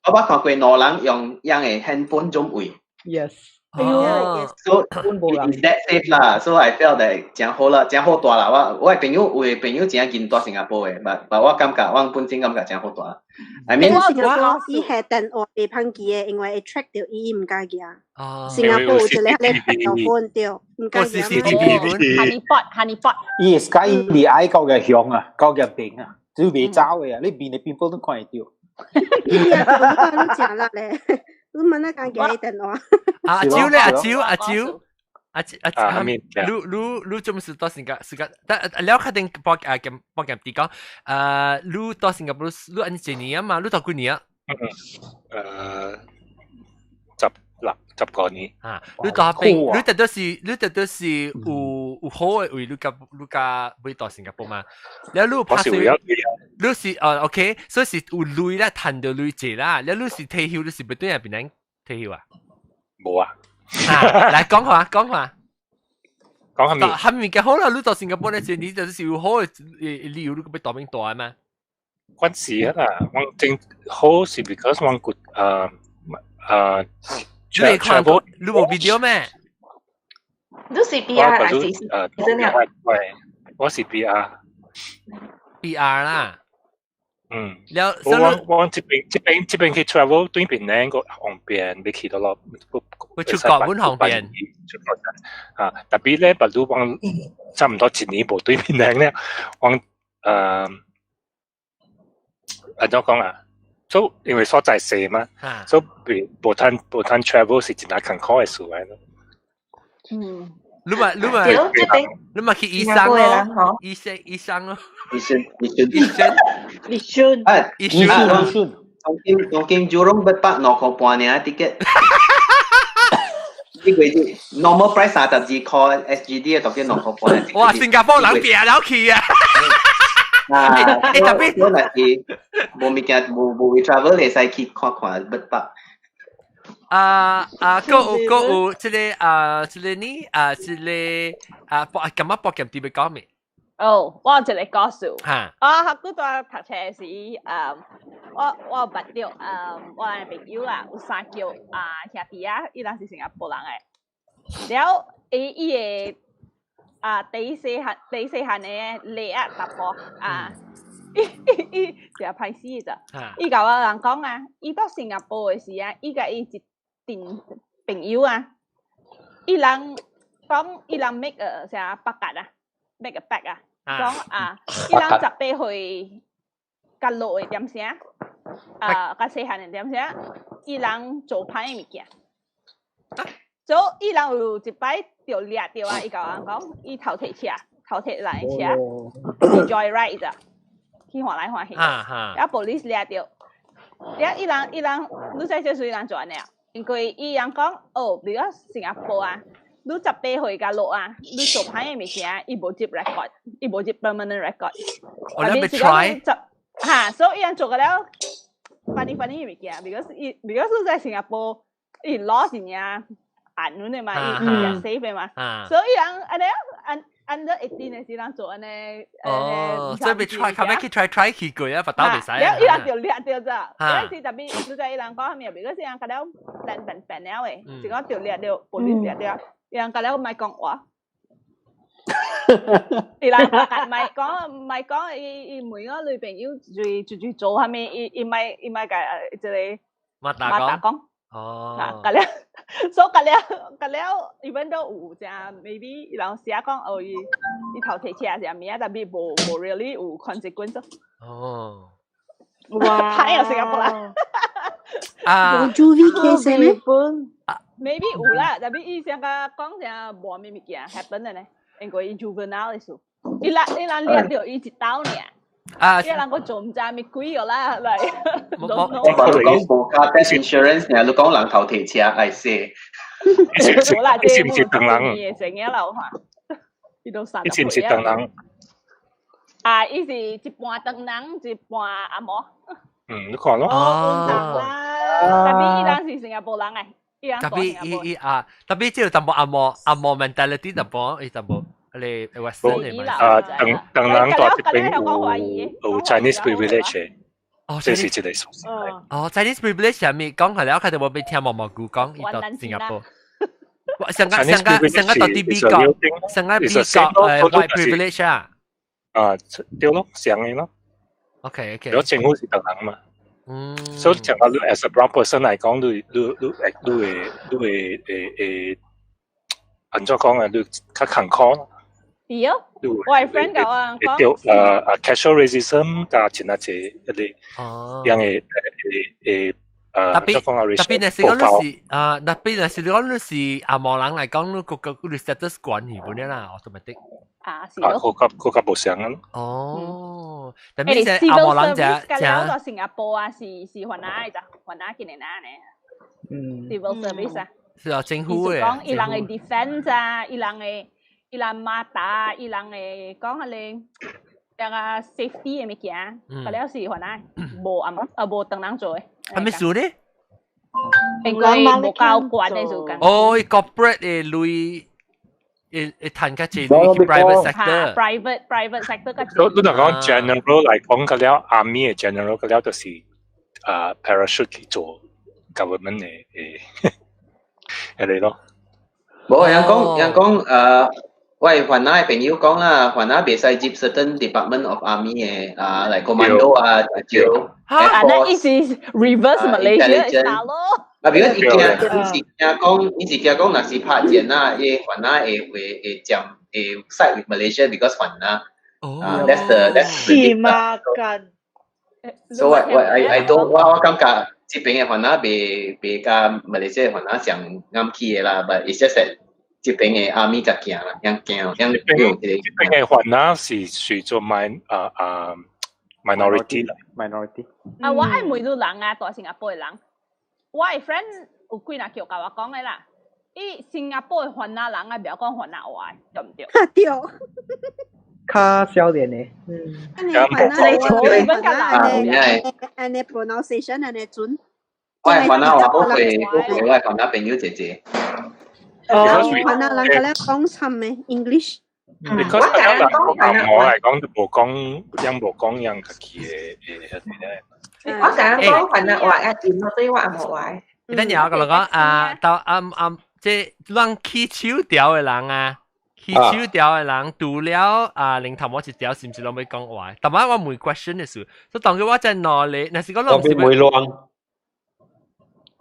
我捌看過兩人用用的 handphone 種位。 Yes。哦，so it is that safe 啦，so I felt that 誠好啦，誠好蹛啦。我的朋友有的朋友誠緊蹛新加坡的，but 我感覺我本身感覺誠好蹛。I mean 新加坡伊下電話袂歹記的，因為會 track 到伊，伊毋敢寄。新加坡有一個咧 phone 對，毋敢寄。 Honey pot，honey pot。伊是介伊愛高嘅向啊，高嘅邊啊，就袂走的啊，你面的邊波都看會到。伊啊，你誠力咧，你問那敢寄電話？阿蕉咧，阿蕉，阿蕉。阿阿你你你做咩事到新加新加？但了確定報啊咁報咁啲講，你到新加坡你按幾年啊嘛？你到幾年啊？ 16、10個年。啊！你到邊？你特都是你特都是有有好的位，你甲你甲欲到新加坡嘛？了你拍水，你是哦 OK，所以是有鐳啦，趁著鐳濟啦。了你是退休，你是欲轉來檳城退休啊？無啊。來講下，講下，講下咩？係咪嘅好啦？你到新加坡咧，時你就是有好的理由，你欲蹛邊蹛嘛？關事啊！我正好是 because 我個你會看過？你無 video 咩？你是 PR 還是真的？喂，我是 PR。 PR 啦。嗯。了，我這邊去 travel 對邊呢個方便，欲去到咯。會出國本方便。出國啊！特別咧，別如講差唔多一年無對邊咧，我按怎講啊？所以因為所在細嘛，所以無通 travel 是真係艱苦的事來咯。嗯。你嘛你嘛去醫生咯，醫生醫生咯。醫生醫生醫生醫生啊，醫生醫生。東京 Jurong Bird Park 2塊半爾 ticket。呢個 normal price 32塊 SGD 嘅，當然2塊半。哇！新加坡人拚了去啊！啊，特別我若是無物件無無會 travel 會使去看看 Bird Park。啊啊，閣有閣有，這個啊，這個呢啊，這個啊，博今日博劍啲欲講咩？哦，我有一個故事。嚇！我古蹛讀冊時，我捌著我的朋友啦，有三叫啊兄弟啊，伊人是新加坡人的。了，伊伊的啊第四漢的叻啊查埔啊，伊伊伊誠歹死的咋？伊共我人講啊，伊到新加坡的時啊，伊共伊一陣朋友啊，伊人講伊人 make 個啥 pakat 啊，make 個 pact 啊，講啊，伊人18歲較老的點聲，啊，較細漢的點聲，伊人做歹的物件。所以伊人有一擺著掠著啊，伊共人講，伊偷提車，偷提人的車，去 joy ride 咋，去換來換去，啊，police 掠著，了伊人伊人，你知這是伊人做按呢啊？因為伊人講，哦，你講新加坡啊，你18歲較落啊，你做歹的物件，伊無接 record，伊無接 permanent record。哦，你欲 try？哈，所以伊人做個了，funny funny 物件，because 伊 because 在新加坡，伊 law 是爾按阮的嘛，伊伊 safe 的嘛，所以人按呢按 under 18的時人做按呢。哦，所以欲 try，後尾去 try try 去過啊，罰刀袂使。了伊人就掠著咋，有時特別你知伊人講啥物，because 伊人較了變變變了的，是講就掠著，police 掠著，伊人較了莫講話。伊人莫講莫講，伊伊問我女朋友最最最做啥物，伊伊莫伊莫共這個馬達講。哦，啊，甲了，所以甲了，甲了，even 都有正 maybe 人寫講哦，伊伊偷提車是啥物啊，但係無無 really 有 consequence。哦，哇！太有新加坡啦。啊，有 juvie case 咩？Maybe 有啦，但係伊上個講成無咩物件 happen 的呢，因為伊 juvenile 的事，伊人伊人掠著伊一刀爾。啊！伊人個做毋知咪鬼個啦，嚟。我話你講無加 death insurance，你講人頭提車愛死。冇啦，你是唔是唐人？成日流汗，伊都三你是唔是唐人？啊，伊是一半唐人，一半紅毛。嗯，你看咯。哦。 Tapi 伊人是新加坡人誒，伊人 Tapi 伊伊啊，tapi 這個淡薄紅毛紅毛 mentality 淡薄，伊淡薄你 Western 嘅嘛。啊，唐唐人大這邊有 Chinese privilege 哦，這是這個事實。哦，Chinese privilege 係咪講係了？佢哋冇俾聽毛毛姑講，伊到新加坡。上個上個上個到啲美國，上個美國white privilege 啊。啊，對咯，上嘅咯。 OK。如果政府是唐人嘛。所以講你 as a brown person 嚟講，你你你你會你會會會按怎講啊？你較坎坷咯。對，我 friend 講啊，講casual racism 加真係濟一啲樣嘅誒誒 Tapi tapi 若是講你是啊，tapi 若是講你是紅毛人嚟講，你個個你 status 關係本啦，automatic。啊，是咯。啊，個個個無相啊。哦，tapi 是紅毛人就就到新加坡啊，是是雲南咋，雲南見年呢？嗯，civil service 啊。是啊，政府嘅。講伊人嘅 defense 啊，伊人嘅伊人馬達，伊人嘅講下咧。那個 safety 嘅物件，嗰了是雲南無啊啊無唐人做嘅。係咩事咧？應該無夠關嘅時間。哦，corporate 嘅鐳，會會趁較濟鐳去 private sector。 private sector 較濟。你若講 general 嚟講，個了 army 嘅 general 個了就是啊 parachute 去做 government 嘅嘅嘅嚟咯。無，人講人講誒。我雲南嘅朋友講啦，雲南袂使入 certain department of army 嘅啊，嚟 commando 啊，叫啊，那意思 reverse Malaysia style 咯。啊，比如伊驚，伊是驚講，伊是驚講，若是拍戰啊，伊雲南會會會佔會 side with Malaysia because 雲南。哦。That's 是嘛？幹。 So 我我 I don't 我我感覺這邊嘅雲南袂袂佮馬來西亞雲南上啱起嘅啦，but it's just that 這邊嘅 army 較驚啦，樣驚，樣這邊這邊嘅雲南是屬做 min 啊啊 minority 啦，minority。啊，我愛問你人啊，蹛新加坡嘅人，我嘅 friend 有幾若叫共我講嘅啦，伊新加坡嘅雲南人啊，袂曉講雲南話，對毋對？對。較少年嘅，嗯。按呢雲南話，按呢 pronunciation 按呢準。我係雲南話好會好會，我係雲南朋友姐姐。哦，雲南人個咧講親嘅 English。 Because 我我嚟講就無講，樣無講樣家己嘅嘅迄個。我講講雲南話啊，點咯，對我紅毛話。等陣我甲你講啊，到暗暗這咱起手條嘅人啊，起手條嘅人，除了啊零頭毛一條，是毋是攏欲講話？但係我問 question 嘅時，所以當佢我在腦裡，若是講攏是會亂。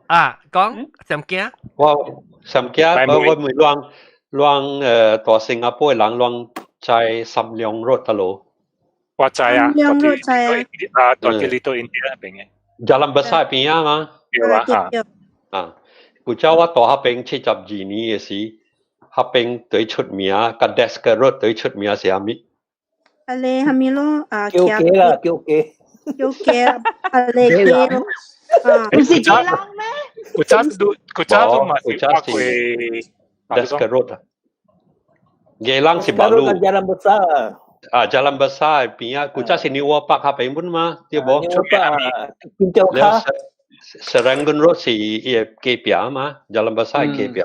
啊，講上驚？我上驚，我我問亂亂蹛新加坡嘅人攏在三良 road 佗落。我知啊，三良 road 知啊，啊，蹛 Little India 邊嘅。 Jalan Besar 邊啊嘛。對啊，啊，古早我蹛彼邊72年嘅時，彼邊最出名，佮 Desker Road 最出名是啥物？啊咧，啥物咯？啊，叫雞啦，叫雞。叫雞，啊咧雞咯。啊，毋是雞人咩？古早都古早都嘛是古早是 Desker Road 啊。Geylang 是馬路。 Jalan Besar。啊，Jalan Besar 邊啊，古早是 New World Park 彼邊本嘛，對無？ New Park，邊條卡。 Serangoon Road 是伊個隔壁嘛，Jalan Besar 隔壁。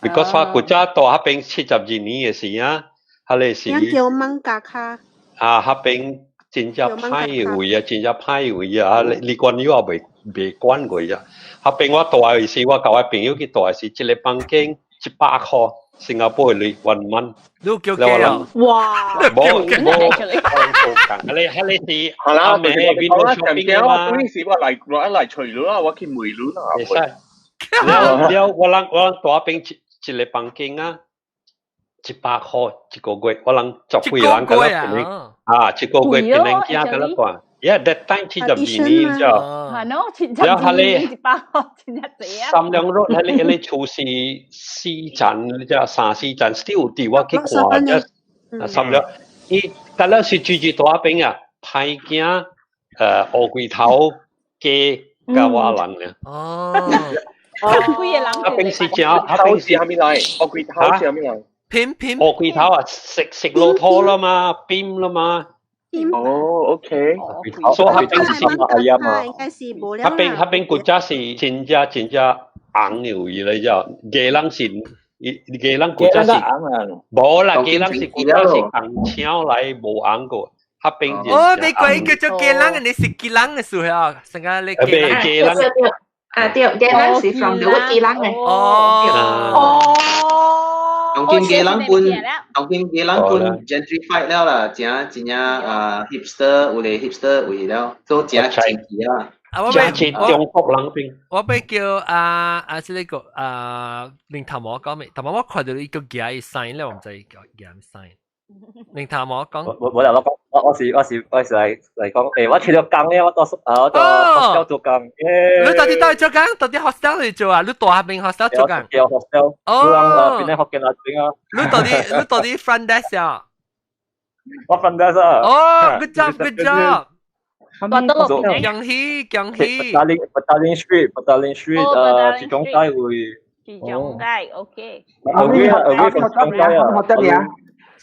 Because 我古早蹛彼邊72年嘅時啊，彼個時。叫艋舺跤。啊，彼邊真正歹位啊，真正歹位啊！李光耀也未未管過啊。彼邊我蹛嘅時，我共我朋友去蹛嘅時，一個房間100箍，新加坡嘅鐳 one month。你叫幾啊？哇！無無，彼個彼個是係啦，阿妹 window shopping 嘛。嗰時我嚟我一嚟除咗啦，我去梅魯啦。會使。了了，我人我人蹛彼邊一一個房間啊，100箍一個月，我人十幾個人佮咱啊，一個月變兩件佮咱看。Yeah, that time 72年啫。係咯，72年100箍，真正濟啊！三良 road 彼個彼個厝是四層，只三四層，still 有佇我去看，只三良，伊但係是住住大邊啊，歹囝烏龜頭雞甲我人咧。哦。幾個人？啊邊是正，啊邊是蝦米來？烏龜頭是蝦米來？偏偏烏龜頭啊，食食駱駝啦嘛，冰啦嘛。哦，OK。所以彼邊是哎嘛，應該是無了。彼邊彼邊國家是真正真正紅的位咧，叫雞人是，雞人國家是無啦，雞人是國家是紅青來無紅過。彼邊哦，你鬼叫做雞人，你是雞人的數啊？成個你雞人。雞人。啊對，雞人是 from the 雞人的。哦。哦。當今雞人本，當今雞人本 gentrified 了啦，真真正啊 hipster 有咧 hipster 位了，做真前期啦。啊，我真是中國人邊。我欲叫啊啊，這個啊林頭毛講未？頭毛我看到伊個舉伊 sign 咧，我毋知伊叫舉咩 sign。林頭毛講。我我我講，我我是我是我是來來講，誒，我除咗工咧，我到啊我到 hostel 做工。你到底到底做工？到底 hostel 嚟做啊？你大邊 hostel 做工？叫 hostel。哦。邊咧福建那邊啊？你到底你到底 front desk 啊？我 front desk 啊。哦，good job，good job。恭喜恭喜。 Petaling Petaling Street Petaling Street 誒，集中街會。集中街，OK。 Away away from 集中街啊。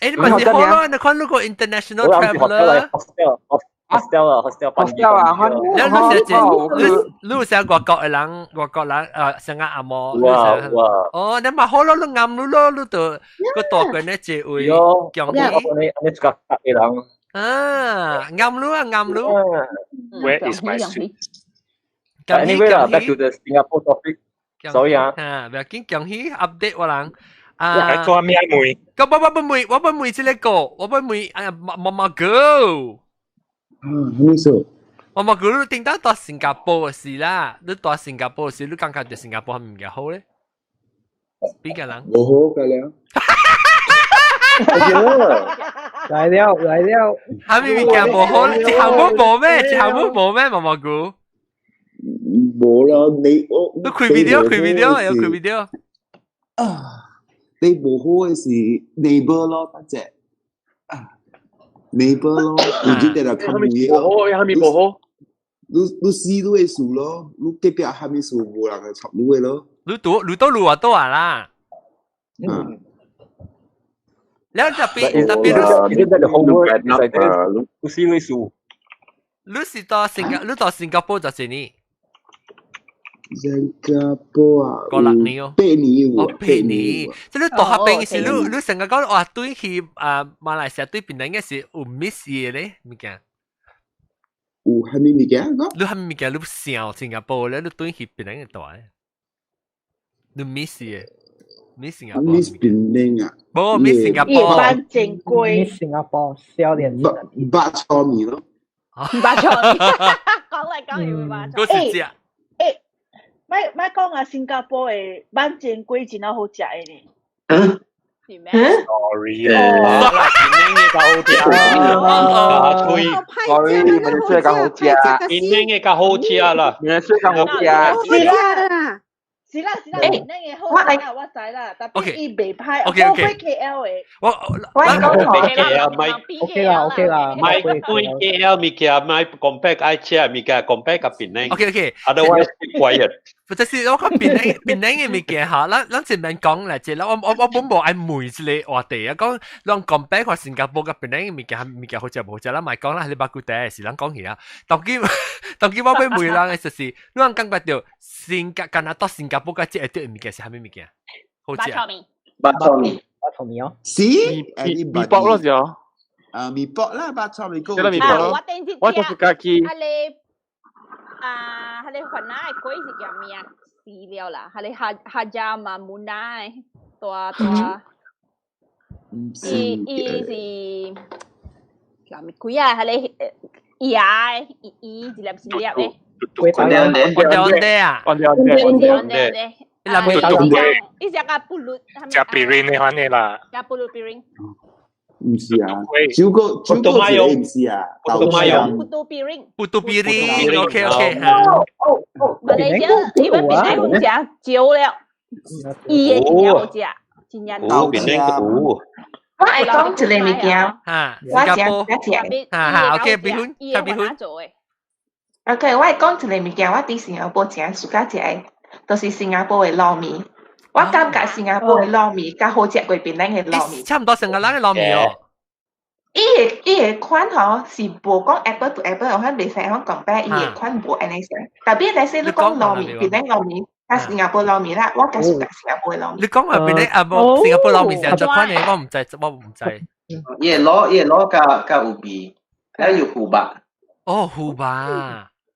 誒，你咪是好咯，你看如果 international traveller。 hostel 啊，hostel hostel 啊，你你寫你你寫外國的人，外國人成個阿毛。哇哇！哦，你咪好咯，你啱你咯，你就個大個呢這位。喲，我你你自家嘅人。啊，啱你啊，啱你。 Where is my suit? Anyway 啦，back to the Singapore topic. Sorry 啊。啊，唔要緊，恭喜 update 我人。啊！做咩問？咁我我不問，我不問這個，我不問哎呀，媽媽哥。嗯，咩事？媽媽哥，你頂當到新加坡嘅時啦，你到新加坡嘅時，你感覺到新加坡係物件好咧？邊個人？無好嘅了。來了來了。係咪物件無好？一項目無咩？一項目無咩？媽媽哥。無啦，你我。你開 video，開 video，有開 video。啊！你無好嘅是 neighbor 咯，得隻啊 neighbor 咯，有啲得來看嘢咯。無好，係咪無好？你你死你嘅事咯，你隔壁蝦米事無人會插你嘅咯。你賭你都路啊多啊啦。嗯。了特別特別你你好你你死你事。你是到新加，你到新加坡就是你。新加坡啊，過六年哦， 8年有哦，八年，即你大學邊是你你成個講哇，對去啊馬來西亞對檳城嘅是有 miss 嘅咧物件。有蝦米物件？你蝦米物件？你想新加坡咧，你對去檳城嘅大，你 miss 嘅，miss 新加坡。 miss 檳城啊？無 miss 新加坡。一般正規。 miss 新加坡少年。肉臊麵咯。肉臊麵，講嚟講去會肉臊。嗰是食。莫莫講啊，新加坡的挽煎粿真好食的呢。嗯？是咩？Sorry 啊，檳城嘅較好食，啊吹，Sorry，馬來西亞較好食，檳城嘅較好食啦，馬來西亞較好食。是啦，是啦是啦，檳城嘅好食啦，我知啦，但係伊袂歹， OK OK 好過 KL 的。我我講 KL 咪 OK 啦 OK 啦，咪對 KL 物件咪 compare 愛食物件 compare 甲檳城。 OK OK。 Otherwise keep quiet。不就是我講檳城檳城嘅物件嚇，咱咱前面講嚟啫，我我我本無愛問這個話題啊，講咱 compare 看新加坡甲檳城嘅物件物件好食無好食，咱咪講啦，你肉骨茶是咱講起啊。當今當今我欲問人嘅就是，你人感覺到新加敢若到新加坡甲這個對物件是蝦米物件？好食。肉臊麵。肉臊麵。肉臊麵哦。是，麵麵包咯就。啊，麵包啦，肉臊麵個。麵包我頂次我就是家己。啊你啊，彼個番仔的粿是叫咩啊？死了啦！彼個哈哈加馬木奈大大，伊伊是叫咩粿啊？彼個椰的，伊伊一粒一粒的。安尼安尼安尼啊！安尼安尼安尼安尼。伊嘟嘟粿。伊食甲布魯。食 piring 的款的啦。食布魯 piring。毋是啊，酒果酒果是毋是啊？豆漿。布都 piring。布都 piring，OK OK。哦哦。馬來西亞，伊們檳城食少了，伊的真正好食，真正有檳城有。我會講一個物件，嚇，我新加坡食食。嚇嚇，OK，比分，較比分。 OK，我會講一個物件，我佇新加坡誠喜歡食的，就是新加坡的撈麵。我感覺新加坡的撈麵較好食過檳城的撈麵。差唔多成個人的撈麵哦。伊的款吼是無講 apple to apple，我袂使講 compare 伊的款無按呢相。特別若是你講撈麵，檳城撈麵，佮新加坡撈麵啦，我較喜歡新加坡的撈麵。你講話檳城啊無新加坡撈麵是按怎款的？我毋知，我毋知。伊的滷較較有味，還有腐肉。哦，腐肉。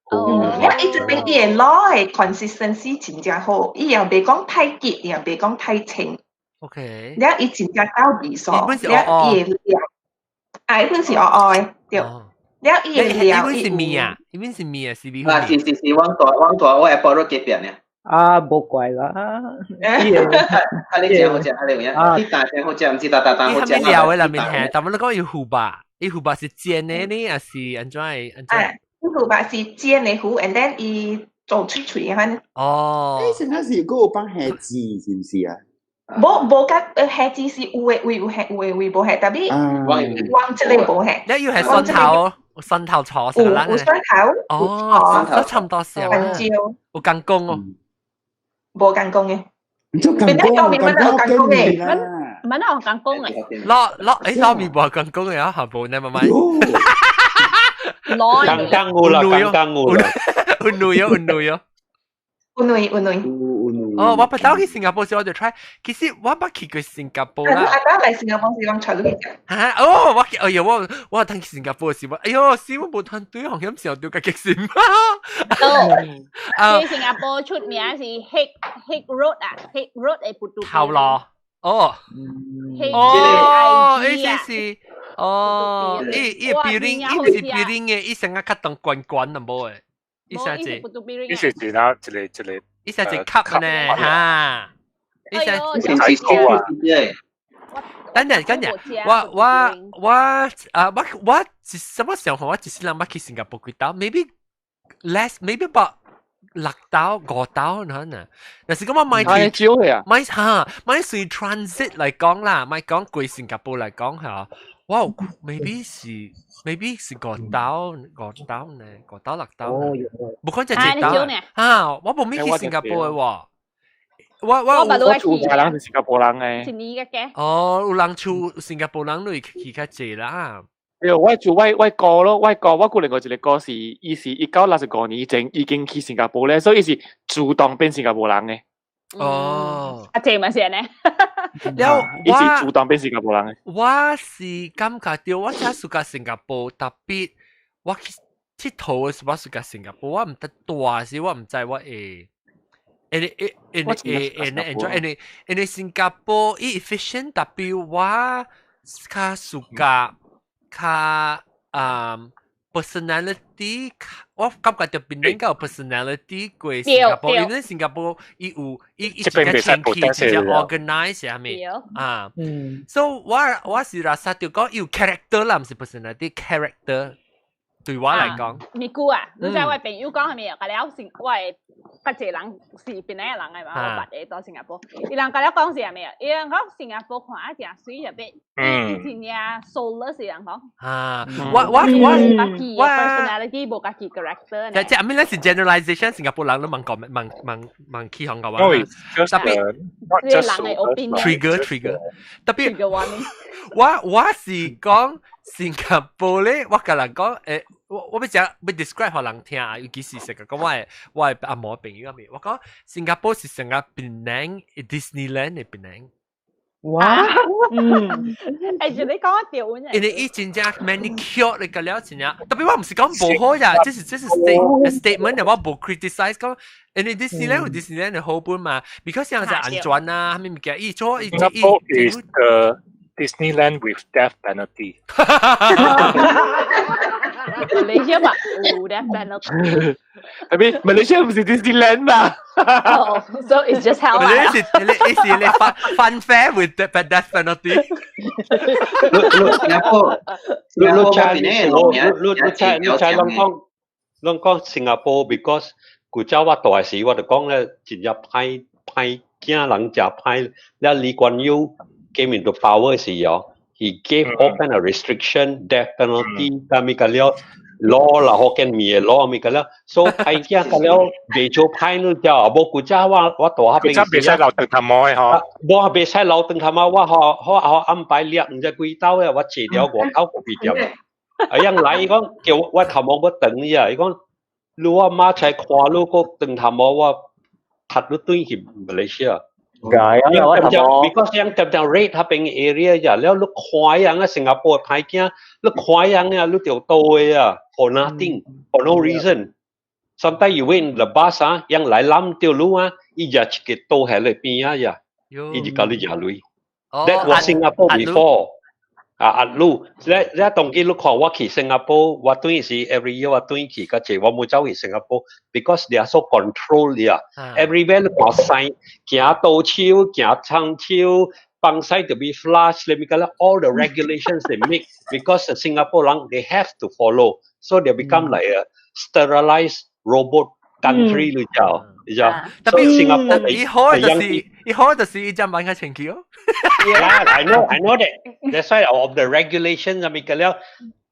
我伊這邊伊的滷的 consistency 真正好，伊又袂講太結，又袂講太清。 了伊真正夠味素，了伊的料，啊，伊本是烏烏的，對。了伊的料，伊本是麵啊，伊本是麵啊，是米啊，是是是，阮大我 Airport 隔壁呢。啊，無怪啦。啊，你真好食，啊你有影？你大真好食，毋是大大大好食。啥物料的內面係？但我你講伊腐肉，伊腐肉是煎的呢，還是按怎的？按怎？啊，伊腐肉是煎的糊，and then 伊做脆脆的款。哦。誒，成日是嗰個放蝦子，是毋是啊？無無甲蝦子是有的位有蝦，有的位無蝦，特別往這個無蝦。你要係蒜頭，蒜頭炒成有有蒜頭。哦，都差唔多少。紅椒。有乾公哦。無乾公的。做乾公，乾公嘅啦。唔係那乾公嘅。撈撈，誒撈麵無乾公嘅啊，下部你慢慢。剛剛有啦，剛剛有啦。有女哦，有女哦。有女有女。哦，我不到去新加坡時我就 try，其實我捌去過新加坡啦。阿爸來新加坡時講 try 去食。嚇！哦，我哎呦，我我當去新加坡時，我哎呦，死我無團隊，紅險上丟個激心。哦，去新加坡出名是 Haig Haig Road 啊，Haig Road 的 putu。頭路。哦。哦，意思是，哦，伊伊 building，伊是 building 的，伊成個較當懸懸淡薄的。伊啥子？伊是一那一個一個。伊啥一級呢？嚇！伊啥？啊！等陣，等陣，我我我啊，我我是什麼想法？我一世人捌去新加坡幾兜，maybe less，maybe about 六兜五兜可能。若是講我買少嘅啊，買嚇買隨 transit 來講啦，買講過新加坡來講嚇，哇，maybe 是 maybe 是五兜五兜呢，五兜六兜。無講就一兜啊！我無咩去新加坡嘅喎。我我我厝家人是新加坡人誒。一年嘅嘅。哦，有人厝新加坡人你去較濟啦。對，我做我我哥咯，我哥我過另外一個哥是，伊是1965年前已經去新加坡咧，所以伊是主動變新加坡人嘅。哦，阿姐嘛是呢？了，伊是主動變新加坡人嘅。我是感覺到我真暑假新加坡，特別我去𨑨迌的時我暑假新加坡，我毋得大時，我毋知我會。因為因為因為因為因為新加坡伊 efficient，特別我較暑假較啊 personality，我感覺就變比較 personality 過新加坡，因為新加坡伊有伊伊一個清氣，一個 organize 係咪啊？所以我我是 rasa 就講有 character 啦，毋是 personality character。對我來講，咪姑啊，你知我朋友講係咪啊？佢了是我係較濟人是檳城的人的嘛，我捌的到新加坡，伊人佮了講是啥物啊？伊人講新加坡看啊誠媠特別，伊真正 soulless 人講。啊，我我我我 personality 無家己 character。即即阿咩咧是 generalization，新加坡人都問講問問問起行嘅話，特別 trigger trigger，特別我我是講新加坡咧，我共人講誒。我我欲講欲 describe 予人聽啊，尤其是成個講我的我的阿毛朋友咪，我講新加坡是成個檳城 Disneyland 的檳城。哇！嗯，欸，就你講得對。因為伊真正 manicure 你個了真正，特別我毋是講無好呀，這是這是 state statement，我無 criticize 講，因為 Disneyland 有 Disneyland 的好本嘛，because 像是安全啊，啥物物件，伊做伊伊。 Singapore is the Disneyland with death penalty. Malaysia 嘛有 death penalty。 I mean Malaysia 毋是 Disneyland 嘛？ Oh, so it's just hell 啦。你是你是你 fun fun fair with the death penalty。你你新加坡，你你知你你你知你知攏講攏講新加坡，because 古早我大時我就講咧，真正歹歹囝人誠歹，了李光耀 came into power 時哦， He gave all kind of restriction, death penalty, 咁咪個了 law 啦，福建面嘅 law 咪個了，所以歹囝個了未做歹你就無古早我我大下佢真袂使留長頭毛嘅嗬。無袂使留長頭毛，我好好好安排掠毋知幾兜嘅，我坐了外口咖啡店。啊，樣來伊講叫我頭毛我長伊啊，伊講你我媽才看你個長頭毛，我踢你轉去馬來西亞。解啊，我頭毛。 Because 樣點點 rate 那邊 area 呀，了你看樣啊，新加坡歹囝，你看樣啊，你就到的啊，for nothing, for no reason. Sometimes you wait in the bus 啊，樣來攬到你啊，伊就一個倒喺你邊啊呀，伊就共你食鐳。That was Singapore before. 啊，阿魯，你你當今你看我去新加坡，我等於是 every year 我轉去，較濟我無走去新加坡，because they are so controlled 呀。Everywhere 你看 sign，行倒手，行長手，放屎就be flush，你咪講啦，all the regulations they make because the Singapore 人 they have to follow, so they become like a sterilized robot country 你知道？你知道？特別新加坡伊好就是伊好就是伊只蠻較清氣哦。 Yeah, I know, I know that. That's why of the regulations 啊，咪個了。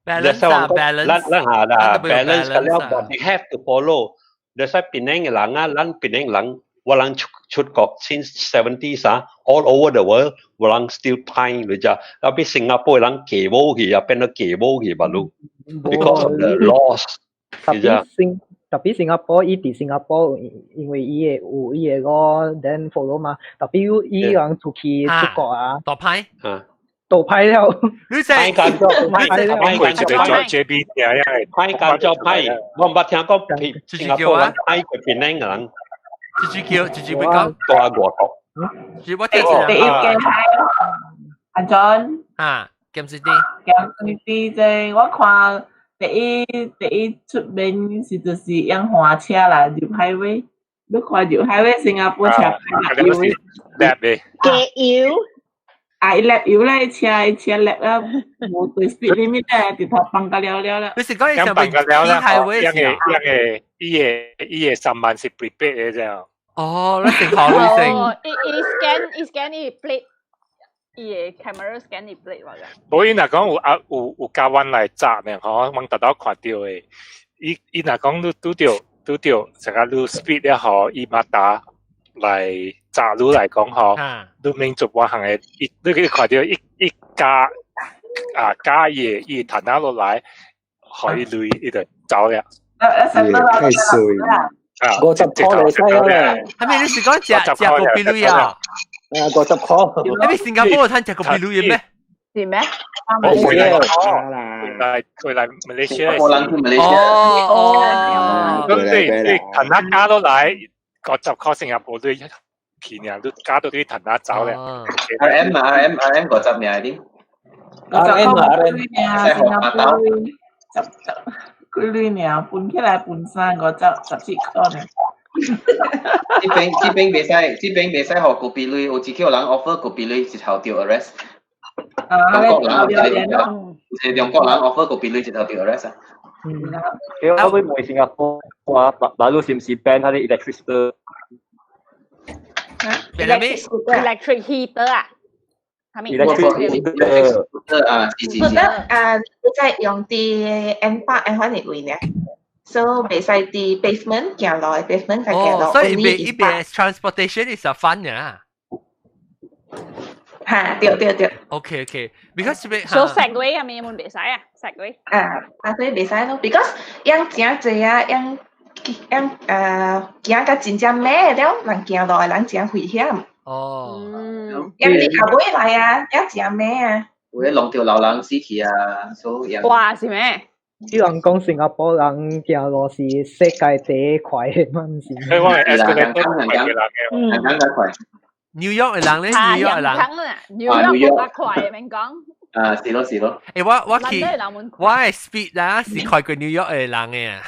Balance 啊，balance。咱咱下啦，balance 個了，but they have to follow. That's why 檳城嘅人啊，咱檳城人，我人出出國 since 70s 啊，all over the world，我人 still 歹你知？後邊新加坡人嫁無去啊，變到嫁無去吧路，because of the laws。特別新特別新加坡，伊佇新加坡，因為伊會有伊個 then follow 嘛，特別伊人出去出國啊，大歹，倒歹了，你知歹間做歹歹間做 JB 歹間做歹，我毋捌聽講新加坡人歹過檳城人。直直叫，直直會講。到外國。是我聽第一間阿 John 啊，兼是啲。兼啲這我看第一第一出名是就是用花車啦，入 highway。你看入 highway 新加坡車油叻嘅。加油！啊，伊叻油咧，車車叻啊，無對 speed limit 咧，直頭放個了了啦。你是講伊上面 highway 一個一個伊個伊個三萬是 prepaid 嘅啫。哦，你成考慮性。伊伊 scan 伊 scan 伊 plate，伊個 camera scan 伊 plate 話嘅。無伊若講有啊有有加彎來閘呢，吼，阮特頭看到的。伊伊若講你拄著拄著，成個你 speed 了吼，伊馬達來閘你來講吼，你免做半項的，伊你去看到一一加啊加伊伊彈下落來，予伊鐳伊就走了。太衰。啊， 50塊嚟使咧。係咪你是講食食個比鐳啊？啊，50塊。係咪新加坡有趁食個比鐳嘅咩？是咩？我回來，回來回來馬來西亞。我人去馬來西亞。哦哦。咁對對，騰下加落來，50塊新加坡對便宜，都加到對騰下走咧。 R M 啊 R M R M 50爾啲。 R M R M。新加坡十十幾鐳爾，分起來分三五十17塊呢。這邊這邊袂使，這邊袂使予高比鐳，有一個人 offer 高比鐳，一頭著 arrest。中國人有一個中國人 offer 高比鐳，一頭著 arrest 啊。我會問新加坡話，馬路是唔是 ban 佢啲 electric scooter？ electric heater 啊？係咪？electric scooter 啊，是是是。啊，你在用啲 N8 按款嘅位呢？所以袂使佇 pavement 行路，pavement 才行路。所以伊邊伊邊 transportation is a fun 呀。嚇，對對對。 OK OK，because 邊所以 Segway 係咪有冇袂使啊？Segway 啊，啊，所以袂使咯，because 樣真濟啊，樣樣行甲真正慢了，人行路的人真危險。哦。樣你後尾來啊，樣真慢啊。有咧弄著老人死去啊，所以。哇，是咩？有人講新加坡人行路是世界第一快的嘛，毋是？所以我係 escalator 快嘅人嘅，人較快。 New York 嘅人咧，New York 嘅人，New York 較快，免講。啊，是咯是咯。欸，我我去，我嘅 speed 啦是快過 New York 嘅人嘅。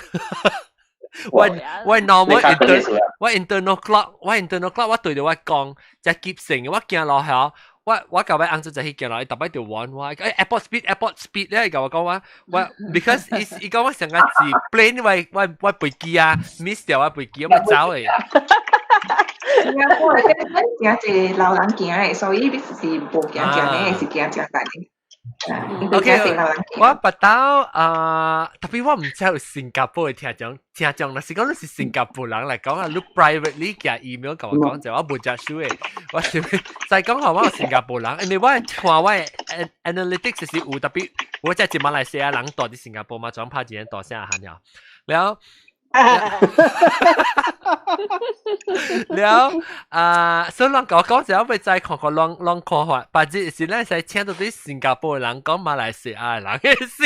我我 normal inter 我 internal clock，我 internal clock，我對著我講，只急性，我行路吼。我我舊擺翁仔就去行落，伊逐擺就玩我，欸 airport speed airport speed 咧，伊共我講我我，because 伊伊講我上個是 plane 我我我飛機啊，miss 掉我飛機，我走的。新加坡嘅真正濟老人行的，所以你是無行誠慢，是行誠慢的。OK，我捌到啊，特別我毋知有新加坡的聽眾，聽眾若是講你是新加坡人來講啊，你 privately 寄 email 共我講者，我無食輸的，我是再講吼，我有新加坡人，因為我看我的 analytics 是有特別，我這一馬來西亞人住佇新加坡嘛，總拍一個大聲喊了，了。了啊，所以人講講者，我欲再看看攏攏看法，別日是咱使請到啲新加坡的人講馬來西亞的人的事，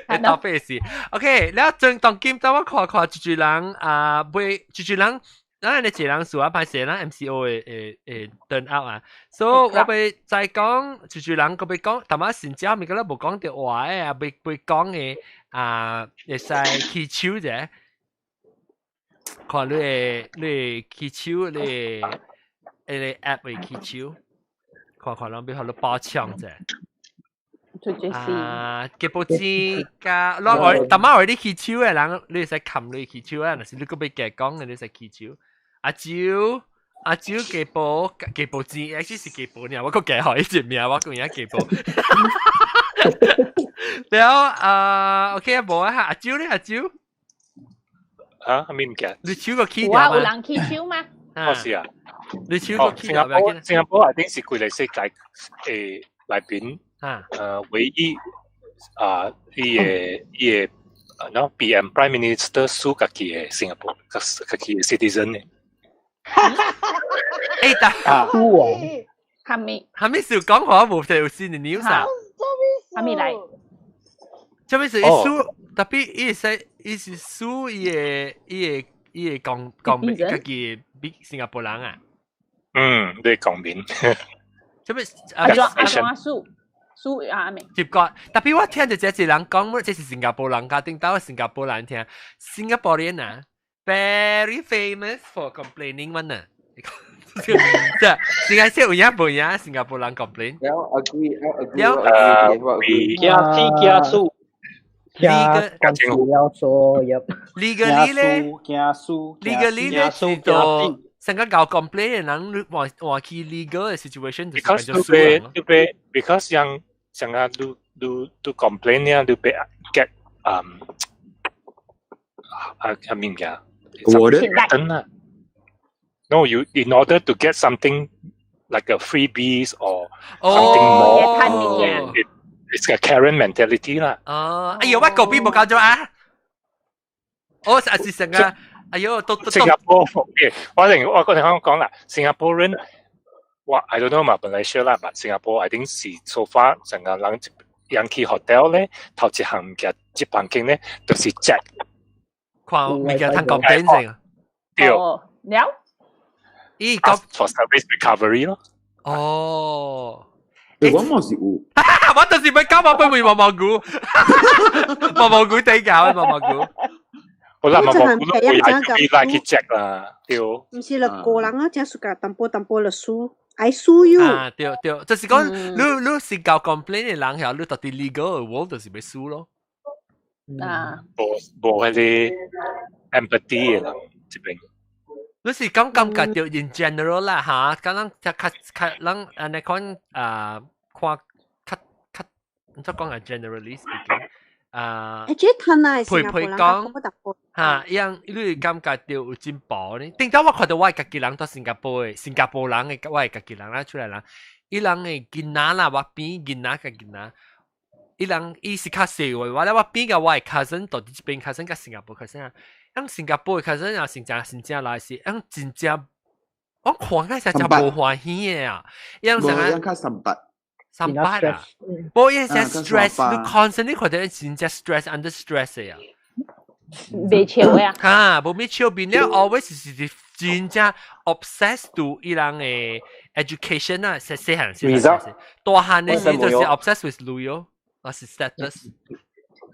會特別是。OK，了正當今當我看看一堆人啊，買一堆人，咱的一個人數啊，歹勢咱 MCO 的的的 turn out 啊，所以我欲再講一堆人，閣欲講，淡仔新椒物個咧無講著話的啊，欲欲講的啊，會使起手者。看你的你的起手，你的彼個 app 會起手，看看人欲予你包搶者。啊，結報錢加，攏愛，淡仔愛你起手的人，你會使冚你起手啊，若是你閣欲加講的，你會使起手。阿蕉，阿蕉加報加報錢，actually 是加報爾，我閣加予伊一名，我講伊加報。了啊，OK 啊，無啊，阿蕉咧，阿蕉。啊，啥物物件？你手個起有啊，有人起手嗎？哦是啊，你手個起新加坡，新加坡 I think 是規個世界誒內邊，唯一啊，伊個伊個，喏，PM Prime Minister 輸家己的新加坡，家家己的 citizen 的。欸，但輸王，哈咪？哈咪是講話無就有新的 news 啊？哈咪來？這邊是伊輸，特別伊是伊是輸伊個伊個伊個講講俾家己比新加坡人啊？嗯，對公民。這邊阿怎阿怎輸輸啊未？接過，特別我聽到這一人講，這是新加坡人，家頂到新加坡人聽，新加坡人啊，very famous for complaining one 啊。即係新加坡有影無影？新加坡人 complain。我 agree，我 agree。了，驚死驚輸。驚驚要做入。 legally 咧驚輸，legally 咧是做成個搞 complain 的人，你換換去 legal 的 situation 就是 because 就輸人你被 because 像像啊，你你你 complain 呢，你被 get 啊啥物件？ Awarded？啊。No, you in order to get something like a freebies or something more, it's a Karen mentality 啦。哦，哎呦，我嗰邊冇搞咗啊！我是是成個，哎呦，都都新加坡，我另我跟你講啦，新加坡人，我 I don't know 嘛，本來是啦，但新加坡 I think 是 so far 成個人人去 hotel 咧，頭一項物件，這房間咧，就是 check，看物件通講變成。對。了。咦，講 for service recovery 咯。哦。欸，我嘛是有。我就是欲講我欲問毛毛菇，毛毛菇對搞毛毛菇。好啦，毛毛菇都會係會來去 check 啦，對。毋是啦，個人啊，真暑假淡薄淡薄就輸，愛輸喲。啊，對對，就是講你你是搞 complain 的人，曉你到底 legal world 就是欲輸咯。啊。無無彼個 empathy 的人這邊。你是講感覺著 in general 啦嚇，咁咱較較較咱按呢講啊，看較較，怎講啊？Generally speaking，啊，欸，這攤啊，陪陪講嚇，樣你會感覺著有進步呢？頂當我看到我家己人到新加坡的，新加坡人的，我的家己人啦出來人，伊人的囡仔啦，我邊囡仔佮囡仔，伊人伊是較細位，我咧我邊佮我的 cousin 到佇這邊 cousin 佮新加坡 cousin 啊。響新加坡的 cousin 啊，新正新正來是，響真正我看起來真無歡喜的啊，響啥個？較三八，三八啊，無伊是 stress，你 constantly 看到真正 stress under stress 的啊。袂笑的啊。哈，無咩笑面了，always 是是真正 obsessed to 伊人的 education 啊，細細漢細漢，大漢的時就是 obsessed with 旅遊，還是 status。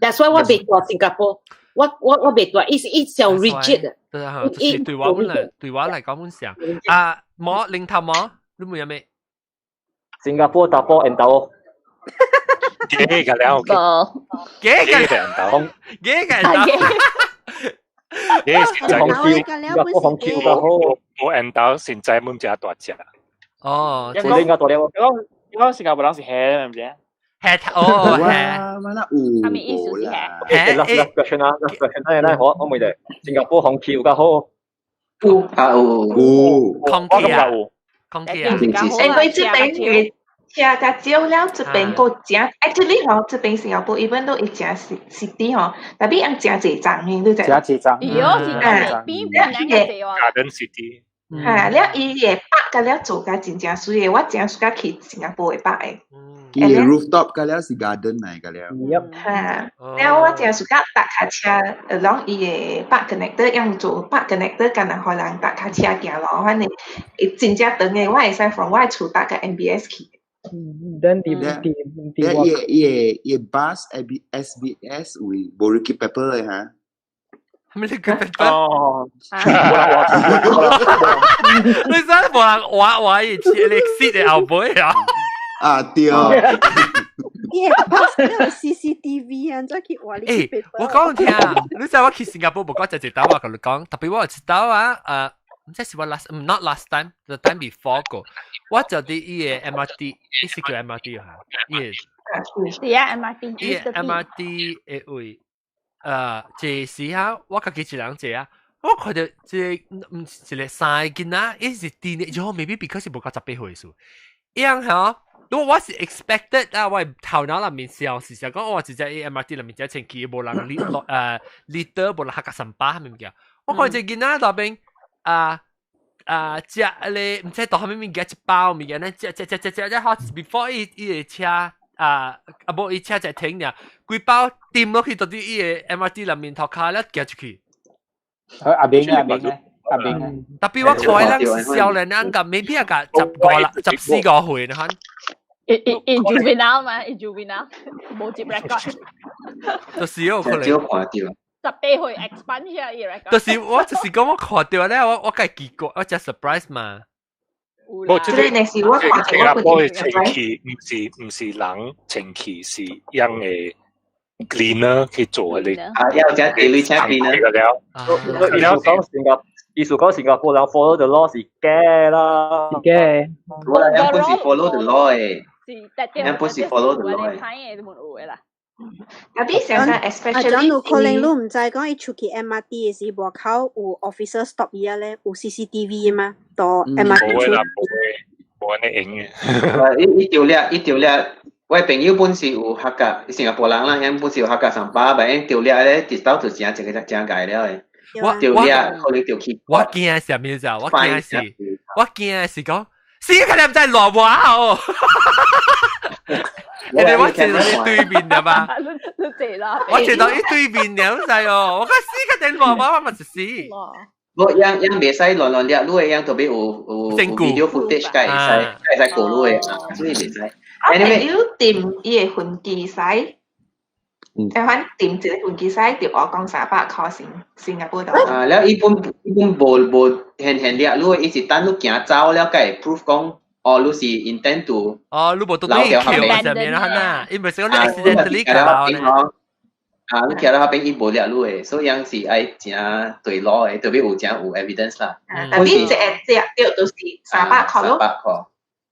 That's why 我袂住新加坡。我我我袂住，伊是伊上 rigid。對啊，就是對我來對我來講，阮想啊，毛零頭毛，你冇有咩？新加坡大波緣投。幾個了？幾個緣投？幾個緣投？幾個紅球，新加坡紅球較好。無緣投，現在滿只大隻。哦，這應該大了。講我新加坡人是黑，唔知。黑哦黑，我那有他們意思是啦。 Okay, last question 啊，last question，等下我問你，新加坡空氣有較好？有啊有有，空氣啊，空氣啊，因為這邊嘅車較少了，這邊閣誠，actually 吼，這邊新加坡 even 都會誠 city 吼，但係人誠濟層嘅，你知？誠濟層。對哦，是誠比檳榔較濟哦。 Garden City。嚇，了伊嘅 park 甲了做甲真正媠的，我誠 suka 去新加坡的 park 的。伊嘅 rooftop 甲了是 garden 嚟甲了。嚇，了我誠 suka 踏跤車，along 伊嘅 park connector，用做 park connector，敢若予人踏跤車行路，反正會真正長的，我會使 from 我的厝踏到 MBS 去。 Then 佇佇佇我伊個 bus SBS 為無 liquid paper 嘅哈。咩 liquid paper？哦，你真係無人畫畫伊切你 seat 的後背啊！啊對。伊個 bus 有 CCTV 啊，再去畫你。誒，我講聽啊，你知我去新加坡無講就一道我共你講，特別我有一道啊，唔知是我 last，唔 not last time，the time before 個，我就佇伊個 MRT，伊是叫 MRT 哈，伊個是啊，MRT。伊個 MRT 的位，這時啊，我家己一人坐啊，我看著這個毋是一個三個囡仔，伊是 teenager，maybe because 是無夠18歲數，伊樣吼。如果我是 expected 啊，我頭腦內面想是想講，我直接 MRT 內面只清氣，無人 litter litter 無人客三巴係物件。我看這囡仔內邊啊啊食咧，毋知倒啥物物件一包物件咧，食食食食食，食好 before 伊伊個車啊啊無伊車才停爾，規包掂落去到佇伊個 MRT 內面塗跤咧行出去。阿明啊，阿明啊，阿明啊。特別我看人少年人甲 maybe 啊甲15啦，14、5歲呢，可伊 juvenile 嘛，伊 juvenile 無接 record。就是有可能。少看到。18歲 expunge 伊 record。就是我就是講我看到咧，我我梗奇怪，我真 surprise 嘛。無，這個新加坡的清氣毋是人清氣，是用的 cleaner 去做的。啊，要請地請 cleaner 了。意思講新加，意思講新加坡人 follow the law 是假啦。是假。我啦，本是 follow the law 的。是，本是 follow the law 的。睇嘢都冇有的啦。有啲想想阿 especially 張有可能你毋知講伊出去 MRT 的時，外口有 officer stop 伊啊咧，有 CCTV 嘛？到 MRT 無啦，無無按呢用的。伊伊條掠，伊條掠，我朋友本是有客家，新加坡人啦，𪜶本是有客家三巴，但𪜶條掠咧，一到就誠一個誠解了的。我條掠可能就去。我驚是啥物咋？我驚是，我驚是講，死佢哋唔知亂話哦。你哋我坐到你對面的嘛？你坐啦。我坐到伊對面了，知哦。我講死佢哋亂話，我嘛是死。無樣樣袂使亂亂掠，你的樣特別有 video footage，才會使才會使過你的，所以袂使。我朋友訂伊的飛機使，台灣訂一個飛機使，就我講300箍新新加坡度。啊，了伊本伊本無無現現掠，你伊是等你行走了，才會 proof 講，哦，你是 intend to。哦，你無倒對橋上面啦，呐，伊毋是講你 accidentally 徛呢。啊，你徛咧彼邊伊無掠你的，所以樣是愛誠對路的，特別有誠有 evidence 啦。但你一個隻掉都是300箍咯。 300箍，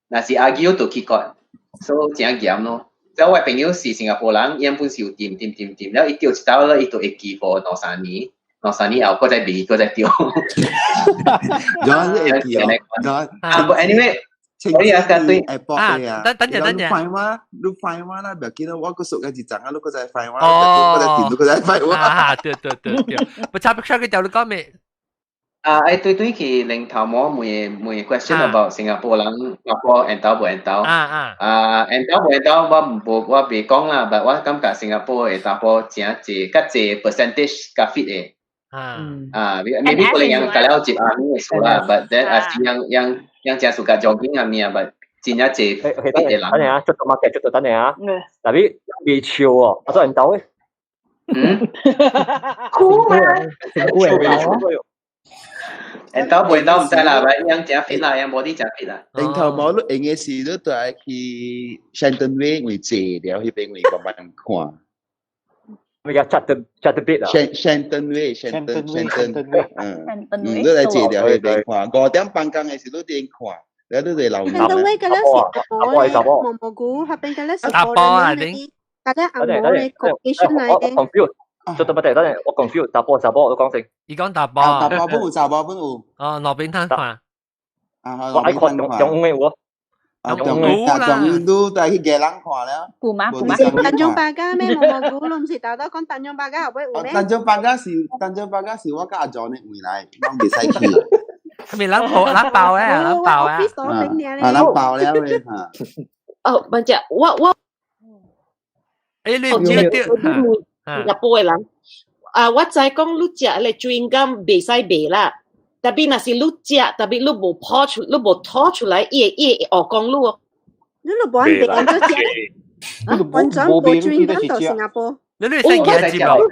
若是 argue 就去 court，所以誠嚴咯。即我朋友是新加坡人，伊本是有掂掂掂掂，了伊釣一道了，伊就會記予兩三年，兩三年後，閣再賣，閣再釣。有會記哦，啊，不，anyway。所以啊，對 airport 啊，等等陣，等陣。你快嗎？你快嗎啦？不要緊，我個熟嘅一張啊，你閣再快嗎？哦，我再掂，你閣再快嗎？啊，對對對對，不差不差個條你講未？啊，愛對對去領頭毛問問 question about 新加坡人，新加坡緣投無緣投？啊啊！啊，緣投無緣投，我無我袂講啦，但我感覺新加坡的查埔誠濟，較濟 percentage 較 fit 的。啊啊，maybe 可能人加了一阿咪的數啦，but then 啊是樣樣樣誠 suka jogging 啊物啊，but 真正濟 fit 的人。等陣啊，出到 market 出到等陣啊。特別未笑哦，啊做緣投的。嗯。哭嗎？緣投無緣投毋知啦，但樣誠 fit 啦，樣 body 誠 fit 啦。頂頭毛你用的是你都愛去 Shenton Way 位坐了，彼邊位慢慢看。咩叫 chat chat bit 啊？Shenton Way Shenton Shenton，嗯，你來坐了彼邊看。5點半工的時你佇看，你都哋留但到尾嗰咧是阿婆咧，毛毛菇，下邊嗰咧是阿婆啊，你嗰啲阿婆咧，Caucasian 嚟嘅。 confuse，做到乜嘢？等陣我 confuse，查埔查埔，我講先。伊講查埔，查埔本有，查埔本有。哦，路邊攤看。啊，我愛看中中嘅有無？啊，中嘅，中都帶去家人看了。有嗎？有嗎？丹中巴加咩毛毛菇，你唔是豆豆講丹中巴加後尾有咩？丹中巴加是我佮阿 John 的位來，攏袂使去。係咪人破人爆咧？人爆啊！啊，人爆了咧嚇。哦，問者我。誒，你唔知對新加坡的人，啊，我知講你食咧 chewing gum 袂使賣啦，特別若是你食，特別你無拋出，你無吐出來，伊會學講你哦。你都無按別人做食，完全無 chewing gum 到新加坡。你使夾接冇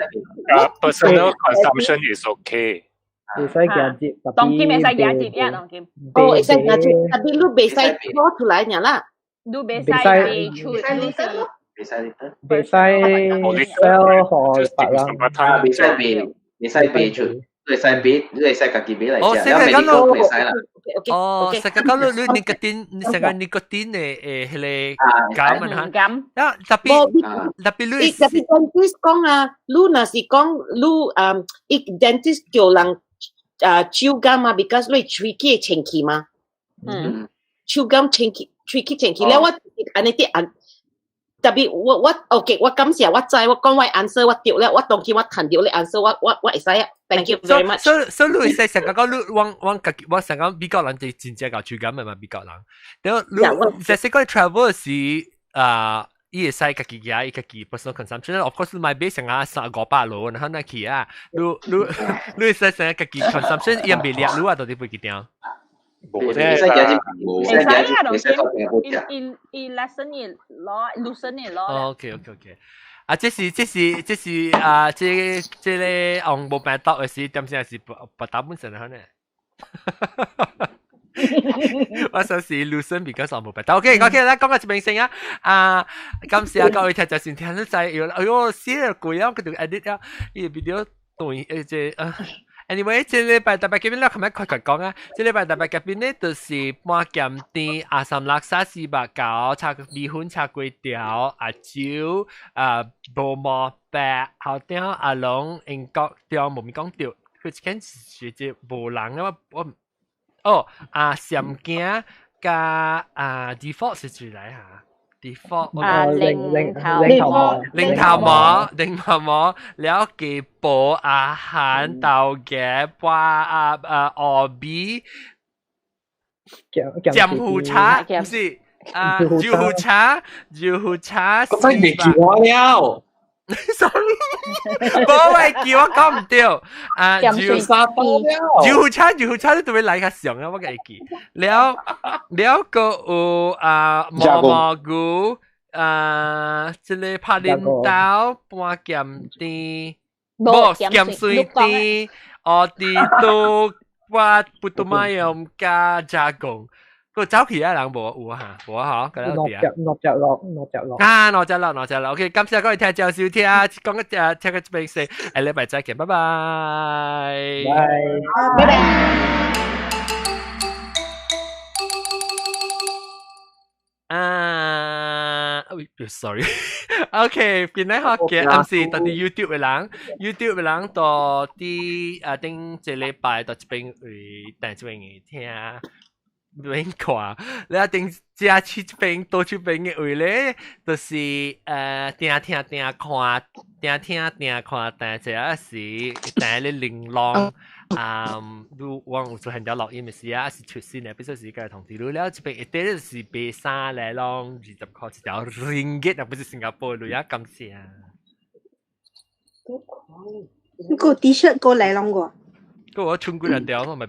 ？Personal consumption is okay。會使夾接，當今會使夾接呀，當今。哦，會使夾接，特別你袂使吐出來爾啦。你袂使賣出，你是。袂使袂使 sell 予別人。啊，袂使賣，袂使賣出，你會使買，你會使家己買來食，了 medical 袂使啦。哦，成個講你你 nicotine，成個 nicotine 的迄個鹼啊嚇，啊特別特別你特別 dentist 講啊，你若是講你伊 dentist 叫人啊手鹼啊，because 你喙齒會清氣嘛。手鹼清氣，喙齒清氣了，我按呢啲按。特別我 OK，我感謝我知，我講我 answer 我對了，我當今我談到你 answer 我會使啊。Thank you very much。所以你會使成個講你我家己我成個美國人就真正𠢕手鹼的嘛，美國人。然後你實際講 travel 時啊，伊會使家己食，伊家己 personal consumption。Of course，你買買成個三五百羅，然後那去啊，你會使成個家己 consumption，伊也袂掠你啊，到底會記定？無咧，會使夾會使夾會使到邊個食。伊伊 lesson 伊攞，lesson 伊攞。 OK。啊，這是啊，這個紅無病毒的是點先是不打本身可能。我想是 loosen 比較上無病毒。OK，來講個一邊先啊。啊，感謝各位聽眾先聽得知，哎喲，寫了鬼啊，佢就 edit 了，伊 video 對，這啊。Anyway，這禮拜特別嘉賓咧，琴日快快講啊！這禮拜特別嘉賓咧，就是半鹹甜阿三六三四八九，炒米粉炒粿條，阿酒啊，無毛白後頂阿龍英國中無咪講到，佢一間是這無人啊！我哦阿禪鏡加阿 default 是誰來嚇？default 啊，零頭零頭毛，零頭毛，了給寶阿韓豆嘅瓜啊啊鵝鼻，劍湖茶唔是啊，酒壺茶，酒壺茶，我真係未叫我了。 sorry，無位叫我講唔對啊，酒沙多了，酒茶酒茶你都會來較上啊，我會記。了了個有啊毛毛菇啊，這個拍輪豆半鹹甜，無鹹水甜，奧迪多我不都買用加加工。個走去啊，人無有哈，無啊嗬，嗰兩隻落隻落，落隻落。啊，落隻落，落隻落。OK，感謝各位聽眾收聽，講個誒，聽個這邊先，下禮拜再見，拜拜。拜拜拜。啊，sorry。OK，今日學嘅暗時到啲 YouTube 嘅人，YouTube 嘅人到啲啊頂這禮拜到這邊會帶這邊嘅聽。免看，你一定食去這邊倒這邊嘅位咧，就是定聽定看，定聽定看，但這是但咧玲瓏啊，你我有做很條錄音嘅時啊，是出新嘅，比如是個同事，了這邊一啲就是賣衫咧，攏20塊一條 ringgit 啊，不是新加坡鐳啊，感謝啊。個 T 恤過嚟攏個。個我穿幾兩條，我咪。